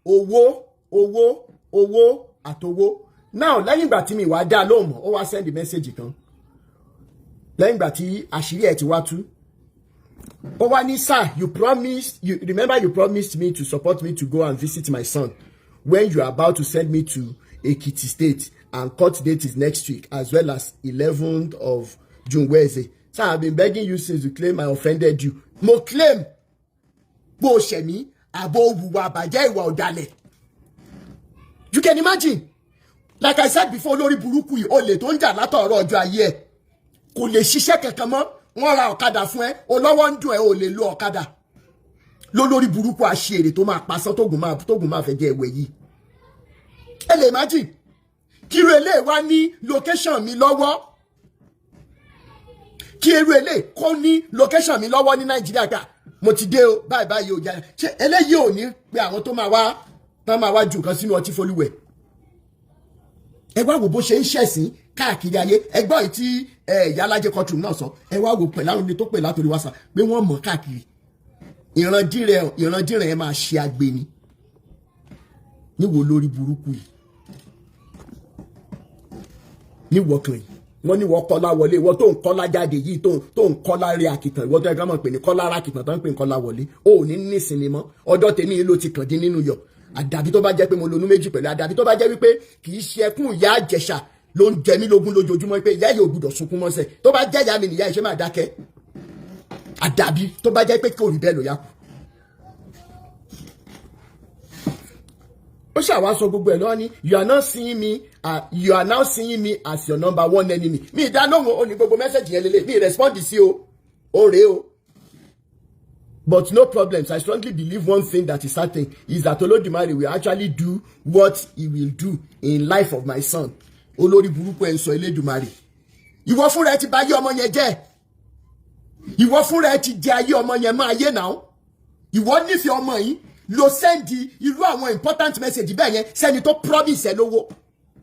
S5: owó, owó, owó àtowó. Now, lẹ́yìn ìgbà tí mi wá dá lóhùn mọ́, ó wá send message kan lẹ́yìn ìgbà tí àṣírí ẹ̀ ti wá tú. Ó wá ní, "Sir, you promised, you remember you promised me to support me to go and visit my son when you are about to send me to Ekiti State, and court date is next week as well as 11th of June, Wednesday. Sir, I have been begging you since you claim I offended you." Mo claim bó o ṣẹ̀ mí, àbò òwúwà àbàjẹ́, ìwà ọ̀dàlẹ̀. You can imagine, like I said before, olórí burúkú yìí, olè tó ń jà látọ̀rọ̀ ọjọ́ ayé ẹ̀, kò lè ṣiṣẹ́ kankan mọ́. Wọ́n ra ọ̀kadà fún ẹ, olówó ń dùn ẹ, ò lè lo ọ̀kadà. Lólórí burúkú àṣìírè tó máa pasán, tógùn máa fẹ́ jẹ́ ẹ̀wẹ̀ yìí. Ẹ lè imagine kí irú eléyìí wá ní location mi lọ́wọ́, kí irú eléyìí kó ní location mi lọ́wọ́ ní Nàìjíríà gbà mo ti dé o, báyìí báyìí o. Jáde ṣé eléyìí ò ní pé àwọn tó máa wá tán máa wá ju nǹkan sínú ọtí fọlúwẹ̀? Ẹ wá wò bó ṣe ń ṣẹ̀sín káàkiri ayé. Ẹ gbọ́ èyí tí ìyá alájẹ courtroom náà sọ. Ẹ wá wò pẹ̀lú àwọn ẹni tó pè látòrí WhatsApp pé wọ́n mọ̀ káàkiri. Ìrandíran ẹ máa ṣe agbeni níwò lórí burúkú yìí. Níwọ̀kan yìí, wọ́n ní wọ́n Kọ́lá wọlé, ìwọ tó ń kọ́lá jáde yìí, tó ń kọ́lá rí àkìtàn, ìwọ tó yẹ ká mọ̀ pé ní kọ́lá rákìtàn tó ń pè ní Kọ́lá wọlé, ó ní nísinmi mọ́. Ọ̀dọ̀ tèmi ló ti kàn dín nínú yọ. Àdàbí tó bá jẹ́ pé mo lonú méjì pẹ̀lú, àdàbí tó bá jẹ́ wípé kì í ṣe ẹkún ìyá Ìjẹ̀ṣà ló ń jẹ mí lógún lójoojúmọ́ pé ìyá yìí ò gbúdọ̀ sunkún mọ́sẹ̀. Tó bá jẹ́ ìyá mi nìyá ìṣe máa dákẹ́. Àdàbí tó bá jẹ́ pé kò rí bẹ́ẹ̀ ló yá kù. Ó ṣàwá sọ gbogbo ẹ̀ lọ́wọ́ ní you are not seeing me, you are now seeing me as your number one enemy. Mi ìdánilóhùn ó ní gbogbo message yẹn lélẹ̀, mi respond sí o, ó rèé o. But no problems. I strongly believe one thing that is certain is that Olódùmarè will actually do what he will do in life of my son. Olórí burúkú ẹ̀ ń sọ Elédùmarè. Ìwọ fúnra ẹ ti bà ayé ọmọ yẹn jẹ́. Ìwọ fúnra ẹ ti jẹ ayé ọmọ yẹn máa yé náà. Ìwọ nífẹ̀ẹ́ ọmọ yìí lo send irú àwọn important message bẹ́ẹ̀ yẹn sẹ́ni tó promise ẹ lówó.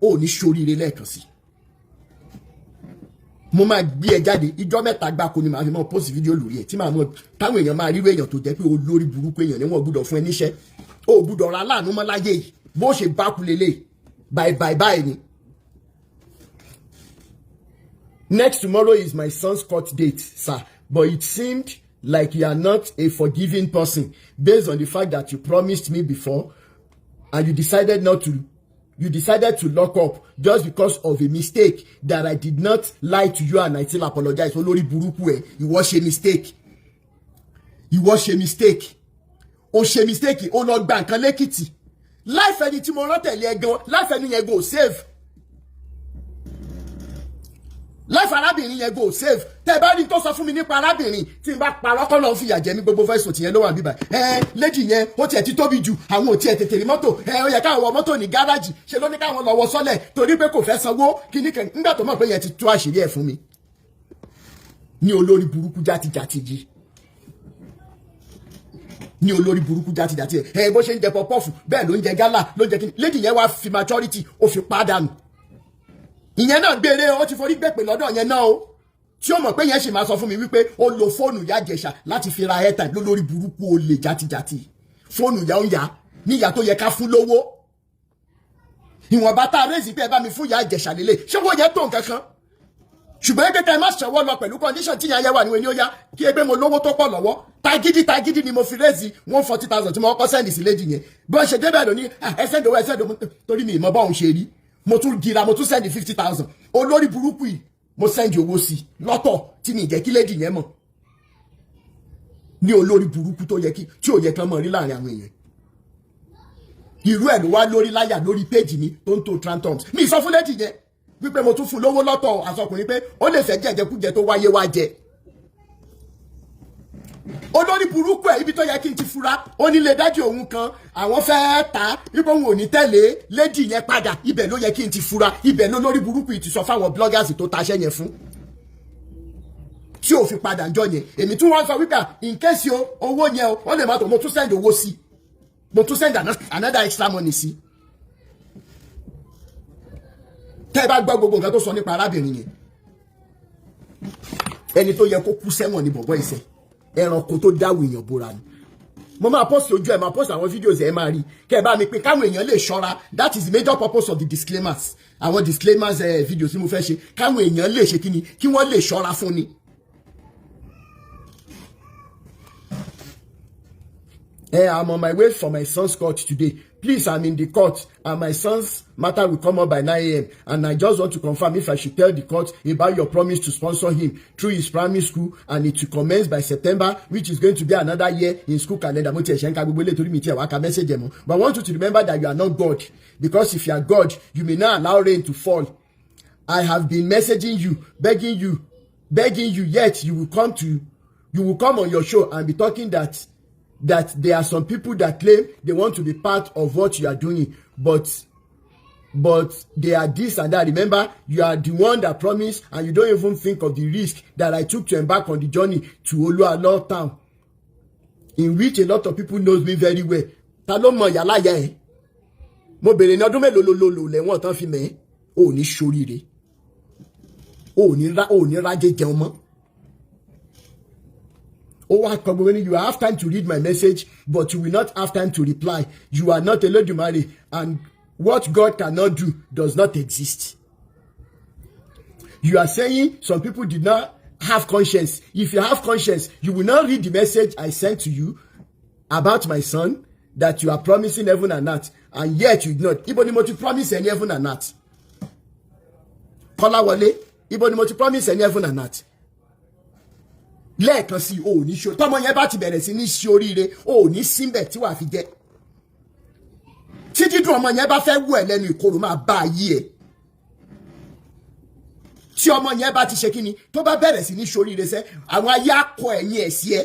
S5: Ó ní ṣoríire lẹ́ẹ̀kan sí. Mo máa gbé ẹ jáde ìjọ 3 gbáko ni màá fi mọ post fídíò lórí ẹ tí màá mọ táwọn èèyàn máa ríro èèyàn tó jẹ́ pé olórí burúkú èèyàn ni wọ́n gbúdọ̀ fún ẹ níṣẹ́. Ó gbúdọ̀ ra láàánú mọ́ láyé yìí bó ṣe bá kú lélẹ̀ báyìí báyìí báyìí ni. Next tomorrow is my son's court date, sir, but it seemed like you are not a forgiving person based on the fact that you promised me before and you decided not to. You decided to lock up just because of a mistake that I did not lie to you and I still apologize. Olórí burúkú ẹ, ìwọ ṣe mistake. Ìwọ ṣe mistake. O ṣe mistake, o lọ gba nǹkan lẹ́kìtì. Life ẹni tí mo rán tẹ̀lé ẹ gan, life ẹni yẹn go save. Life arábìnrin yẹn go save. Tẹ́ bá rí tó sọ fún mi nípa arábìnrin tí n bá parọ́ kọ́ lọ́ọ́ fìyà jẹ mí, gbogbo voice note yẹn ló wà bíbá. Ẹ lẹ́jì yẹn ó tiẹ̀ ti tóbi jù, àwọn ò tiẹ̀ tètè rí mọ́tò. Ẹ ó yẹ káwọn wọ mọ́tò ní gáràjì, ṣe ló ní káwọn lọ wọ sọ́lẹ̀ torí pé kò fẹ́ sanwó kíní kan nígbà tó mọ̀ pé yẹn ti tú àṣírí ẹ̀ fún mi. Ní olórí burúkú játijàti yìí, ní olórí burúkú játijàti ẹ bó ṣe ń jẹ pọpọ́ọ̀fù bẹ́ẹ̀ ló ń jẹ gálà ló ń jẹ kíní. Lẹ́jì yẹn wá fi maturity ó fi pàdánù. Ìyẹn náà gbére ó ti forí gbèpè lọ́dọ̀ yẹn náà o, tí ó mọ̀ pé yẹn sì máa sọ fún mi wípé ó lo fóònù ìyá Ìjẹ̀ṣà láti fi ra airtime lólórí burúkú olè játijàti. Fóònù ìyá ń yá níyà tó yẹ ká fún lówó. Ìwọ̀nba tá a rèézì pé ẹ bá mi fún ìyá Ìjẹ̀ṣà lélẹ̀, ṣé wọ́n yẹ tó nǹkan kan? Ṣùgbọ́n ẹgbẹ́ ká ẹ má ṣọwọ́ lọ pẹ̀lú condition tí ìyá yẹn wà níwèé ní ó yá kí ẹgbẹ́ mo lówó tó pọ̀ lọ́wọ́. Tagídí tagídí ni mo fi rèézì 140,000 tí mo kọ́kọ́ send sí lady yẹn. Bí wọ́n ṣe débẹ̀ lóní ẹ send owó, ẹ send owó, torí mi ìmọ̀ bọ́ọ̀hún ṣe rí. Mo tún gira, mo tún send 50,000. Olórí burúkú yìí mo send owó sí lọ́tọ̀ tí mi jẹ́ kí lady yẹn mọ̀. Ní olórí burúkú tó yẹ kí tí ò yẹ kán mọ̀ rí láàrin àwọn èèyàn. Irú ẹ̀ ló wá lórí láyà lórí péjì mi tó ń tó trantoms. Mi sọ fún lady yẹn wípé mo tún fún lówó lọ́tọ̀ àsọkùnrin pé ó lè fẹ́ jẹ̀jẹ̀kújẹ tó wáyé wá jẹ. Olórí burúkú ẹ̀ ibi tó yẹ kí n ti fura, ó ní lè dájú òun kan àwọn fẹ́ẹ́ ta wípé òun ò ní tẹ̀lé lady yẹn padà. Ibẹ̀ ló yẹ kí n ti fura, ibẹ̀ ló lórí burúkú yìí ti sọ fáwọn bloggers tó taṣẹ́ yẹn fún tí ò fi padà jọ yẹn. Èmi tún wọ́n sọ wípé in case o owó yẹn o ó lè má tó, mo tún send owó sí, mo tún send another extra money sí. Tẹ́ ẹ bá gbọ́ gbogbo nǹkan tó sọ nípa arábìnrin yẹn, ẹni tó yẹ kó kú sẹ́wọ̀n ni bọ̀bọ́ ìṣe ẹranko tó dáwọ èèyàn bóra ni. Mo máa post ojú ẹ, máa post àwọn videos ẹ máa rí kẹ ẹ bá mi pé káwọn èèyàn lè ṣọ́ra. That is the major purpose of the disclaimers, àwọn disclaimers videos tí mo fẹ́ ṣe, káwọn èèyàn lè ṣe kíni, kí wọ́n lè ṣọ́ra fún ni. I'm on my way for my son's court today. Please, I'm in the court and my son's matter will come up by 9 a.m. And I just want to confirm if I should tell the court about your promise to sponsor him through his primary school and it will commence by September, which is going to be another year in school calendar. Mo ti ẹ̀ṣẹ̀ ń ka gbogbo ilé torí mi ti ẹ̀ wá ka message ẹ̀ mọ́. But I want you to remember that you are not God, because if you are God, you may not allow rain to fall. I have been messaging you, begging you, yet you will come on your show and be talking that there are some people that claim they want to be part of what you are doing, but they are this and that. Remember, you are the one that promised, and you don't even think of the risk that I took to embark on the journey to Olualo town, in which a lot of people knows me very well. Ta ló mọ ìyá láyà ẹ? Mo bèrè ní ọdún mélòó ló lò lẹ́wọ̀n tán fi mẹ́. Ò ní ṣoríire, ò ní rájẹ jẹun mọ́. Ó wá kọ gbogbo ní you have time to read my message, but you will not have time to reply. You are not Olódùmarè, and what God cannot do does not exist. You are saying some people did not have conscience. If you have conscience, you will not read the message I sent to you about my son that you are promising heaven and earth, and yet you did not. Ibo ni mo ti promise ẹni heaven and earth? Kọ́láwọlé, ibo ni mo ti promise ẹni heaven and earth? Lẹ́ẹ̀kan sí, o ò ní ṣe. Tọ́mọ yẹn bá ti bẹ̀rẹ̀ sí ní ṣe oríire, o ò ní síbẹ̀ tí wàá fi jẹ́. Tí dídùn ọmọ yẹn bá fẹ́ wù ẹ́ lẹ́nu, ìkorò máa bá a yí ẹ̀. Tí ọmọ yẹn bá ti ṣe kíni, tó bá bẹ̀rẹ̀ sí ní ṣoríire sẹ́, àwọn ayé akọ ẹ̀yìn ẹ̀ sí ẹ.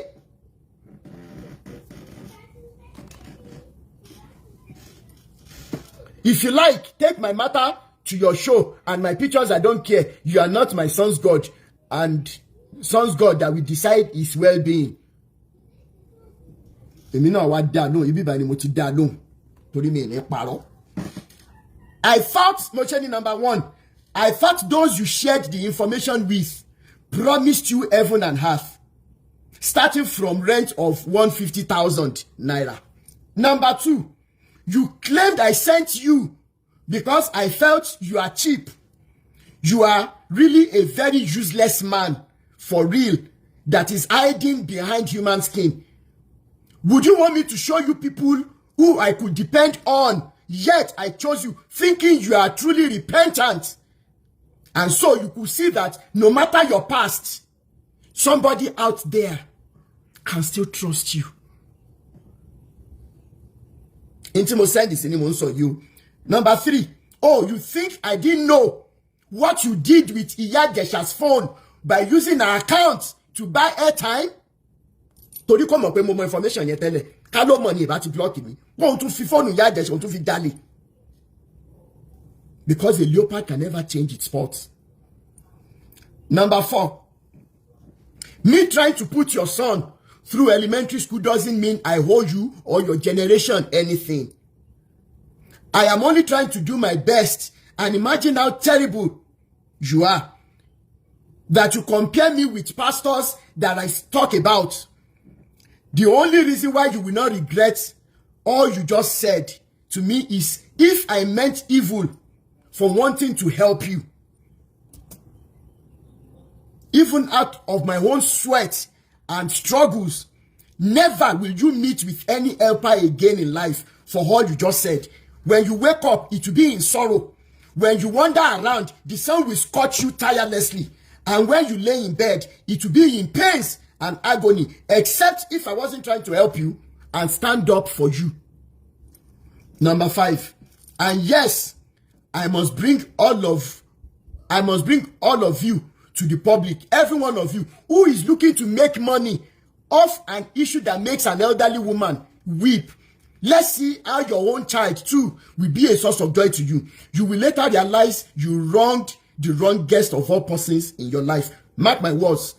S5: If you like, take my matter to your show and my pictures, I don't care. You are not my son's God and son's God that will decide his well-being. Èmi náà wá dá lóhùn, ibi ìbá ni mo ti dá lóhùn torí mi ní parọ́. I thought, mo ṣe ní number one, I thought those you shared the information with promised you heaven and earth, starting from rent of 150,000 naira. Number two, you claimed I sent you because I felt you are cheap. You are really a very useless man, for real, that is hiding behind human skin. Would you want me to show you people who I could depend on? Yet I chose you, thinking you are truly repentant. And so you could see that no matter your past, somebody out there can still trust you. Ntí mo send sí ni mo ń sọ yìí o. Number three, oh, you think I didn't know what you did with Iya Ijesha's phone by using her account to buy airtime? Torí kò mọ̀ pé mo mọ information yẹn tẹ́lẹ̀. Ká ló mọ̀ ní ìbá ti block mi. Kóun tún fi fóònù Ìyá Ìjẹ̀ṣà, òun tún fi jalè. Because a leopard can never change its spots. Number four, me trying to put your son through elementary school doesn't mean I owe you or your generation anything. I am only trying to do my best, and imagine how terrible you are that you compare me with pastors that I talk about. The only reason why you will not regret all you just said to me is if I meant evil for wanting to help you. Even out of my own sweat and struggles, never will you meet with any helper again in life for all you just said. When you wake up, it will be in sorrow. When you wander around, the sun will scorch you tirelessly. And when you lay in bed, it will be in pains and agony, except if I wasn't trying to help you and stand up for you. Number five, and yes, I must bring all of you to the public, every one of you who is looking to make money off an issue that makes an elderly woman weep. Let's see how your own child too will be a source of joy to you. You will later realize you wronged the wrongest of all persons in your life. Mark my words,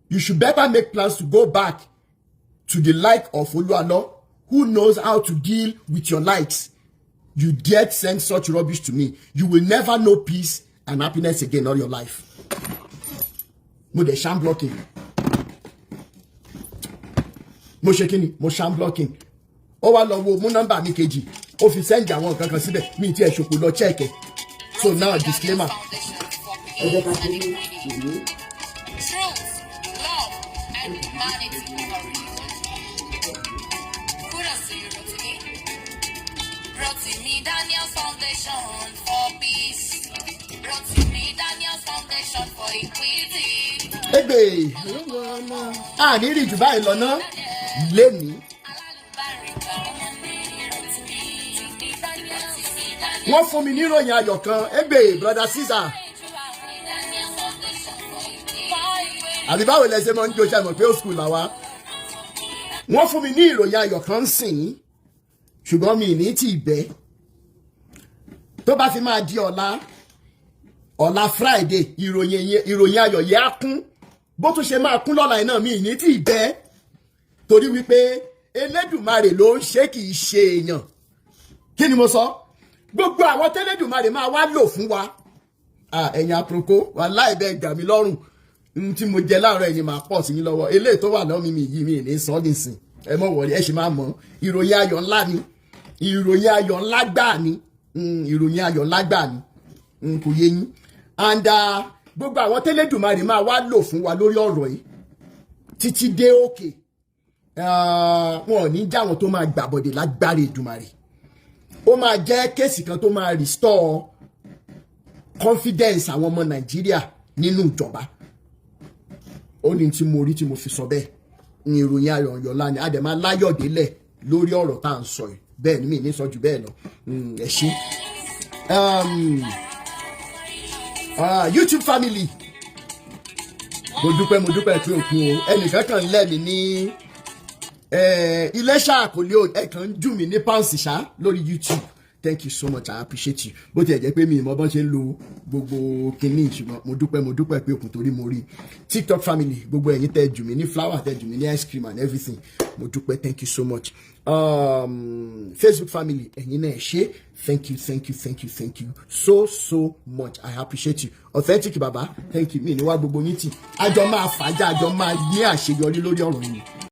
S5: you should better make plans to go back to the like of Oluwalo, who knows how to deal with your likes. You dared send such rubbish to me. You will never know peace and happiness again all your life. Mo dẹ̀ sham blocking. Mo ṣe kíni? Mo sham blocking. Ó wá lọ wo mú nọ́mbà mi kejì. Ó fi send àwọn nǹkan kan síbẹ̀. Mi ti ẹ̀ ṣòkò lọ check ẹ̀. So now disclaimer. Ẹ jẹ́ ká ṣe ní ìwé.
S12: Truth, love, and humanity over religion. Kudos to you, Rotimi. Rotimi Daniels Foundation for Peace. Rotimi Daniels Foundation for Equity.
S5: Egbe àní rí jù báyìí lọ ná lénìí. Wọ́n fún mi níròyìn ayọ̀ kan, egbe brother Caesar. Àbí báwo lẹ ṣe máa ń jó ṣe mọ̀ pé ó school làwa. Wọ́n fún mi ní ìròyìn ayọ̀ kan sìn, ṣùgbọ́n mi ní tí ì bẹ́. Tó bá fi máa di ọ̀la ọ̀la Friday, ìròyìn ayọ̀ yẹn á kún. Bó tún ṣe máa kún lọ́la iná mi ní tí ì bẹ́. Torí wípé Elédùmarè ló ń ṣe, kì í ṣe èèyàn. Kí ni mo sọ? Gbogbo àwọn tẹ́lẹ̀dùmarè máa wá lò fún wa. Ẹ̀yin aproko wàláì bẹ́ẹ̀ gbà mí lọ́rùn. N tí mo jẹ láàárọ̀ ẹ̀yin máa pọ̀ sí yín lọ́wọ́. Eléyìí tó wà lọ́mí mi yìí mi ní sọ nísìn. Ẹ mọ̀ wọlé, ẹ sì máa mọ̀. Ìròyìn ayọ̀ ńlá ni. Ìròyìn ayọ̀ ńlá gbà ni. Ìròyìn ayọ̀ ńlá gbà ni. Kò yé yín. And Gbogbo àwọn tẹ́lẹ̀dùmarè máa wá lò fún wa lórí ọ̀rọ̀ yìí títí dé òkè, wọn ò ní já wọn tó máa gbàbọ̀dè lágbára Èdùmàrè. Ó máa jẹ́ case kan tó máa restore confidence àwọn ọmọ Nàìjíríà nínú ìjọba. Ó ní tí mo rí tí mo fi sọ bẹ́ẹ̀ ní ìròyìn ayọ̀ ọ̀yọ́lá ni a dẹ̀ máa láyọ̀ délẹ̀ lórí ọ̀rọ̀ tá à ń sọ yìí. Bẹ́ẹ̀ ni, mi ní sọ jù bẹ́ẹ̀ lọ. Ẹ ṣé. YouTube family, mo dúpẹ́, mo dúpẹ́ pé òkun o. Ẹnìkan kan lẹ́mi ní Iléṣà kò lè, ẹ̀kan ń jù mí ní pounds ṣá lórí YouTube. Thank you so much, I appreciate you. Bó tiẹ̀ jẹ́ pé mi ìmọ̀ bọ́n ṣe ń lo gbogbo kinní, ṣùgbọ́n mo dúpẹ́, mo dúpẹ́ pé òkun torí mo rí. TikTok family, gbogbo ẹ̀yin tẹ́ jù mí ní flower, tẹ́ jù mí ní ice cream and everything, mo dúpẹ́, thank you so much. Facebook family, ẹ̀yin náà ṣé. Thank you, thank you, thank you, thank you so so much, I appreciate you. Authentic baba, thank you. Mi ní wá gbogbo yín tì, àjọ máa fàájà, àjọ máa ní àṣeyọrí lórí ọ̀rọ̀ yìí.